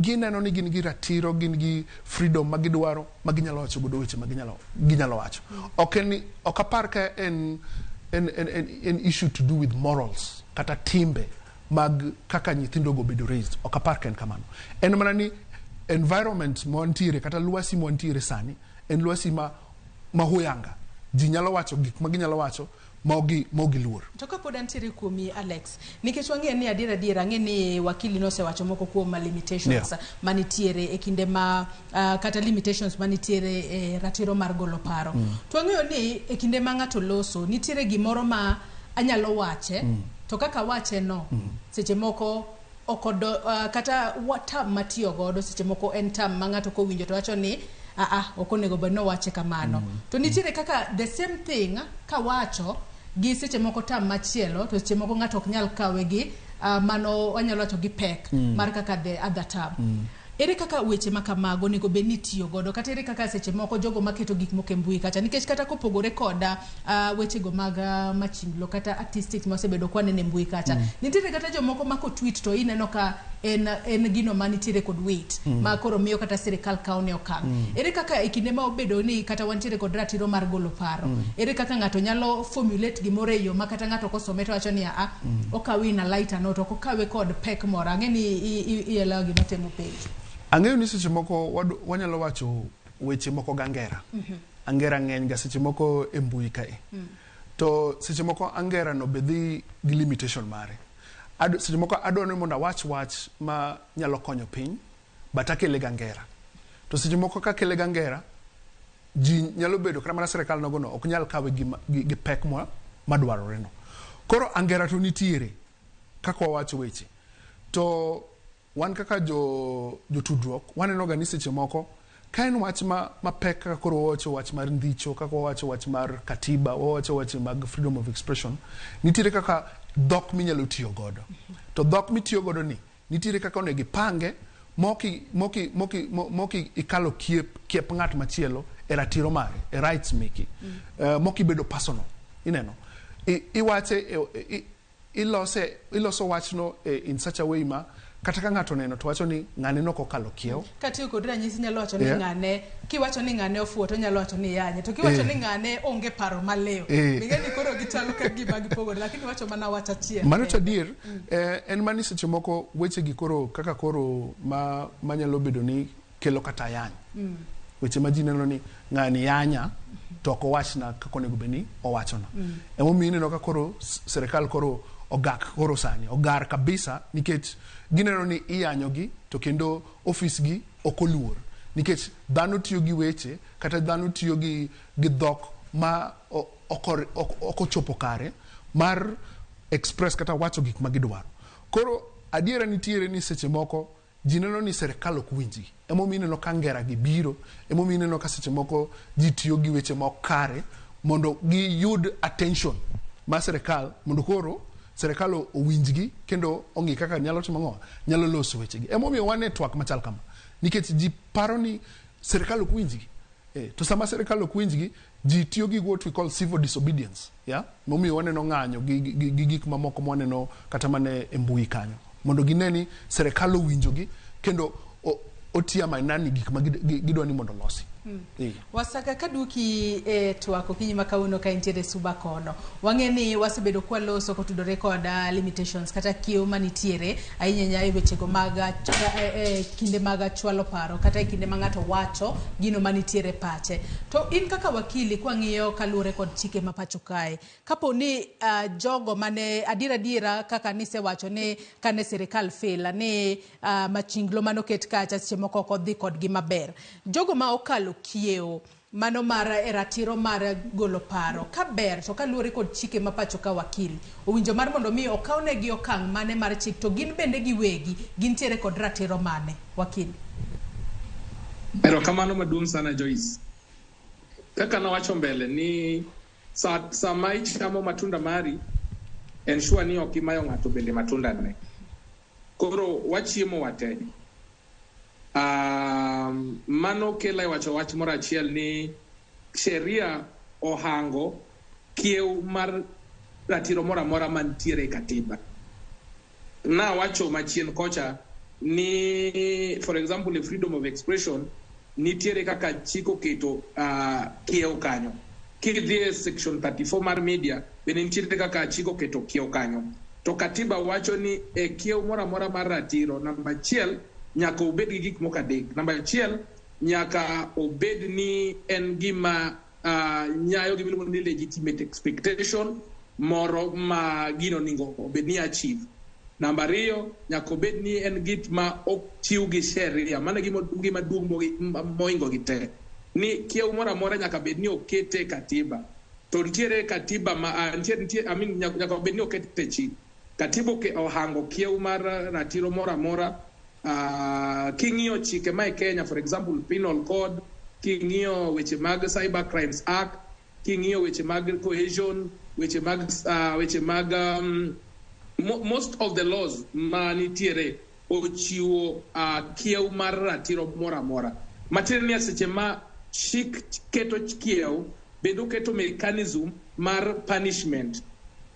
gineno ni gin gi ratiro, gin gi freedom ma gidwaro, ma ginyalo wacho godo weche ma ginyalo wacho. Ok en ok apar ka en issue to do with morals kata timbe mag kaka nyithindo go bedo raised. Ok apar ka en kamano. En mana ni environment mwantiere kata lwasi mwantiere sani en lwasi ma huyanga. Ji nyalo wacho gik ma ginyalo wacho ma ok giluor. To kapod antiere kuomi Alex, nikech wang'eyo ni adier ang'e ni wakili nosewacho moko kuom limitations manitiere e kinde ma kata limitations manitiere e ratiro mar golo paro. To wang'eyo ni e kinde ma ng'ato loso nitiere gimoro ma anyalo wache to kaka wache no seche moko okodo kata term matiyo godo seche moko en term ma ng'ato kowinjo to wacho ni aa ok onego bed ni owache kamano. To nitiere kaka the same thing kawacho gi seche moko tam machielo, to seche moko ng'ato ok nyal kawe gi mano wanyalo wacho gi pek mar kaka the other term. Ere kaka weche ma kamago onego bed ni itiyo godo, kata ere kaka seche moko jogo maketo gik moko e mbui kacha, nikech kata kopogore koda wechego mag machinglo kata artistic ma osebedo kwaneno e mbui kacha, nitiere kata jomoko ma kotweet to ineno ka en gino manitiere kod weight ma koro miyo kata sirikal kawo ne okang'. Ere kaka e kinde ma obedo ni kata wantiere kod ratiro mar golo paro, ere kaka ng'ato nyalo formulate gimoro e yo ma kata ng'ato kosome to wacho ni aa, okawe in a lighter note, ok okawe kod pek moro? Ang'e ni ielewa gima temo penjo. Ang'eyo ni seche moko wanyalo wacho weche moko gangera. Angera ng'eny ga seche moko e mbui kae. To seche moko angera no be dhi gi limitation mare. Seche moko adwaro ni mondo awach wach ma nyalo konyo piny, but akele gangera. To seche moko kakele gangera, ji nyalo bedo kata mana sirikal nogo no ok nyal kawe gi pek madwarore no. Koro angera to nitiere kaka wawacho weche. To wan kaka jo jotudruok waneno ga ni seche moko ka en wach ma mapek kaka koro wawacho wach mar ndicho, kaka wawacho wach mar katiba, wawacho weche mag freedom of expression, nitiere kaka dhok minyalo tiyo godo. To dhok mitiyo godo ni nitiere kaka onego ipange moki ikalo kiep ng'at machielo e ratiro mare, e rights meki. Mokibedo personal ineno. Iwache ilose iloso wachno in such a way ma kata ka ng'ato oneno to wacho ni ng'ane nok okalo kiewo. Katiyo kod ranyisi, nyalo wacho ni ng'ane, kiwacho ni ng'ane ofuwo to nyalo wacho ni yanye, to kiwacho ni ng'ane onge paro maliw, ming'e ni koro gichalo ka gima gipogore, lakini wacho mana wach achiel. Mano to adier. En mani seche moko weche gi koro kaka koro ma manyalo bedo ni kelo kata yany. Weche ma ji neno ni ng'ani yanya to ok owachna kaka onego bed ni owachona. Emomiyo ineno ka koro sirikal koro ogak, koro sani ogar kabisa, nikech gineno ni iyanyogi to kendo ofis gi ok oluor, nikech dhano tiyo gi weche kata dhano tiyo gi dhok ma ok ochopo kare mar express kata wacho gik ma gidwaro. Koro adiera nitiere ni seche moko ji neno ni sirikal ok winjgi, emomiyo ineno ka ngera gi biro, emomiyo ineno ka seche moko ji tiyo gi weche ma ok kare mondo giyud attention mar sirikal, mondo koro sirikal owinjgi kendo ong'i kaka nyalo timo ang'o, nyalo loso wechegi. Emomiyo wan e twak machal kama, nikech ji paro ni sirikal ok winjgi. To sama sirikal ok winjgi, ji tiyo gi what we call civil disobedience, yeah? Momiyo waneno ng'anyo gi gik mamoko mwaneno kata mana e mbui kanyo, mondo gine ni sirikal owinjogi kendo otiya mainani gik ma gidwa ni mondo olosi. Wasaka kaduoki e twak okinyi ma kawuono ka intiere Suba kono. Wang'e ni wasebedo kwaloso kotudore kod limitations kata kiewo manitiere ahinya ahinya e wechego mag kinde mag chwalo paro kata e kinde ma ng'ato wacho gino manitiere pache. To in kaka wakili, kwang'iyo kaluwore kod chike ma pacho kae, kapo ni jogo mane adiera adiera kaka nisewacho ni kane sirikal fail ni machinglo manoket kacha seche moko ok odhi kodgi maber. Jogo ma okalo kiewo mano mar e ratiro mar golo paro ka ber, to kaluwore kod chike ma pacho ka, wakili owinjo mar mondo mi okawnegi okang' mane mar chik, to gin bende giwegi gintiere kod ratiro mane, wakili? Erokamano maduong' sana, Joyce. Kaka nawacho mbele ni sama ichamo matunda mari, ensure ni ok imayo ng'ato bende matunda ne. Koro wachiemo wate. Mano kela e wacho wach moro achiel ni sheria ohango kiew mar ratiro moro amora mantiere e katiba. Nawacho machien kocha ni, for example, e freedom of expression nitiere kaka chik oketo kiew kanyo. Kidhi e section 34 mar media bende nitiere kaka chik oketo kiew kanyo. To katiba wacho ni e kiew moro amora mar ratiro, namba achiel nyaka obed gi gik moko adek. Namba achiel nyaka obed ni en gima nyayo gimiluongo ni legitimate expectation moro ma gino onego obed ni achieve. Namba ariyo nyaka obed ni en gik ma ok chiw gi sheria. Mano e gima duong' mohingo gi te. Ni kiew moro amora nyaka bed ni okete e katiba. To nitiere katiba ma nitie, I mean, nyaka obed ni okete e chik. Katiba ohango kiew mar ratiro moro amora. King'iyo chike ma e Kenya, for example, Penal Code, King'iyo weche mag Cyber Crimes Act, king'iyo weche mag cohesion, weche mag weche mag most of the laws ma nitiere ochiwo kiew mar ratiro moro amora. Matiende ni seche ma chik keto kiew, bende oketo mechanism mar punishment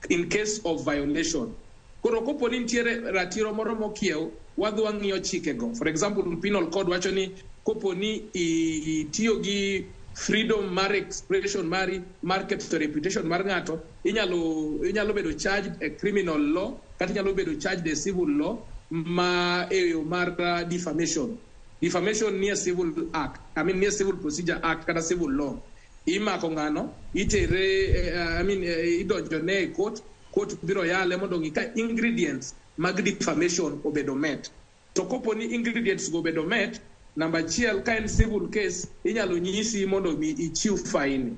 in case of violation. Koro kopo ni nitiere ratiro moro mokiew, wadhi wang'iyo chikego. For example, Penal Code wacho ni kopo ni itiyo gi freedom mar expression mari mar ketho reputation mar ng'ato, inyalo bedo charged e criminal law kata inyalo bedo charged e civil law ma e yo mar defamation. Defamation nie civil act, I mean nie Civil Procedure Act kata civil law. Imako ng'ano, itere, I mean, idonjone e court, court biro yale mondo ong'i ka ingredients mag defamation obedo met. To kopo ni ingredients go obedo met, namba achiel, ka en civil case, inyalo nyisi mondo mi ichiw faini.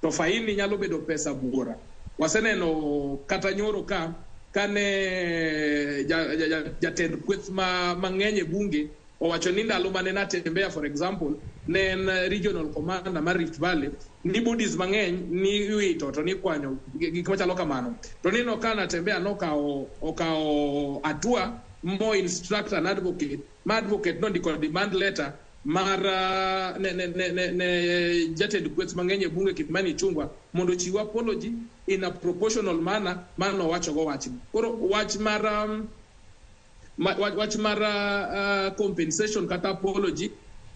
To faini nyalo bedo pesa buora. Waseneno kata nyoro ka kane jatend kweth mang'eny e bunge owacho ni ndalo mane Natembeya, for example, ne en regional commander mar Rift Valley, ni bodies mang'eny ni iwito to nikwanyo gik machalo kamano. To nino ka Natembeya nokawo okawo hatua mo instruct an advocate, ma advocate nondiko demand letter mar ne jatend kweth mang'eny e bunge Kimani Ichung'wa mondo ochiw apology in a proportional manner manowacho go wachni. Koro wach mar compensation kata apology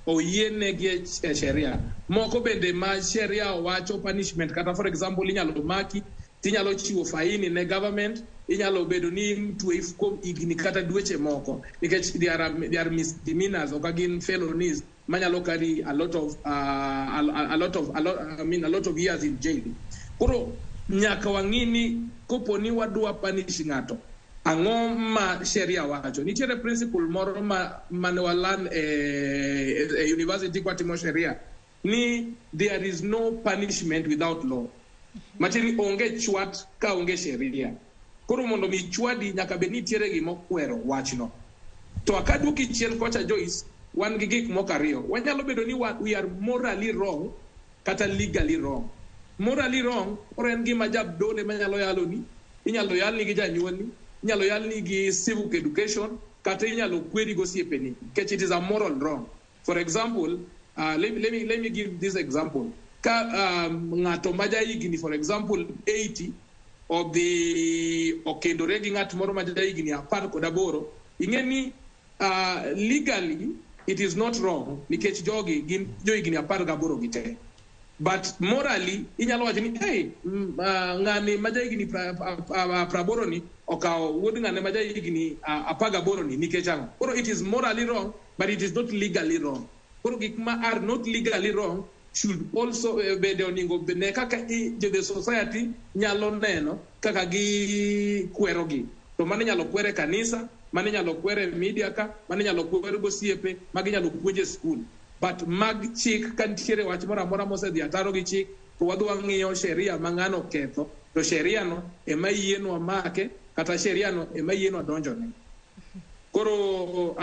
oyienegi e sheria. Moko bende ma sheria owacho punishment kata, for example, inyalo maki tinyalo chiwo faini ne government, inyalo bedo ni itweyi kuom higni kata dweche moko nikech they are misdemeanors, ok gin felonies manyalo carry a lot of a lot of a lot, I mean, a lot of years in jail. Koro nyaka wang'i ni kopo ni wadwa punish ng'ato, ang'o ma sheria wacho? Nitiere principle moro ma mane walan e university kwatimo sheria ni there is no punishment without law. Matiende ni onge chwat ka onge sheria. Koro mondo mi chwadi nyaka bed ni nitiere gima okwero wachno. To akaduoki chien kocha, Joyce, wan gi gik moko ariyo. Wanyalo bedo ni we are morally wrong kata legally wrong. Morally wrong koro en gima jadolo manyalo yaloni, inyalo yalni gi janyuolni, inyalo yalni gi civic education, kata inyalo kweri gosiepeni, nikech it is a moral wrong. For example, let me give this example. Ka ng'ato ma jahigni, for example, 80 odhi okendore gi ng'at moro ma jahigni 18, ing'e ni legally it is not wrong nikech jogi gin johigni 18 gi te. But morally inyalo wacho ni hey, ng'ani ma jahigni 80 ni okawo wuod ng'ane ma jahigni 18 ni nikech ang'o? Koro it is morally wrong, but it is not legally wrong. Koro gik ma are not legally wrong should also bende onego ne kaka the society nyalo neno kaka gikwerogi. To mano inyalo kwer e kanisa, mano inyalo kwer e media ka, mano inyalo kwer gosiepe, magi inyalo puonj e skul. But mag chik ka nitiere wach moro amora mosedhi ataro gi chik, to wadhi wang'iyo sheria ma ng'ano oketho, to sheria no ema yienwa make kata sheria no ema yienwa donjone. Koro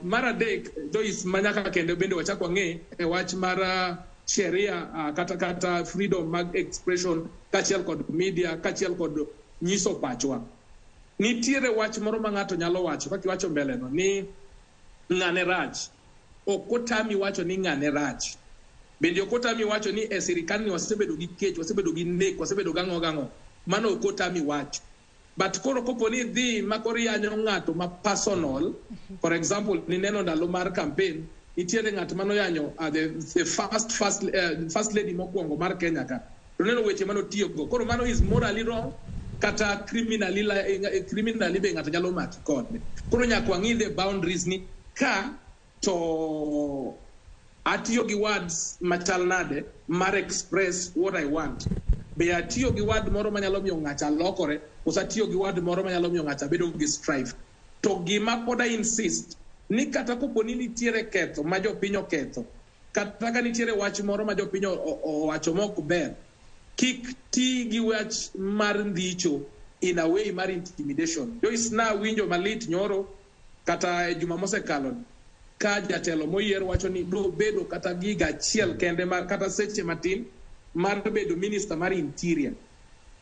mar adek, Joyce, ma nyaka kendo bende wachak wang'e e wach mar sheria kata freedom mag expression kaachiel kod media kaachiel kod nyiso pachwa. Nitiere wach moro ma ng'ato nyalo wacho kaka iwacho mbele no ni ng'ane rach. Ok otami wacho ni ng'ane rach. Bende ok otami wacho ni e sirikal ni wasebedo gi kech, wasebedo gi nek, wasebedo gang'o gang'o. Mano ok otami wacho. But koro kopo ni idhi ma koro iyanyo ng'ato ma personal, for example, nineno ndalo mar campaign, nitiere ng'at manoyanyo the first lady mokwongo mar Kenya ka. To neno weche manotiyogo. Koro mano is morally wrong kata criminally be ng'ato nyalo maki kode. Koro nyaka wang'i the boundaries ni ka to atiyo gi words machal nade mar express what I want. Be atiyo gi word moro manyalo miyo ng'acha lokore, koso atiyo gi word moro manyalo miyo ng'acha bedo gi strife. To gima pod I insist ni kata kopo ni nitiere ketho ma jopiny oketho, kata ka nitiere wach moro ma jopiny owacho mok ber, kik ti gi wach mar ndicho in a way mar intimidation. Joyce, na winjo malit nyoro kata e juma mosekalo ni. Ka jatelo moyier wacho ni dobedo kata giga achiel kende mar, kata seche matin mar bedo minister mar interior,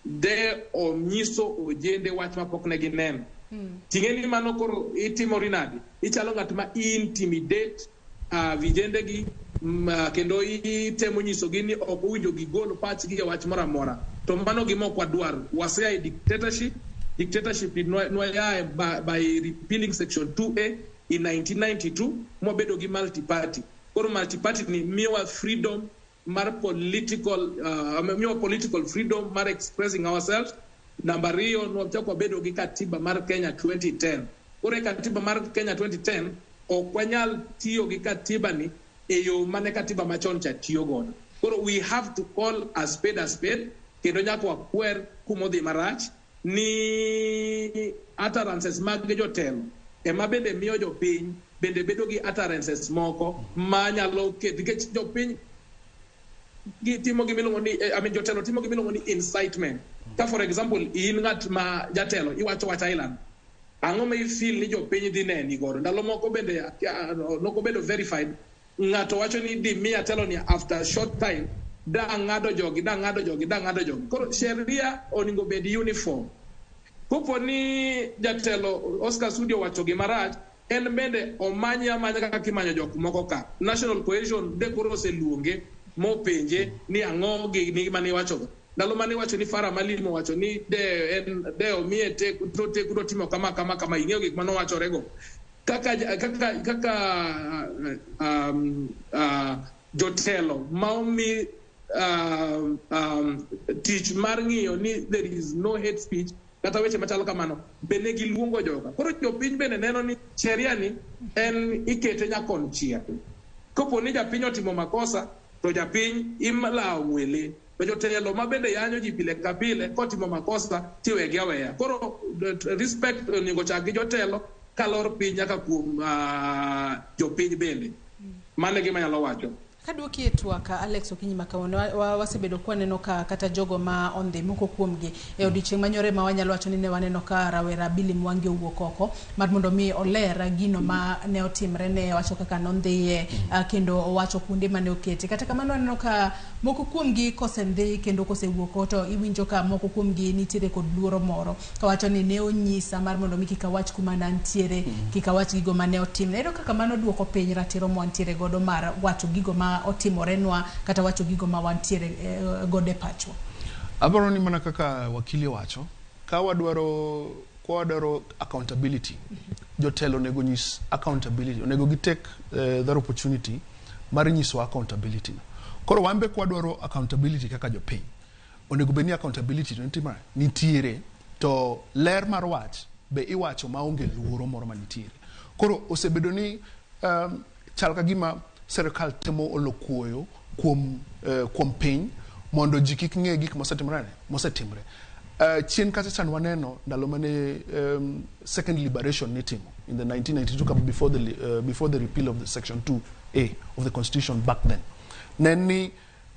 de onyiso ojende wach mapok ne gineno. Ting'e ni mano koro itimori nade? Ichalo ng'at ma intimidate vijende gi kendo itemo nyisogi ni ok owinjo gigol pachgi e wach moro amora. To mano gima ok wadwar. Wasea e dictatorship. Dictatorship nwayae by repealing section 2A in 1992 mwabedo gi multi-party. Koro multi-party ni miyowa freedom mar political, miyowa political freedom mar expressing ourselves. Namba ariyo, nwachako wabedo gi katiba mar Kenya 2010. Koro e katiba mar Kenya 2010, ok wanyal tiyo gi katiba ni e yo mane katiba machon cha tiyo godo. Koro we have to call a spade a spade, kendo nyaka wakwer kumodhi marach ni utterances mag jotelo ema bende miyo jopiny bende bedo gi utterances moko manyalo keto, nikech jopiny gitimo gimiluongo ni, I mean, jotelo timo gimiluongo ni incitement. Ka for example, in ng'at ma jatelo, iwacho wach island, ang'o ma ifeel ni jopiny dhi neni godo? Ndalo moko bende nokobedo verified, ng'ato wacho ni di miya telo ni after short time da ng'ado jogi, da ng'ado jogi, da ng'ado jogi. Koro sheria onego bed uniform. Kopo ni jatelo Oscar Sudi owacho gima rach, en bende omanye amanya kaka imanyo jok moko ka. National Cohesion de koro oseluonge mopenje ni ang'o gi mane iwachogo. Ndalo mane iwacho ni Farah Maalim owacho ni de en de omiye teku to teku totimo kama kama kama, ing'eyo gik mane owachorego. Kaka jotelo ma omi tich mar ng'iyo ni there is no hate speech kata weche machalo kamano, bende giluongo joka. Koro jopiny bende neno ni sheria ni en ikete nyakonchiel. Kopo ni japiny otimo makosa, to japiny ilawo wele. To jotelo ma bende yanyo ji pile ka pile kotimo makosa tiwegi aweya. Koro respect onego chak gi jotelo kalor piny nyaka kuom jopiny bende. Mano e gima anyalo wacho. Kaduoki e twak Alex Okinyi ma kawuono, wasebedo kwaneno ka kata jogo ma ondhi moko kuomgi e odiochieng' manyore ma wanyalo wacho ni ne waneno ka rawera Billy Mwangi owuok oko mar mondo mi oler gino ma ne otimre, ne wacho kaka nondhiye, kendo owacho kuonde mane okete. Kata kamano waneno ka moko kuomgi kosendhi kendo kosewuok to iwinjo ka moko kuomgi nitiere kod luoro moro kawacho ni ne onyisa mar mondo mi kik awach kuma nantiere, kik awach gigo mane otimne. Iyudo kaka mano duoko piny ratiro mwantiere godo mar wacho gigo ma otimorenwa kata wacho gigo ma wantiere godo e pachwa. Aparo ni mana kaka wakili owacho, ka wadwaro accountability, jotelo onego nyis accountability, onego gi take that opportunity mar nyiso accountability no. Koro wan be kwadwaro accountability kaka jopiny, onego bed ni accountability to nitie nitiere, to ler mar wach be iwacho maonge luoro moro manitiere. Koro osebedo ni chal ka gima sirikal temo olo kuoyo kuom piny mondo ji kik ng'e gik mosetimore mosetimre. Chien kacha chan waneno ndalo mane second liberation nitimo in the 1992 kama before the repeal of the section 2A of the constitution back then. Ne ni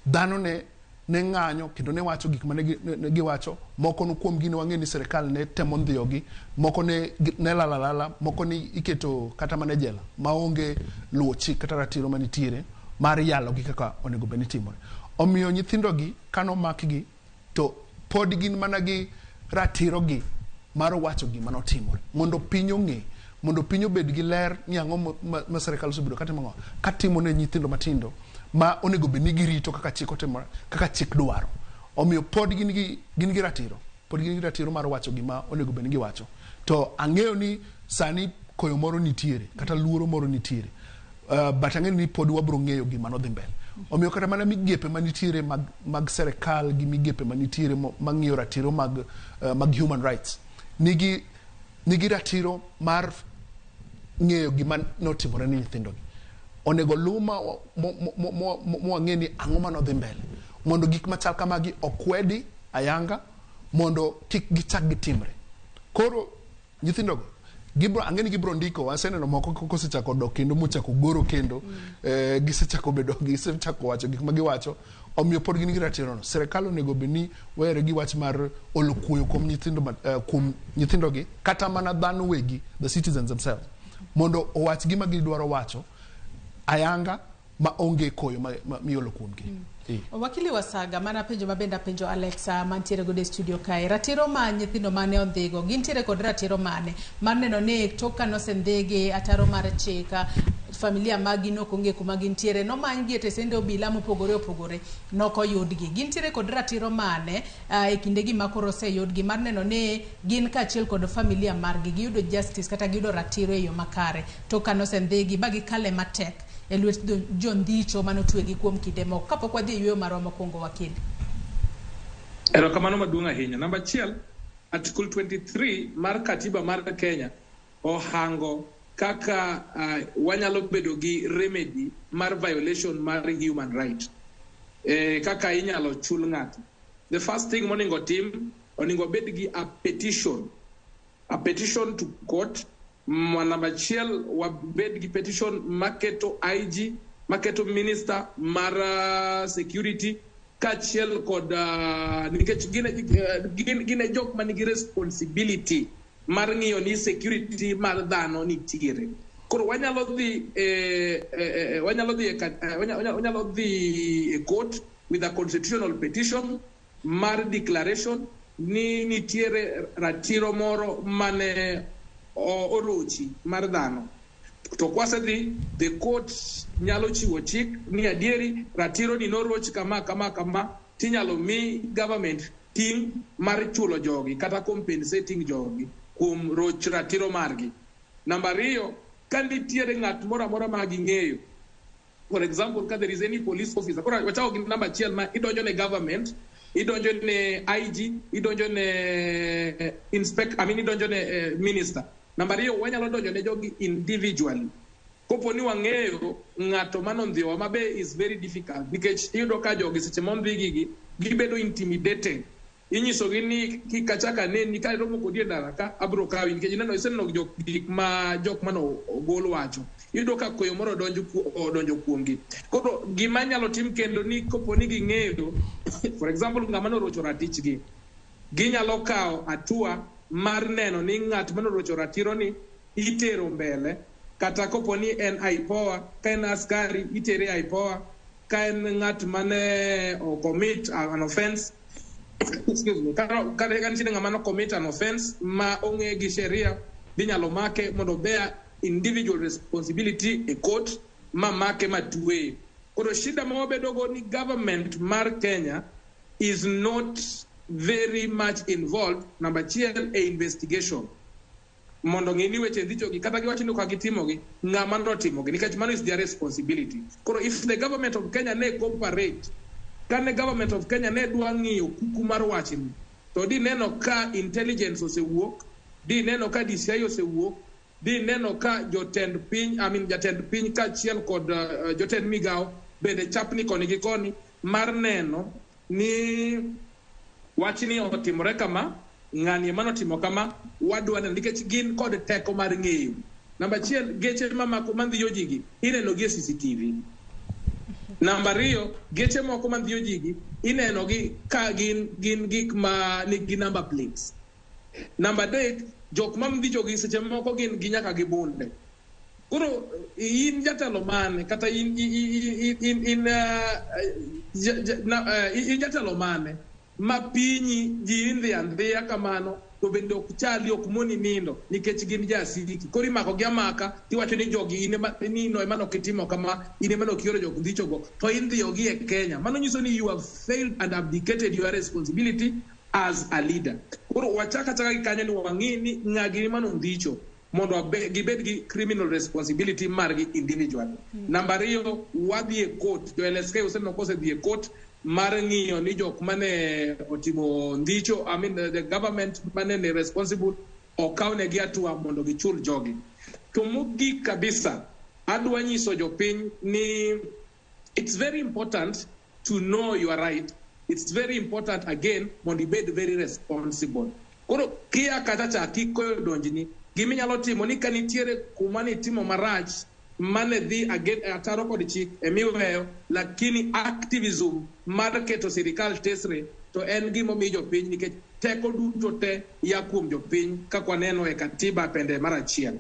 dhano ne ng'anyo kendo ne wacho gik mane ne giwacho. Moko no kuom gi ne wang'e ni sirikal ne temo ndhiyogi, moko ne lala, moko ni iketo kata mana e jela maonge luwo chik kata ratiro manitiere mar yalogi kaka onego bed ni timore. Omiyo nyithindogi kanomakgi to pod gin mana gi ratirogi mar wacho gima notimore mondo piny ong'e, mondo piny obed gi ler ni ang'o ma sirikal osebedo katimo, ang'o katimo ne nyithindo matindo ma onego bed ni girito kaka chik otimore, kaka chik dwaro. Omiyo pod gin gi ratiro, pod gin gi ratiro mar wacho gima onego bed ni giwacho. To ang'eyo ni sani koyo moro nitiere kata luoro moro nitiere, but ang'eyo ni pod wabro ng'eyo gima nodhi mbele. Omiyo kata mana migepe manitiere mag serikal gi migepe manitiere mang'iyo ratiro mag human rights nigi ratiro mar ng'eyo gima notimore ne nyithindogi. Onego luw ma mwang'e ni ang'o manodhi mbele mondo gik machal kamagi okwedi ayanga mondo kik gichak gitimre. Koro nyithindogo gibro, ang'e ni gibro ndiko. Aseneno moko kosechako dok kendo mochako goro kendo, gisechako bedo, gisechako wacho gik ma giwacho. Omiyo pod gin gi ratiro no. Sirikal onego bed ni were gi wach mar olo kuoyo kuom nyithindo kuom nyithindogi kata mana dhano wegi, the citizens themselves, mondo owach gima gidwaro wacho. ayanga ma onge koyo ma miolo kuomgi. Wakili Wasaga, mana penjo mabende apenjo Alexa mantiere godo e studio kae. Ratiro ma nyithindo mane ondhigo, gintiere kod ratiro mane? Mar neno ni tok ka nosendhigi ataro mar chik, familia maggi nok onge kuma gintiere, nomanygi e tesende obila mopogore opogore, nokoyudgi. Gintiere kod ratiro mane e kindegi ma koro oseyudgi mar neno ni gin kaachiel kod familia margi giyudo justice kata giyudo ratiro e yo makare tok ka nosendhigi ba gikale matek e lwet jondhicho manotwegi kuom kinde moko. Kapok wadhi e yueyo marwa mokwongo, wakili. Erokamano maduong' ahinya. Namba achiel, Article 23 mar katiba mar Kenya ohango kaka wanyalo bedo gi remedy mar violation mar human right. Kaka inyalo chul ng'ato. The first thing monego tim, onego bed gi a petition to court. Namba achiel, wabed gi petition maketo IG, maketo minister mar security, kaachiel kod nikech gin e jok manigi responsibility mar ng'iyo ni security mar dhano nitiere. Koro wanyalo dhi e court with a constitutional petition mar declaration ni nitiere ratiro moro mane orochi mar dhano. To kwasedhi, the court nyalo chiwo chik ni adieri ratiro ni noroch kama kama kama, tinyalo mi government ting' mar chulo jogi kata compensating jogi kuom roch ratiro margi. Namba ariyo, ka nitiere ng'at moro amora ma ging'eyo, for example, ka there is any police officer, koro wachako gi namba achiel ma idonjo ne government, idonjo ne IG, idonjo ne inspect, I mean idonjo ne minister. Namba ariyo, wanyalo donjo ne jogi individually. Kopo ni wang'eyo ng'ato manondhiyowa, ma be is very difficult nikech iyudo ka jogi seche mondhi gigi gibedo intimidated. Inyisogi ni kik achak aneni ka iromo kodi e ndara ka abiro kawi nikech ineno iseneno jok gik ma jok mano ogol wacho. Iyudo ka koyo moro odonjo kuomgi. Koro gima nyalo tim kendo ni kopo ni ging'eyo, for example, ng'ama norocho ratichgi, ginyalo kawo hatua mar neno ni ng'at manorocho ratiro ni itero mbele, kata kopo ni en IPOA, ka en askari itere IPOA, ka en ng'at mane o commit an offense, excuse me, ka nitie ng'ama no commit an offense ma ong'e gi sheria, inyalo make mondo bear individual responsibility e court ma make ma tweye. Koro shida ma wabedo go ni government mar Kenya is not very much involved, number achiel, e investigation mondo ng'e ni weche ndichogi kata giwacho ni ok gitimogi, ng'ama notimogi, nikech mano is their responsibility. Koro if the government of Kenya ne cooperate, kane government of Kenya ne dwa ng'iyo kuku mar wachni, to di neno ka intelligence osewuok, di neno ka DCI osewuok, di neno ka jotend piny, I mean jatend piny kaachiel kod jotend migawo bende chapni koni gi koni mar neno ni wachni otimore kama, ng'ani ema notimo kama, wadwa neno nikech gin kod teko mar ng'eyo. Namba achiel, geche mamako mandhiyo jigi ineno gi e CCTV. Namba ariyo, geche moko mandhiyo jigi ineno gi ka gin gik ma nigi number plates. Namba adek, jok mamdhichogi seche moko gin gi nyaka gi bunde. Koro in jatelo mane kata in jatelo mane ma pinyi ji indhi andhiya kamano, to bende ok chali, ok moni nindo nikech gin jasiki. Koro imako gi amaka tiwacho ni jogi in ema nino ema nok itimo kama, in ema nok ioro jok ndhichogo, to indhiyo gi e Kenya. Mano nyiso ni you have failed and abdicated your responsibility as a leader. Koro wachak achaka gi kanyo ni wang'i ni ng'a gini mano ndhicho mondo gibed gi criminal responsibility margi individually. Namba ariyo, wadhi e court. Jo LSK oseneno kosedhi e court mar ng'iyo ni jok mane otimo ndhicho, I mean the government mane ni responsible okawnegi hatua mondo gichul jogi. To mogik kabisa, adwa nyiso jopiny ni it's very important to know your right. It's very important again mondo ibed very responsible. Koro kia kata cha kik koyo donjni, giminyalo timo ni ka nitiere kuma nitimo marach mane dhi ataro kod chik emiweyo, lakini activism mar keto sirikal tesre to en gimomi jopiny nikech teko duto te ya kuom jopiny kaka waneno e katiba pende mar achiel.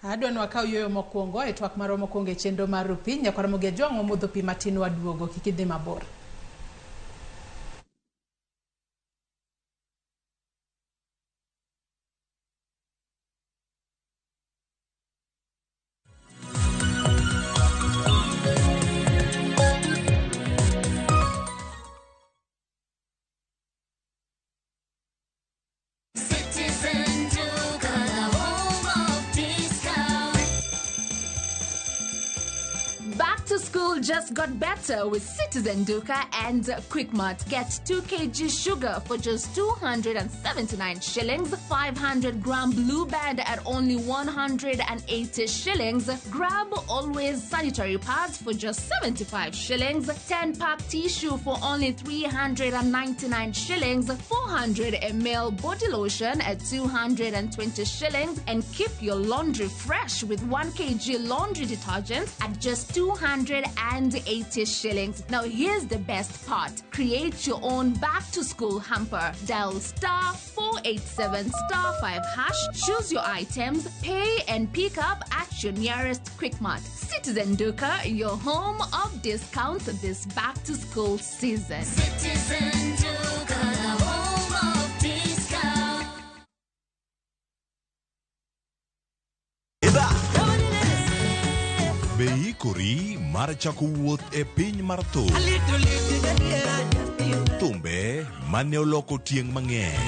Adwa ni wakaw yueyo mokwongo e twak marwa mokwongo e chenro mar Rupiny. Nyakwar Ramogi Ajwang' wamodho pi matin waduogo, kik idhi mabor. Citizen Duka, the home of discount. Back to school just got better with Citizen Duka and Quickmart. Get 2 kg sugar for just 279 shillings, 500 gram blue band at only 180 shillings. Grab Always sanitary pads for just 75 shillings, 10 pack tissue for only 399 shillings, 400 ml body lotion at 220 shillings, and keep your laundry fresh with 1 kg laundry detergent at just 280 shillings. Now, here's the best part. Create your own back to school hamper. Dial star 487 star 5 hash, choose your items, pay and pick up at your nearest Quickmart. Citizen Duka, your home of discounts this back to school season. Citizen Duka, the home of discount. Be ikori mar chako wuoth e piny mar thum. Thumbe mane oloko tieng' mang'eny.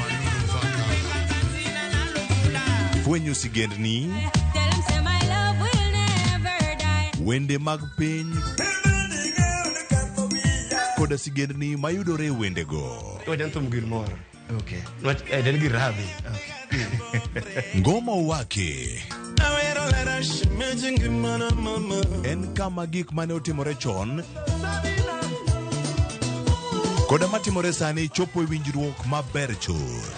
Fwenyo sigendni, wende mag piny koda sigendni mayudore e wendego. Iwacho ni thum gir mor. Okay. Nwach en gir rabi. Ngoma Owake en kama gik mane otimore chon koda matimore sani chopo e winjruok maber chuth.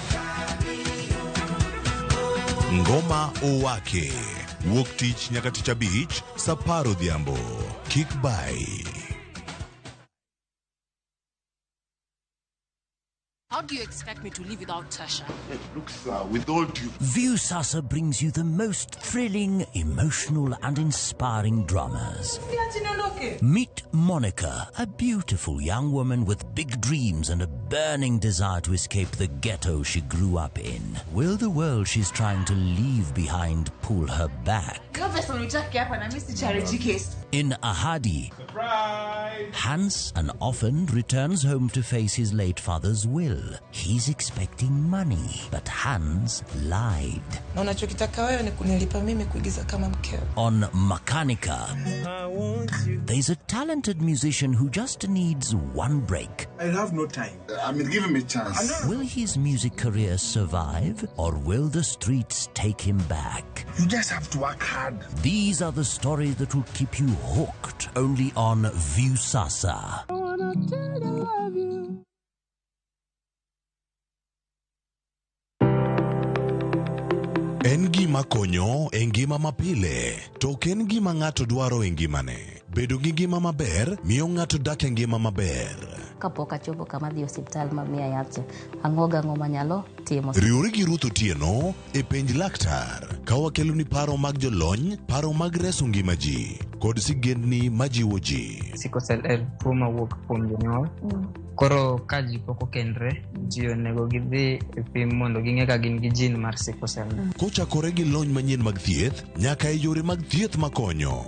Ngoma Owake wuok tich nyaka tich abich saa apar odhiambo. Kik bai. How do you expect me to live without Tasha? Look, sir, with all due Viusasa brings you the most thrilling, emotional, and inspiring dramas. Meet Monica, a beautiful young woman with big dreams and a burning desire to escape the ghetto she grew up in. Will the world she's trying to leave behind pull her back? In Ahadi, Hans, an orphan, returns home to face his late father's will. He's expecting money, but Hans lied. Na unachokitaka wewe ni kunilipa mimi kuigiza kama mkeo. On Makanika, there's a talented musician who just needs one break. I have no time. I mean, give him a chance. Will his music career survive, or will the streets take him back? You just have to work hard. These are the stories that will keep you hooked only on Viusasa. En gima konyo e ngima mapile, to ok en gima ng'ato dwaro e ngimane. Bedo gi ngima maber miyo ng'ato dak e ngima maber. Kapok achopo kama dhi e osiptal ma miya yath cha, ang'o gang'o manyalo timo. Riwri gi Ruth Otieno e penj laktar ka wakeloni paro mag jolony, paro mag reso ngima ji kod sigendni majiwo ji. Sickle cell en tuo mawuok kuom jonyuol. Koro ka ji pok okendre, ji onego gidhi e pim mondo ging'e ka gin gi gene mar sickle cell. Kochakore gi lony manyien mag thieth nyaka e yore mag thieth makonyo.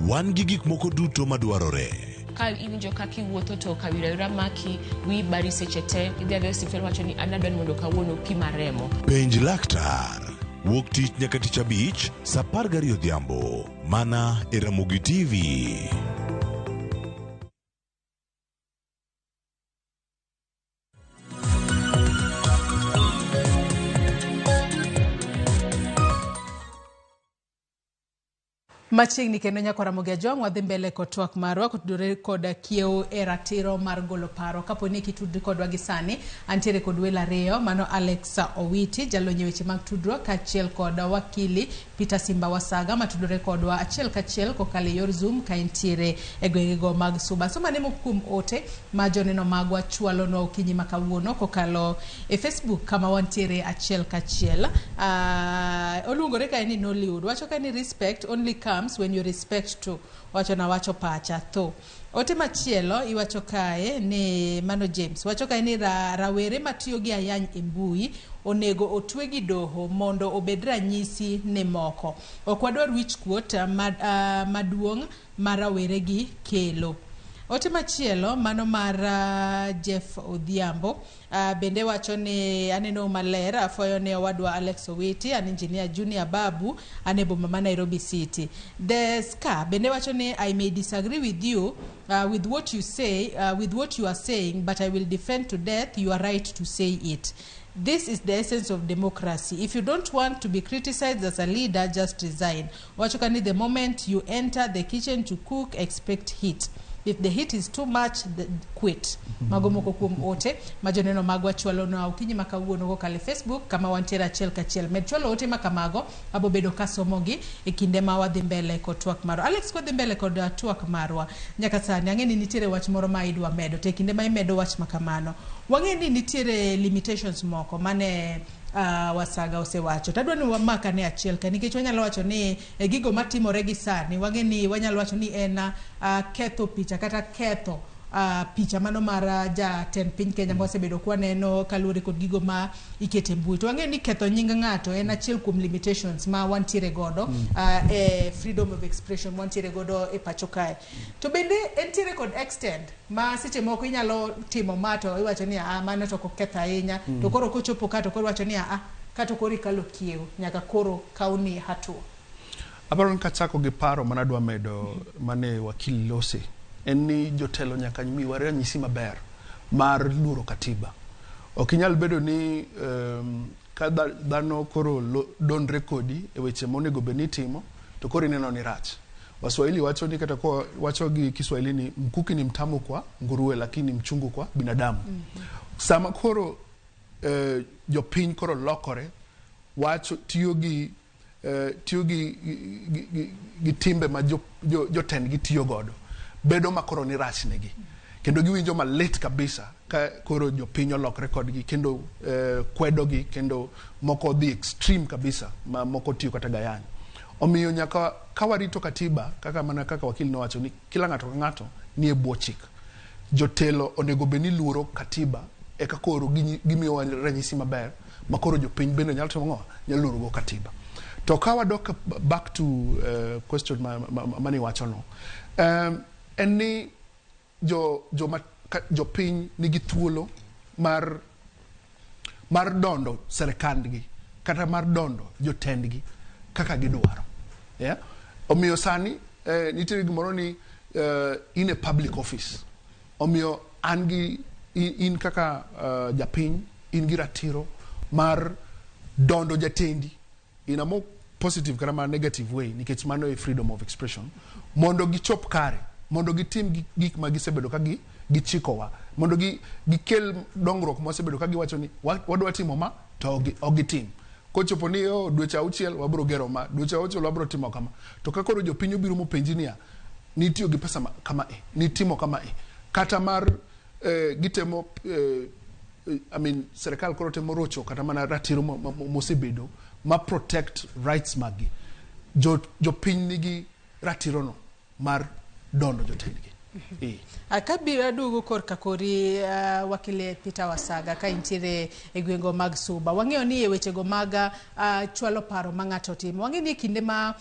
Wan gi gik moko duto madwarore. Ka iwinjo kaka iwuotho to kawira awira maki, wiyi bari seche te, idhi adhiya e osiptal wacho ni an adwa ni mondo kawuono pima remo. Penj laktar. Wuok tich nyaka tich abich saa 12 odhiambo mana e Ramogi TV. Machiegni kendo nyaka Ramogi Ajwang' wadhi mbele kod twak marwa kotudore kod kiewo e ratiro mar golo paro. Kapo ni kitudri kodwa gi sani, antiere kod welo ariyo, mano Alex Owiti, jalony e weche mag tudruok, kaachiel kod wakili Peter Simba Wasaga matudore kodwa achiel kachiel kokalo e yor Zoom ka entiere e gwengego mag Suba. Soma ne moko kuom ote ma joneno magwa chwalonwa okinyi ma kawuono kokalo e Facebook kama wantiere achiel kachiel. Oluongore kae ni Nollywood. Wacho kae ni respect only comes when you respect to. Wacho na wacho pacha tho. Ote machielo iwacho kae ni mano James. Wacho kae ni rawere matiyo gi ayany e mbui onego otwe gi doho mondo obed ranyisi ne moko. Ok wadwar wich kuot maduong' ma rawere gi kelo. Ote machielo mano mar Jeff Odhiambo bende wacho ni aneno maler afoyo ne owadwa Alex Owiti an engineer Junior Babu an e boma ma Nairobi City. The Scar bende wacho ni I may disagree with you with what you say with what you are saying, but I will defend to death your right to say it. This is the essence of democracy. If you don't want to be criticized as a leader, just resign. Wacho kani the moment you enter the kitchen to cook, expect heat. If the heat is too much, quit. Mago moko kuom ote ma joneno magwa chwalonwa okinyi ma kawuono kokalo e Facebook kama wantiere achiel kachiel. Med chwalo ote ma kamago, abo bedo kasomogi e kinde ma wadhi mbele kod twak marwa. Alex, kwadhi mbele kod twak marwa nyaka sani ang'e ni nitiere wach moro ma idwa medo, to e kinde ma imedo wach ma kamano, wang'e ni nitiere limitations moko mane Wasaga osewacho. Tadwa ni wamak ane achiel ka, nikech wanyalo wacho ni e gigo matimore gi sani, wang'e ni wanyalo wacho ni en ketho picha kata ketho picha mano mar jatend piny Kenya ma wasebedo kwaneno kaluwore kod gigo ma ikete mbui. To wang'eyo ni ketho nying ng'ato en achiel kuom limitations ma wantiere godo e freedom of expression wantiere godo e pacho kae. To bende entiere kod extent ma seche moko inyalo timo ma to iwacho ni ah, mano to ok oketho ahinya. To koro kochopo ka to koro iwacho ni ah, ka to koro ikalo kiewo nyaka koro kawni hatua. Aparo ni kachako gi paro manadwa medo mane wakili lose en ni jotelo nyaka miwa ranyisi maber mar luoro katiba. Ok inyal bedo ni ka dhano koro dondre kodi e weche monego bed ni itimo to koro ineno ni rach. Waswahili wacho ni kata kwa wacho gi Kiswahili ni mkuki ni mtamu kwa nguruwe lakini mchungu kwa binadamu. Sama koro jopiny koro lokore wacho tiyo gi timbe ma jotendgi tiyo godo bedo ma koro ni rach negi kendo giwinjo malit kabisa ka koro jopiny olokre kodgi kendo kwedogi kendo moko dhi extreme kabisa ma moko tiyo kata gayany. Omiyo nyaka ka warito katiba kaka mana kaka wakili nowacho ni kila ng'ato ka ng'ato ni e bwo chik. Jotelo onego bed ni luoro katiba eka koro gimiyowa ranyisi maber ma koro jopiny bende nyalo timo ang'o? Nyalo luoro go katiba. To ka wadok back to question mane iwachono, en ni jopiny nigi thuolo mar dondo serikandgi kata mar dondo jotendgi kaka gidwaro. Yeah? Omiyo sani nitiere gimoro ni in a public office. Omiyo an gi in kaka japiny in gi ratiro mar dondo jatendi in a more positive kata ma negative way, nikech mano e freedom of expression, mondo gichop kare, mondo gitim gik ma gisebedo ka gichikowa, mondo gikel dongruok ma wasebedo ka giwacho ni wadwa timo ma to ok gitim. Kochopo ni dweche auchiel wabiro gero ma, dweche auchiel wabiro timo kama, to ka koro jopiny obiro mopenji niya nitiyo gi pesa kama e, nitimo kama e, kata mar gitemo I mean serikal koro temo rocho kata mana ratiro mosebedo ma protect rights maggi. Jopiny nigi ratirono mar dondo jotendgi. Kabiro aduogo korka kori wakili Peter Wasaga ka intiere e gwengo mag Suba. Wang'eyo ni e wechego mag chwalo paro ma ng'ato timo. Wang'eyo ni e kinde ma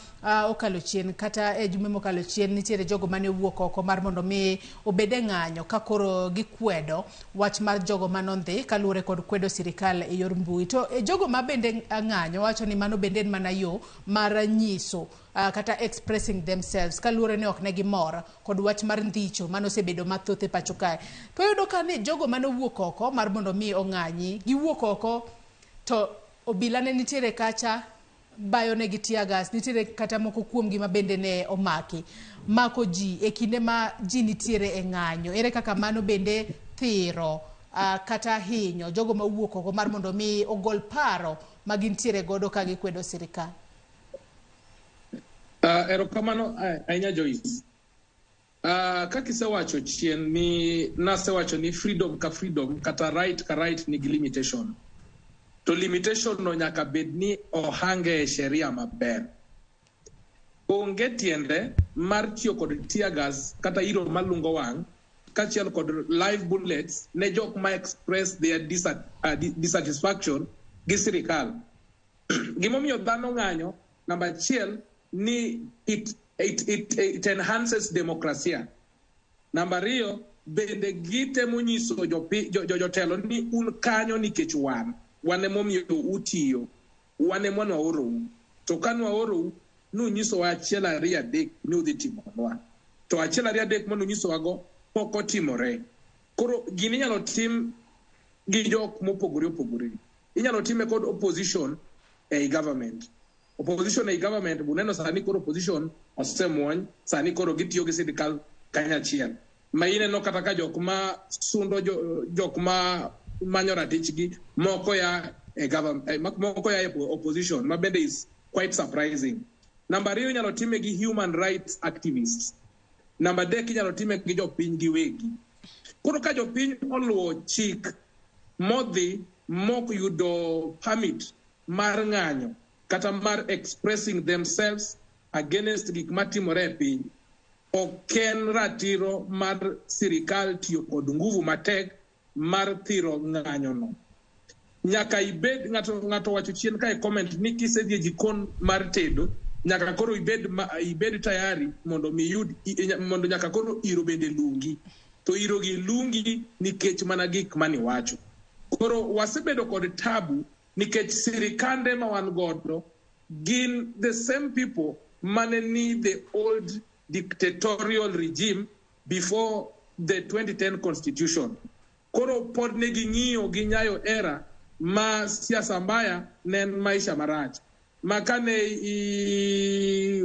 okalo chien kata e jumbe mokalo chien nitiere jogo mane owuok oko mar mondo mi obed e ng'anyo ka koro gikwedo wach mar jogo manondhi kaluwore kod kwedo sirikal e yor mbui. To e jogo ma bende ng'anyo wacho ni mano bende en mana yo mar nyiso kata expressing themselves kaluwore ni ok ne gimor kod wach mar ndicho mane osebedo mathoth e pacho kae. To iyudo ka ni jogo mane owuok oko mar mondo mi ong'anyi, giwuok oko to obila ne nitiere kacha, Bayonegi tear gas, nitiere kata moko kuomgi ma bende ne omaki. Mako ji e kinde ma ji nitiere e ng'anyo, ere kaka mano bende thiro kata hinyo jogo mawuok oko mar mondo mi ogol paro ma gintiere godo ka gikwedo sirikal? Erokamano ahinya, Joyce. Kaka isewacho chien ni nasewacho ni freedom ka freedom kata right ka right nigi limitation. To limitation no nyaka bed ni ohange e sheria maber. Onge tiende mar tiyo kod tear gas kata iro malungo wang' kaachiel kod live bullets ne jok ma express their dissatisfaction gi sirikal. Gimomiyo dhano ng'anyo, namba achiel ni it enhances demokrasia. Namba ariyo, bende gitemo nyiso jotelo ni un kanyo nikech wan. Wan emomiyo utiyo. Wan ema nwaorou. To ka nwaorou, nunyisowa achiel ariyo adek ni udhi timonwa. To achiel ariyo adek manunyisowago pok otimore. Koro gini inyalo tim gi jok mopogore opogore. Inyalo time kod opposition ei government. Opposition ei government, buneno sani koro opposition osemuony, sani koro gitiyo gi sirikal kanyachiel. Ma ineno kata ka jok ma sundo jok ma manyo ratichgi moko ya e government, moko ya e opposition, ma bende is quite surprising. Namba ariyo, inyalo time gi human rights activists. Namba adek, inyalo time gi jopiny giwegi. Koro ka jopiny oluwo chik modhi mok yudo permit mar ng'anyo kata mar expressing themselves against gik matimore e piny, ok en ratiro mar sirikal tiyo kod nguvu matek mar thiro ng'anyono. Nyaka ibed ng'ato wacho chien kae comment ni kisedhi e jikon mar tedo, nyaka koro ibed tayari mondo mi yud mondo nyaka koro iro bende lungi. To iro gi lungi nikech mana gik maniwacho. Koro wasebedo kod tabu nikech sirikande ma wan godo gin the same people mane ni the old dictatorial regime before the 2010 constitution. Koro pod ne ging'iyo gi Nyayo era ma siasa mbaya ne en maisha marach. Ma kane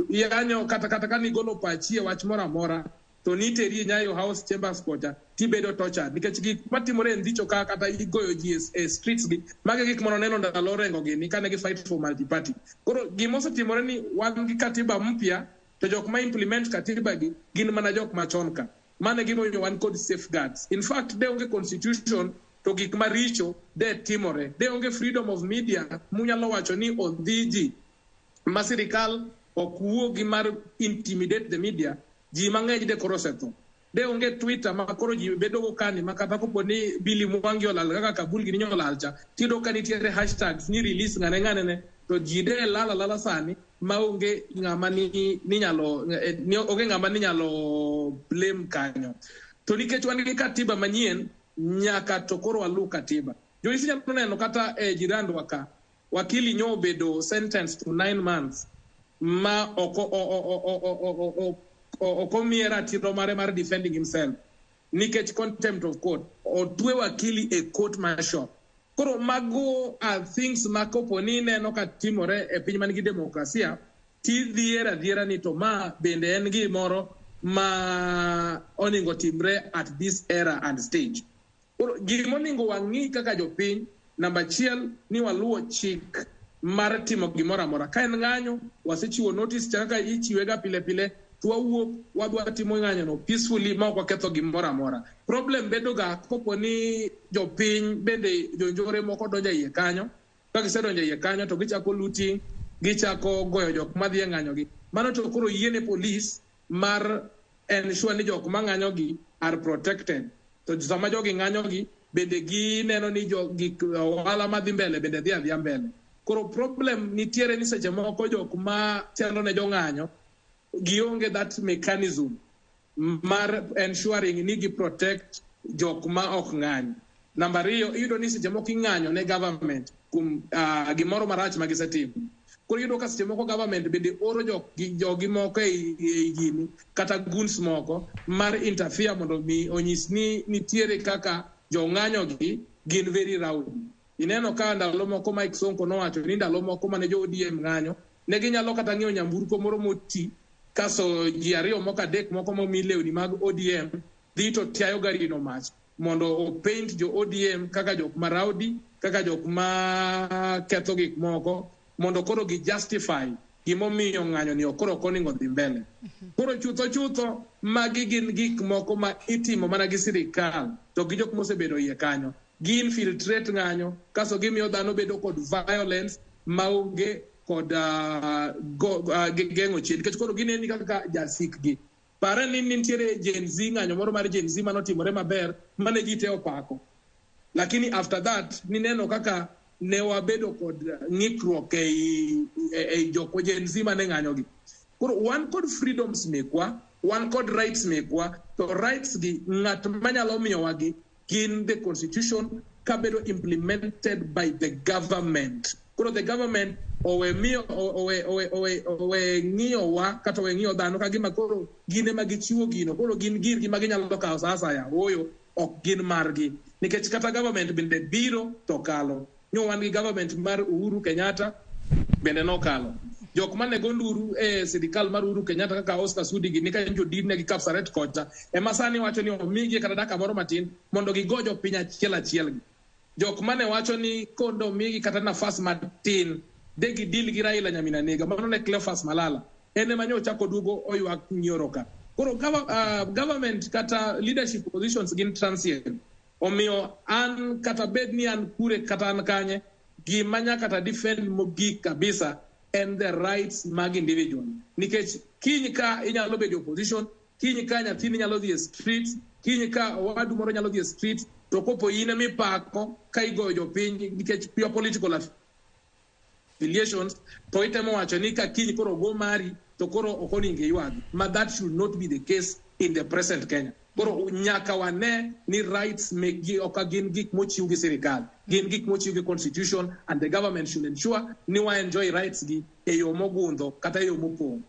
iyanyo kata kane igolo pachi e wach moro amora, to niteri e Nyayo House Chambers kocha, tibedo tortured. Nikech gik matimore e Ndicho ka kata igoyo ji e streets gi, mago e gik mane waneno ndalo Orengo gini kane gi fight for multi-party. Koro gimosetimore ni wan gi katiba mpya, to jok ma implement katiba gi gin mana jok machon ka. Mano e gimomiyo wan kod safeguards. In fact, de onge constitution to gik maricho de timore. De onge freedom of media munyalo wacho ni odhi ji ma sirikal ok wuogi mar intimidate the media, ji mang'eny de koro osetho. De onge Twitter ma koro ji bedo go kani ma kata kopo ni Billy Mwangi olal kaka Kabul gini olal cha, tiyudo ka nitiere hashtags ni release ng'ane ng'ane ne, to ji de lal alala sani ma onge ng'ama ni ninyalo ni onge ng'ama ninyalo blame kanyo. To nikech wan gi katiba manyien, nyaka to koro waluw katiba. Joyce nyalo neno kata e jirandwa ka, wakili nyo obedo sentenced to 9 months ma ok omiye ratiro mare mar defending himself nikech contempt of court. Otwe wakili e court martial. Koro mago are things ma kopo ni ineno ka timore e piny man gi demokrasia, tidhier adhiera ni to ma bende en gimoro ma onego timre at this era and stage. Koro gimonego wang'i kaka jopiny, namba achiel ni waluwo chik mar timo gimoro amora. Ka en ng'anyo, wasechiwo notice cha kaka ichiwe ga pile pile, to wawuok wadwa timo ng'anyo no peacefully ma ok waketho gimoro amora. Problem bedo ga kopo ni jopiny bende jonjore moko donjo e iye kanyo, ka gisedonjo e iye kanyo to gichako looting, gichako goyo jok madhi e ng'anyo gi. Mano to koro yiene police mar ensure ni jok mang'anyo gi are protected. To sama jogi ng'anyo gi, bende gineno ni gik ohala madhi mbele bende dhi adhiya mbele. Koro problem nitiere ni seche moko jok ma chalo ne jong'anyo gionge that mechanism mar ensuring ni gi protect jok ma ok ng'any. Namba ariyo, iyudo ni seche moko ing'anyo ne government kuom gimoro marach ma gisetimo. Koro iyudo ka seche moko government bende oro jogi moko ei gini kata goons moko mar interfere mondo mi onyis ni nitiere kaka jong'anyo gi gin very rowdy. Ineno ka ndalo moko Mike Sonko nowacho ni ndalo moko mane jo ODM ng'anyo, ne ginyalo kata ng'iewo nyamburko moro moti, kaso ji ariyo moko adek moko momi lewni mag ODM dhi to tiayo garino mach mondo opaint jo ODM kaka jok ma rowdy, kaka jok ma ketho gik moko, mondo koro gi justify gimomiyo ng'anyo ni koro ok onego dhi mbele. Koro chutho chutho magi gin gik moko ma itimo mana gi sirikal to gi jok mosebedo iye kanyo. Gi infiltrate ng'anyo kaso gimiyo dhano bedo kod violence maonge kod geng'o chien, nikech koro gineni kaka jasikgi. Pare ni nitiere Gen Z, ng'anyo moro mar Gen Z manotimore maber mane ji te opako, lakini after that nineno kaka ne wabedo kod ng'ikruok ei jok Gen Z mane ng'anyo gi. Koro wan kod freedoms mekwa, wan kod rights mekwa, to rights gi ng'at manyalo miyowa gi gin the constitution kabedo implemented by the government. Koro the government owe miyo owe owe owe owe ng'iyowa kata owe ng'iyo dhano ka gima koro gin ema gichiwo gino, koro gin girgi ma ginyalo kawo sa asaya. Ooyo, ok gin margi, nikech kata government bende biro to kalo. Nyo wan gi government mar Uhuru Kenyatta bende nokalo. Jok mane go nduru e sirikal mar Uhuru Kenyatta kaka Oscar Sudi gi nika jodin gi Kapsaret kocha ema sani wacho ni omigi kata dakika moro matin mondo gigo jopiny achiel achiel gi. Jok mane wacho ni kondo omigi kata nafas matin de gidil gi Raila Nyamina Nega, mano ne Cleophas Malala en ema nyo ochako duogo oywak nyoro ka. Koro government kata leadership positions gin transient. Omiyo an kata bed ni an kure kata an kanye, gima nyaka ta defend mogik kabisa en the rights mag individual. Nikech kiny ka inyalo bedo opposition, kiny ka nyathini nyalo dhi e street, kiny ka owadu moro nyalo dhi e street, to kopo in ema ipako ka igoyo jopiny nikech pure political affiliations, to itemo wacho ni ka kiny koro go mari to koro ok onego iywagi. Ma that should not be the case in the present Kenya. Koro nyaka wane ni rights mekgi ok gin gik mochiw gi sirikal, gin gik mochiw gi constitution, and the government should ensure ni wa enjoy rights gi e yo mogundho kata e yo mopong'.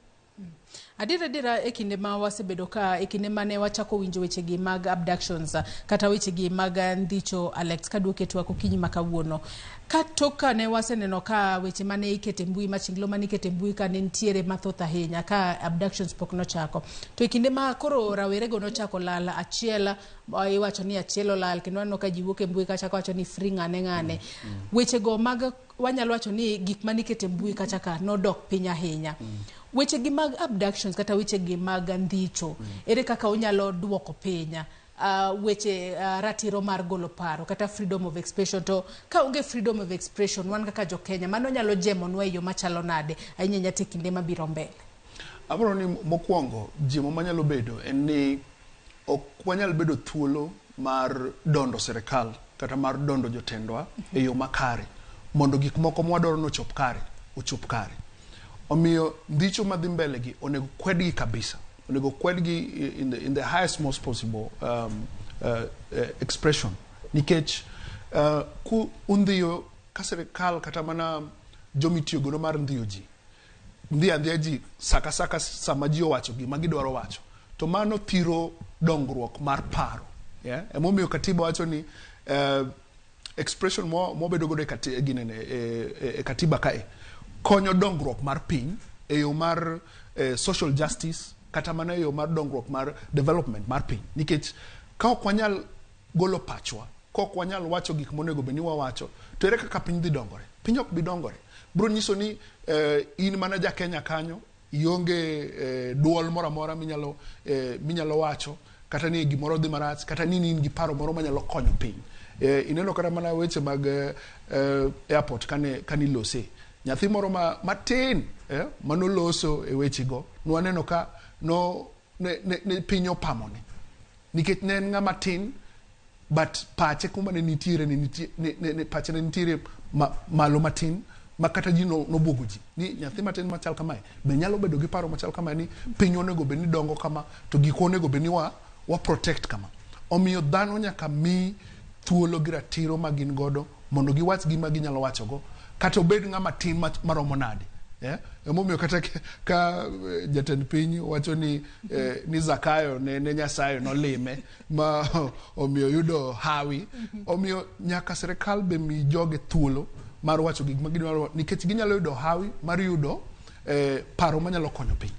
Adiera adiera e kinde ma wasebedo ka, e kinde mane wachako winjo wechegi mag abductions kata wechegi mag ndhicho Alex, kaduoke twak okinyi ma kawuono, ka tok ka ne waseneno ka weche mane ikete mbui machinglo mane ikete mbui ka ne nitiere mathoth ahinya ka abductions pok nochako, to e kinde ma koro rawerego nochako lal achiel, iwacho ni achiel olal, kendo waneno ka ji wuok e mbui kachako wacho ni free ng'ane ng'ane, wechego mag wanyalo wacho ni gik mane ikete mbui kacha ka nodok piny ahinya. Weche gi mag abductions kata weche gi mag ndhicho, ere kaka unyalo duoko piny weche ratiro mar golo paro kata freedom of expression? To ka onge freedom of expression, wan kaka jo Kenya mano nyalo jemonwa e yo machalo nade ahinya ahinya te kinde mabiro mbele? Aparo ni mokwongo jemo manyalo bedo en ni ok wanyal bedo thuolo mar dondo sirikal kata mar dondo jotendwa e yo makare mondo gik moko mwadwaro ni ochop kare ochop kare. Omiyo ndicho madhi mbele gi onego kwedgi kabisa, onego kwedgi in the highest most possible expression, nikech ku undhiyo ka sirikal kata mana jomitiyo godo mar ndhiyo ji ndhiyo andhiya ji saka saka sama ji owacho gima gidwaro wacho, to mano thiro dongruok mar paro. Yeah? Emomiyo katiba wacho ni expression mwabedo godo e ginene, e katiba kae konyo dongruok mar piny e yo mar social justice kata mana e yo mar dongruok mar development mar piny, nikech ka ok wanyal golo pachwa, ka ok wanyal wacho gik monego bed ni wawacho, to ere kaka piny dhi dongore? Piny ok bi dongore. Biro nyiso ni in mana ja Kenya kanyo ionge duol moro amora minyalo wacho, kata ni gimoro dhi marach, kata ni in gi paro moro manyalo konyo piny. Ineno kata mana weche mag airport kane ilose, nyathi moro matin manoloso e wechego, nwaneno ka no ne piny opamone nikech ne en ng'ama tin, but pache kuma ne nitiere ne pache ne nitiere malo matin ma kata ji nobuogo ji ni nyathi matin machal kamae be nyalo bedo gi paro machal kamae ni piny onego bed ni dongo kama to gikwa onego bed ni wa protect kama. Omiyo dhano nyaka mi thuolo gi ratiro ma gin godo mondo giwach gima ginyalo wachogo, kata obed ng'ama tin maromo nade. Yeah? Emomiyo kata ka jatend piny wacho ni ni Zakayo ne Nyasaye nolime ma omiyo yudo hawi. Omiyo nyaka sirikal be mi joge thuolo mar wacho gik ma gidwaro, nikech ginyalo yudo hawi mar yudo paro manyalo konyo piny.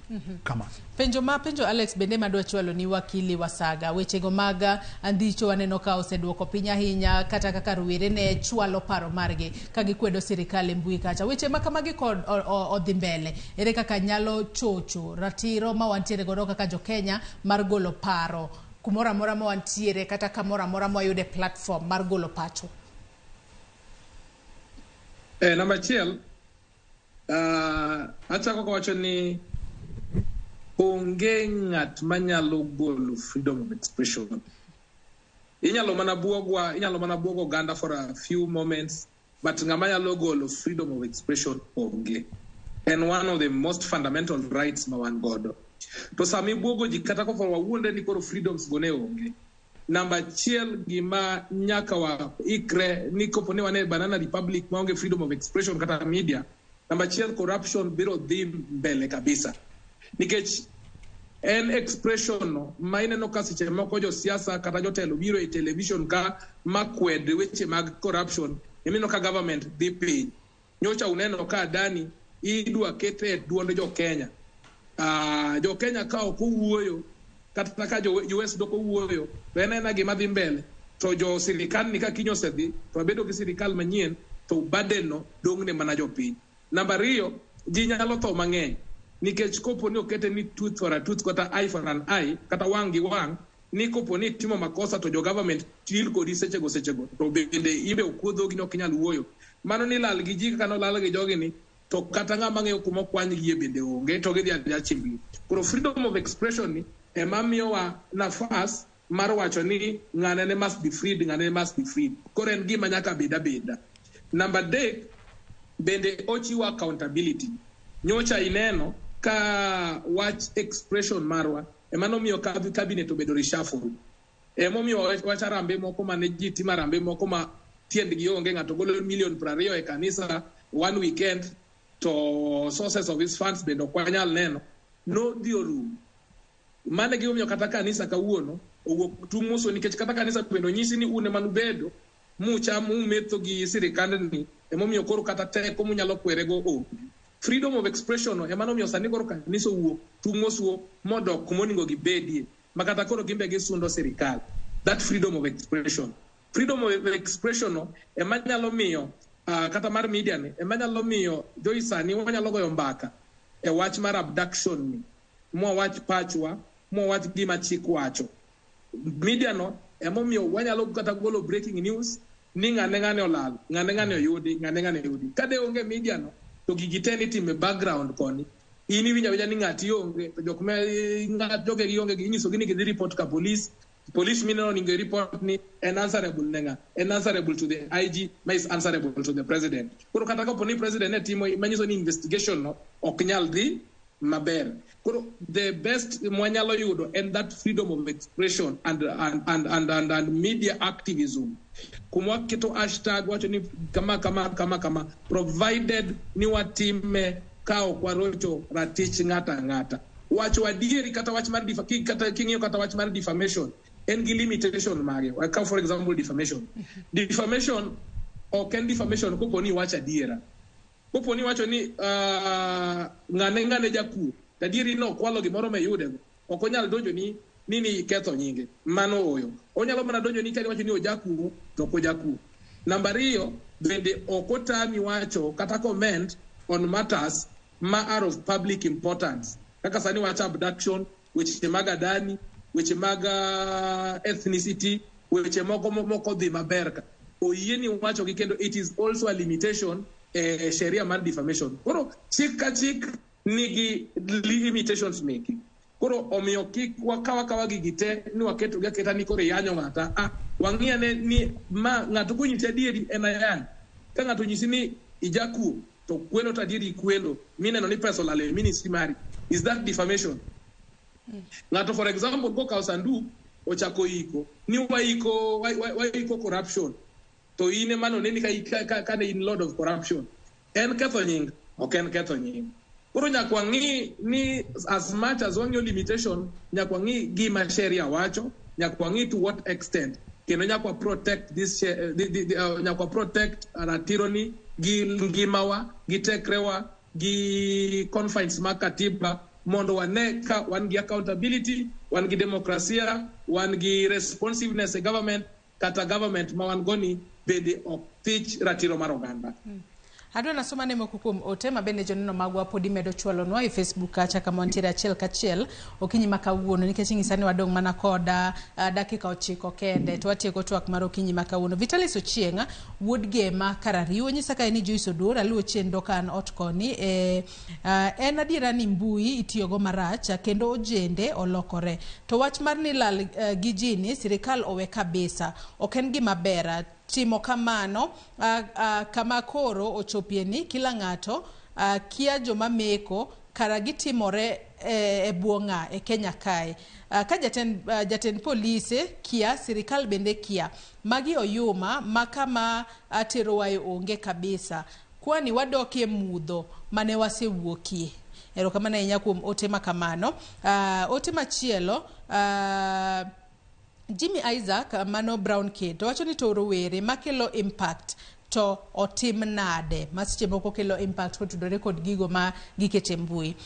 Kama. Penjo ma penjo Alex bende madwa chwalo ni wakili Wasaga, wechego mag andhicho waneno ka oseduoko piny ahinya, kata kaka rowere ne chwalo paro margi ka gikwedo sirikal e mbui kacha. Weche ma kamagi kod odhi mbele, ere kaka nyalo chocho ratiro ma wantiere godo kaka jo-Kenya mar golo paro kumoro amora ma wantiere, kata kamoro amora ma wayude platform mar golo pacho? Namba achiel, achako kawacho ni onge ng'at manyalo golo freedom of expression. Inyalo mana buogwa, inyalo mana buogo oganda for a few moments, but ng'ama nyalo golo freedom of expression onge. En one of the most fundamental rights ma wan godo. To sama ibuogo ji kata kopo wawuondre ni koro freedoms go ne onge. Namba achiel, gima nyaka waikre ni kopo ni wan e banana republic maonge freedom of expression kata media, namba achiel, corruption biro dhi mbele kabisa. Nikech en expression no ma ineno ka seche moko josiasa kata jotelo biro e television ka makwed weche mag corruption, ineno ka government dhi piny. Nyocha uneno ka Adani idwa kete e duond jo Kenya. Jo Kenya ka ok owuoyo, kata ka jo US dok owuoyo, to en aena gima dhi mbele. To jo sirikal ni ka kiny osedhi, to wabedo gi sirikal manyien, to burden no dong' ne mana jopiny. Namba ariyo, ji nyalo tho mang'eny. Nikech kopo ni okete ni tooth for a tooth kata eye for an eye, kata wang' gi wang', ni kopo ni itimo makosa to jo government deal kodi sechego sechego, to bende imbe okuodhogi ni ok inyal wuoyo. Mano ni lal gi ji kaka nolal gi jogi ni, to kata ng'ama ng'eyo kuma okwanygie bende onge, to gidhi adhiya chimbgi. Koro freedom of expression ni ema miyowa nafas mar wacho ni ng'ane ne must be freed, ng'ane ne must be freed. Koro en gima nyaka bed abeda. Namba adek, bende ochiwo accountability. Nyocha ineno ka wach expression marwa ema nomiyo cabinet obedo reshuffled. Emomiyo wach arambe moko mane ji timo arambe moko ma tiendgi onge, ng'ato golo milion 20 e kanisa one weekend, to sources of his funds bende ok wanyal neno, nodhi orumo. Mano e gimomiyo kata kanisa kawuono owuok tung' moso, nikech kata kanisa bende onyisi ni un ema nubedo mucham mumetho gi sirikandni, emomiyo koro kata teko munyalo kwerego onge. Freedom of expression no ema nomiyo sani koro kanisa owuok tung' mosuo modok kuma onego gibedie, ma kata koro gimbe gisundo sirikal. That freedom of expression. Freedom of expression no ema nyalo miyo kata mar media ni ema nyalo miyo Joyce sani wanyalo goyo mbaka e wach mar abduction ni, mwawach pachwa, mwawach gima chik wacho. Media no emomiyo wanyalo kata golo breaking news ni ng'ane ng'ane olal, ng'ane ng'ane oyudi, ng'ane ng'ane oyudi. Ka de onge media no, to gigi te nitime background koni. In iwinjo awinja ni ng'ati onge, to jok ma ng'at joge gi onge gi inyisogi ni gidhi report ka police. Police mineno ni report ni en answerable ne ng'a? En answerable to the IG, ma is answerable to the president. Koro kata kapo ni president ne timo, manyiso ni investigation no ok nyal dhi maber. Koro the best mwanyalo yudo en that freedom of expression and media activism. Kuma waketo hashtag wacho ni kama kama kama kama, provided ni watime ka ok warocho ratich ng'ato ang'ata. Wacho adieri kata wach mar kata king'iyo kata wach mar defamation en gi limitation mage. Wakaw for example defamation. Defamation ok en defamation kopo ni iwacho adiera. Kopo ni iwacho ni ng'ane ng'ane jakuo, to adieri no okwalo gimoro miyudego, ok onyal donjo ni ni ketho nyinge. Mano oyo. Onyalo mana donjo ni ka iwacho ni ojakuo to ok ojakuo. Namba ariyo, bende ok otami wacho kata comment on matters ma are of public importance. Kaka sani wach abduction, weche mag Adani, weche mag ethnicity, weche moko moko dhi maber ka. Oyieni wacho gi kendo it is also a limitation e sheria mar defamation. Koro chik ka chik nigi limitations meke. Koro omiyo kik wakaw akawa gigi te ni waketo gi aketa ni koro iyanyo ng'ata. Wang'i ane ni ma ng'ato konyisi adieri en ayany. Ka ng'ato onyisi ni ijakuo to kwelo to adieri ikwelo mineno ni pesa olal e ministry mari. Is that defamation? Ng'ato for example kokawo sanduk ochako iko ni waiko corruption to in ema noneni ka ne in lord of corruption. En ketho nying. Ok en ketho nying. Koro nyaka wang'i ni as much as wang'iyo limitation, nyaka wang'i gima sheria wacho, nyaka wang'i to what extent, kendo nyaka wa protect this nyaka wa protect ratiro ni gi ngimawa, gi tekrewa, gi confines mag katiba, mondo wane ka wan gi accountability, wan gi demokrasia, wan gi responsiveness e government, kata government ma wan go ni bende ok thich ratiro mar oganda. Adwa nasoma ne moko kuom ote ma bende joneno magwa podi medo chwalonwa e Facebook kacha kama wantiere achiel kachiel okinyi ma kawuono, nikech ing'isa ni wadong' mana kod dakika 9 kende to watieko twak mar okinyi ma kawuono. Vitalis Ochieng' wuod Gema Karariwo nyisa kae ni Joyce Oduor aluwo chenro ka an ot koni. En adiera ni mbui itiyogo marach kendo ojende olokore. To wach mar ni lal gi jini sirikal owe kabisa. Ok en gima ber. Timo kamano kama koro ochopie ni kila ng'ato kia joma meko kara gitimore e bwo ng'a e Kenya kae. Ka jatend polise kia, sirikal bende kia. Magi oyuma ma kama terowae onge kabisa. Kwani wadokie mudho mane wasewuokie. Erokamano ahinya kuom ote ma kamano. Ote machielo Jimmy Isaac mano Brown Kid wacho ni to rowere makelo impact to otim nade, ma seche moko kelo impact kotudore kod gigo ma gikete mbui.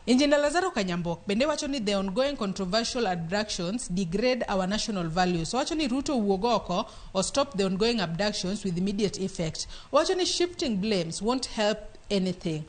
Engineer Lazaro Kanyambok bende wacho ni the ongoing controversial abductions degrade our national values. Wacho ni Ruto wuog oko or stop the ongoing abductions with immediate effect. Wacho ni shifting blames won't help anything.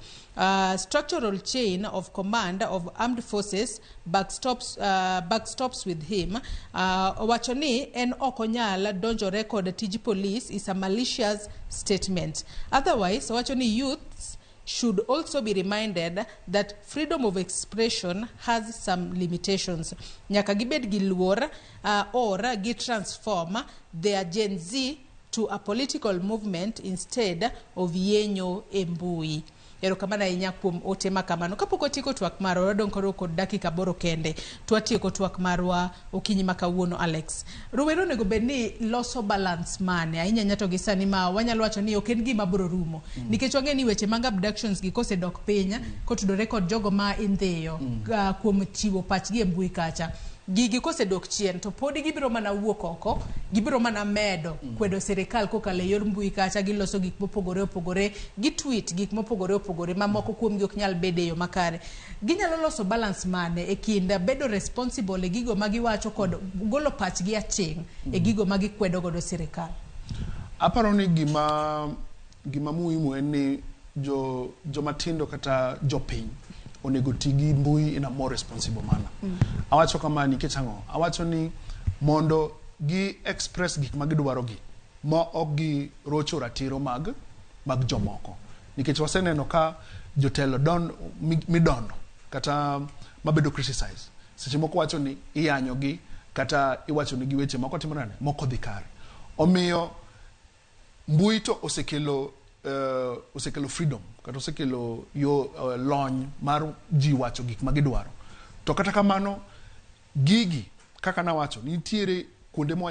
Structural chain of command of armed forces backstops with him. Wacho ni en ok onyal donjore kod tij police is a malicious statement. Otherwise, wacho ni youths should also be reminded that freedom of expression has some limitations. Nyaka gibed gi luor or gi transform their Gen Z to a political movement instead of yenyo e mbui. Erokamano ahinya kuom ote ma kamano. Kapok watieko twak marwa, wadong' koro kod dakika 8 kende. To watieko twak marwa okinyi ma kawuono, Alex. Rowere onego bed ni loso balance mane ahinya ahinya to gi sani ma wanyalo wacho ni ok en gima biro rumo. Nikech wang'e ni weche mag abductions gi kosedok piny kotudore kod jogo ma indhiyo kuom chiwo pachgi e mbui kacha. Gigi kosedok chien to podi gibiro mana wuok oko, gibiro mana medo kwedo sirikal kokalo e yor mbui kacha, giloso gik mopogore opogore, gitweet gik mopogore opogore ma moko kuomgi ok nyal bedo e yo makare. Ginyalo loso balance mane e kind bedo responsible e gigo ma giwacho kod golo pachgi aching' e gigo ma gikwedo godo sirikal? Aparo ni gima muhimu en ni joma tindo kata jopiny onego ti gi mbui in a more responsible manner. Awacho kama nikech ang'o? Awacho ni mondo gi express gik ma gidwaro gi ma ok girocho ratiro mag jomoko. Nikech waseneno ka jotelo midondo kata mabedo criticize. Seche moko wacho ni iyanyo gi kata iwacho ni gi weche moko timore nade, moko dhi kare. Omiyo mbui to osekelo freedom kata osekelo yo lony mar ji wacho gik ma gidwaro. To kata kamano gigi kaka nawacho nitiere kuonde ma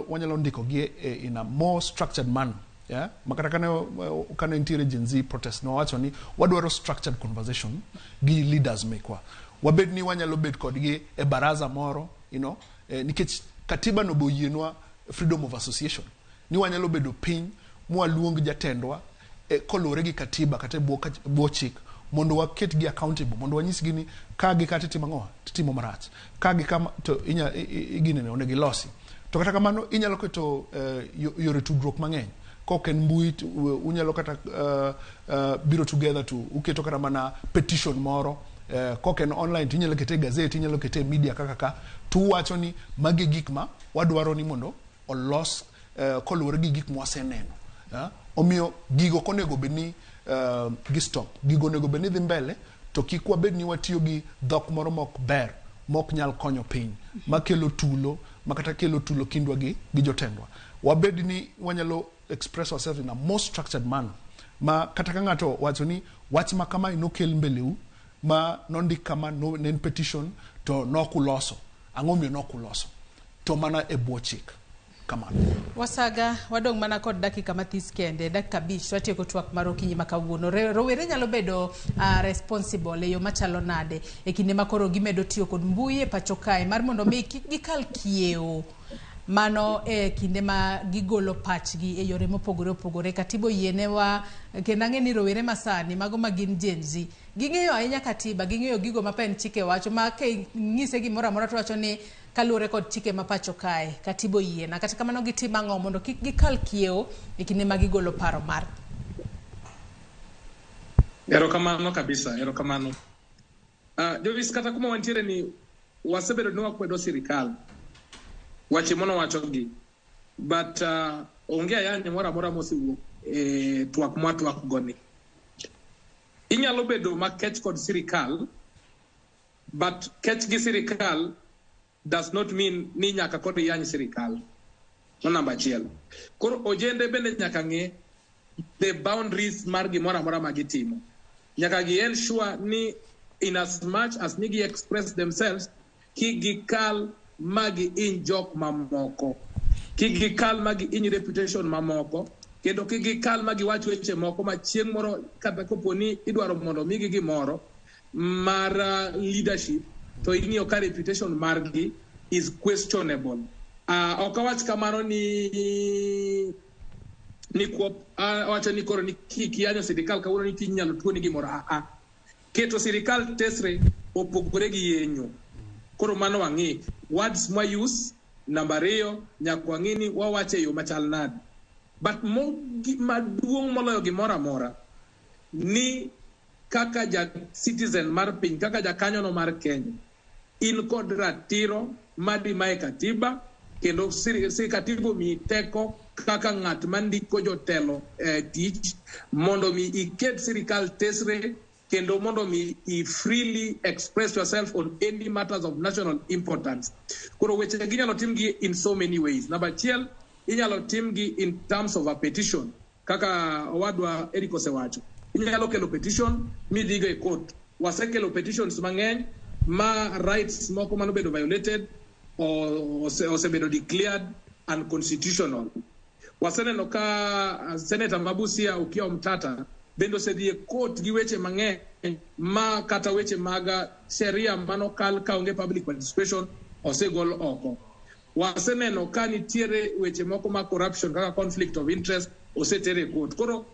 wanyalo ndiko gi in a more structured manner. Yeah? Makata kane nitiere Gen Z protest no wacho ni wadwaro structured conversation gi leaders mekwa. Wabed ni wanyalo bet kodgi e baraza moro, you know, nikech katiba no boyienwa freedom of association. Ni wanyalo bedo piny mwaluong jatendwa koluwore gi katiba kata bwo chik mondo waket gi accountable, mondo wanyisgi ni ka gi kata timo ang'o, timo marach, ka gi kama to iginene onego ilosi. To kata kamano inyalo keto yore tudruok mang'eny. Kok en mbui unyalo kata biro together to uketo kata mana petition moro. Kok en online to inyalo kete e gazette, inyalo kete e media kaka ka, to uwacho ni magi gik ma wadwaro ni mondo olos koluwore gi gik mwaseneno. Omiyo gigo ok onego bed ni gi stop, gigo onego bed ni dhi mbele, to kik wabed ni watiyo gi dhok moro mok ber, mok nyal konyo piny, makelo tulo, makata kelo tulo kindwa gi jotendwa. Wabed ni wanyalo express ourselves in a more structured manner, ma kata ka ng'ato wacho ni wach ma kamae nokel mbeleu, ma nondik kama, ne en petition, to nokuloso. Ang'o miyo nokuloso? To mana e bwo chik. Kamano. Wasaga wadong' mana kod dakika mathis kende, dakika 5 to watieko twak mar okinyi ma kawuono. Rowere nyalo bedo responsible e yo machalo nade e kinde ma koro gimedo tiyo kod mbui e pacho kae mar mondo mi kik gikal kiewo mano e kinde ma gigolo pachgi e yore mopogore opogore. Katiba oyienewa kendo ang'e ni rowere masani mago ma gin Gen Z ging'eyo ahinya katiba, ging'eyo gigo ma pen chike wacho ma king'ise gimoro amora to wacho ni kaluwore kod chike ma pacho kae katiba oyiena. Kata kamano gitimo ang'o mondo kik gikal kiewo e kinde ma gigolo paro mar Erokamano kabisa, erokamano. Joyce, kata kuma wantiere ni wasebedo ni wakwedo sirikal wache mono wachogi but onge ayany moro amora mosewuok e twak mwatwak goni. Inyalo bedo makech kod sirikal but kech gi sirikal does not mean ni nyaka kod iyany sirikal. No namba achiel. Koro ojende bende nyaka ng'e the boundaries mar gimoro amora ma gitimo. Nyaka gi ensure ni in as much as ni gi express themselves, kik gikal ma giiny jok mamoko. Kik gikal ma giiny reputation mamoko. Kendo kik gikal ma giwach weche moko ma chieng' moro kata kopo ni idwaro mondo migi gimoro mar leadership to ing'iyo ka reputation margi is questionable. Ok awach kamano ni kuop awacho ni koro ni kik iyanyo sirikal kawuono ni kiny inyalo tuoni gimoro. Keto sirikal tesre opogore gi yenyo. Koro mano wang'i words mwa use. Namba 2 nyaka wang'i ni wawache e yo machal nade. But maduong' moloyo gimoro amora ni kaka ja citizen mar piny, kaka jakanyono mar Kenya, in kod ratiro madi mae katiba kendo katiba omiyi teko kaka ng'at mandiko jotelo e tich mondo mi iket sirikal tesre kendo mondo mi i freely express yourself on any matters of national importance. Koro weche gi inyalo timgi in so many ways. Namba 1, inyalo timgi in terms of a petition kaka owadwa Eric osewacho. Inyalo kelo petition midhigo e court. Wasekelo petitions mang'eny ma rights moko manobedo violated osebedo declared unconstitutional. Waseneno ka Senator Mabusia Okiya Omtata bende osedhi e court gi weche mang'eny ma kata weche mag sheria manokal kaonge public participation osegol oko. Waseneno ka nitiere weche moko mag corruption kaka conflict of interest oseter e court. Koro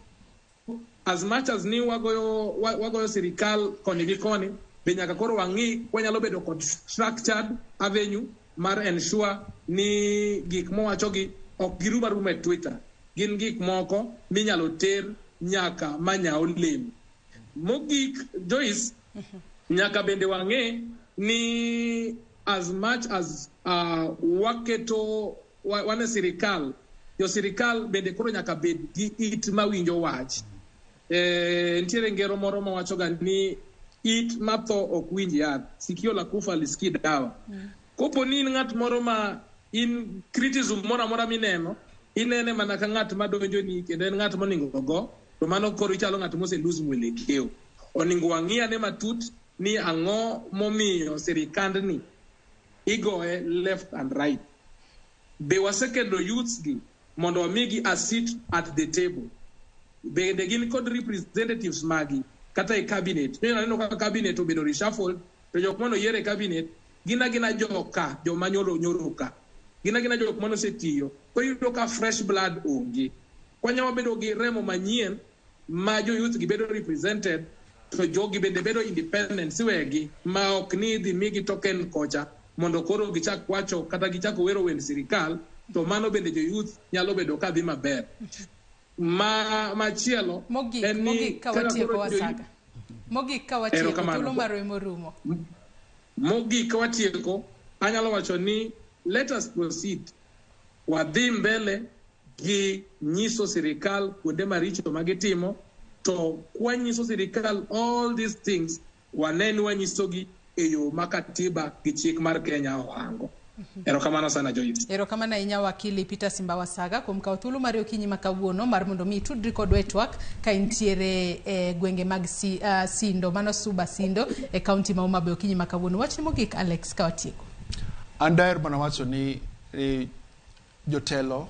as much as ni wagoyo sirikal koni gi koni, be nyaka koro wang'i wanyalo bedo kod structured avenue mar ensure ni gik mowachogi ok girum aruma e Twitter. Gin gik moko minyalo ter nyaka manya olemo. Mogik, Joyce, nyaka bende wang'e ni as much as waketo wane sirikal, jo sirikal bende koro nyaka bed gi it mawinjo wach. Nitiere ngero moro mawachoga ni it matho ok winj yath, sikio la kufa lisikii dawa. Kopo ni in ng'at moro ma in criticism moro amora mineno, inene mana ka ng'at madonjoni kendo en ng'at moningo go, to mano koro ichalo ng'at mose lose mwelekeo. Oningo wang'i ane matut ni ang'o momiyo sirikandni igoye left and right. Be wasekelo youths gi mondo wamigi a seat at the table. Bende gin kod representatives magi kata e cabinet. Neno kaka cabinet obedo reshuffled, to jok mano yier e cabinet gin agina joka joma nyoro nyoro ka. Gin agina jok mano osetiyo. Koro iyudo ka fresh blood onge. Kwanya wabedo gi remo manyien ma jo youth gi bedo represented, to jogi bende bedo independent siwegi ma ok ni idhi migi token kocha mondo koro gichak wacho kata gichak wero wend sirikal, to mano bende jo youth nyalo bedo ka dhi maber. Machielo mogik ka watieko Wasaga. Mogik ka watieko thuolo marwa emorumo. Mogik ka watieko, anyalo wacho ni let us proceed. Wadhi mbele gi nyiso sirikal kuonde maricho magitimo, to kwanyiso sirikal all these things, wane ni wanyisogi e yo ma katiba gi chik mar Kenya ohango. Erokamano sana Joyce. Erokamano ahinya wakili Peter Simba Wasaga kuom kawo thuolo mari okinyi ma kawuono mar mondo mi itudri kodwa e twak ka intiere e gwenge mag Sindo, mano Suba Sindo e kaunti ma Homa Bay okinyi ma kawuono. Wachni mogik Alex ka watieko. An daher mana wacho ni jotelo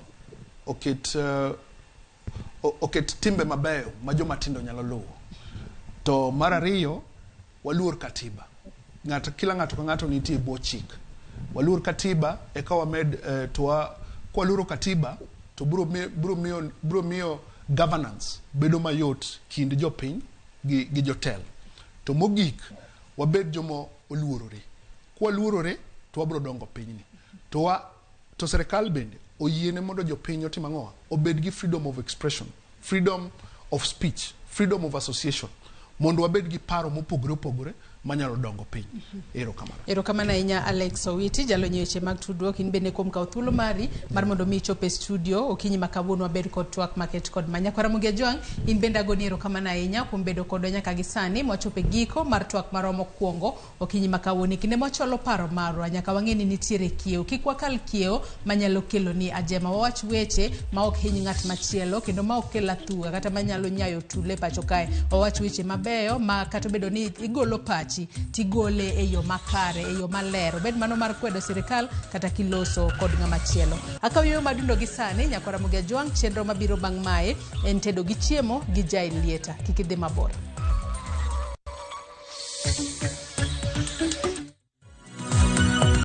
oket, oket timbe mabeyo ma joma tindo nyalo luwo. To mar ariyo, waluor katiba. Ng'ato, kila ng'ato ka ng'ato nitie e bwo chik. Waluor katiba eka wamed to kwaluoro katiba to biro miyo governance bedo mayot kind jopiny gi jotelo. To mogik, wabed joma oluorore. Kwaluorore to wabiro dongo pinyni. To sirikal bende oyiene mondo jopiny otim ang'owa? Obed gi freedom of expression, freedom of speech, freedom of association, mondo wabed gi paro mopogore opogore manyalo dongo piny. Erokamano. Erokamano ahinya, Alex Owiti, jalony e weche mag tudruok. In bende kuom kawo thuolo mari mar mondo mi ichop e studio okinyi ma kawuono, wabed kod twak maket kod ma. Nyakwara Ramogi Ajwang', in bende agoni erokamano ahinya kuom bedo kodwa nyaka gi sani mwachopo e giko mar twak marwa mokwongo okinyi ma kawuono. E kinde mwachwalo paro marwa, nyaka wang'e ni nitiere kiewo. Kik wakal kiewo manyalo kelo ni ajema. Wawach weche ma ok hiny ng'at machielo kendo ma ok kel athuga kata manyalo nyayo tule pacho kae. Wawach weche mabeyo ma kata obedo ni igolo pachi, tigole e yo makare, e yo maler, obed mano mar kwedo sirikal kata kiloso kod ng'ama chielo. Akaw yueyo madundo gi sani, nyakwara Ramogi Ajwang'. Chenro mabiro bang' mae en tedo gi chiemo gi Jael Lieta. Kik idhi mabor.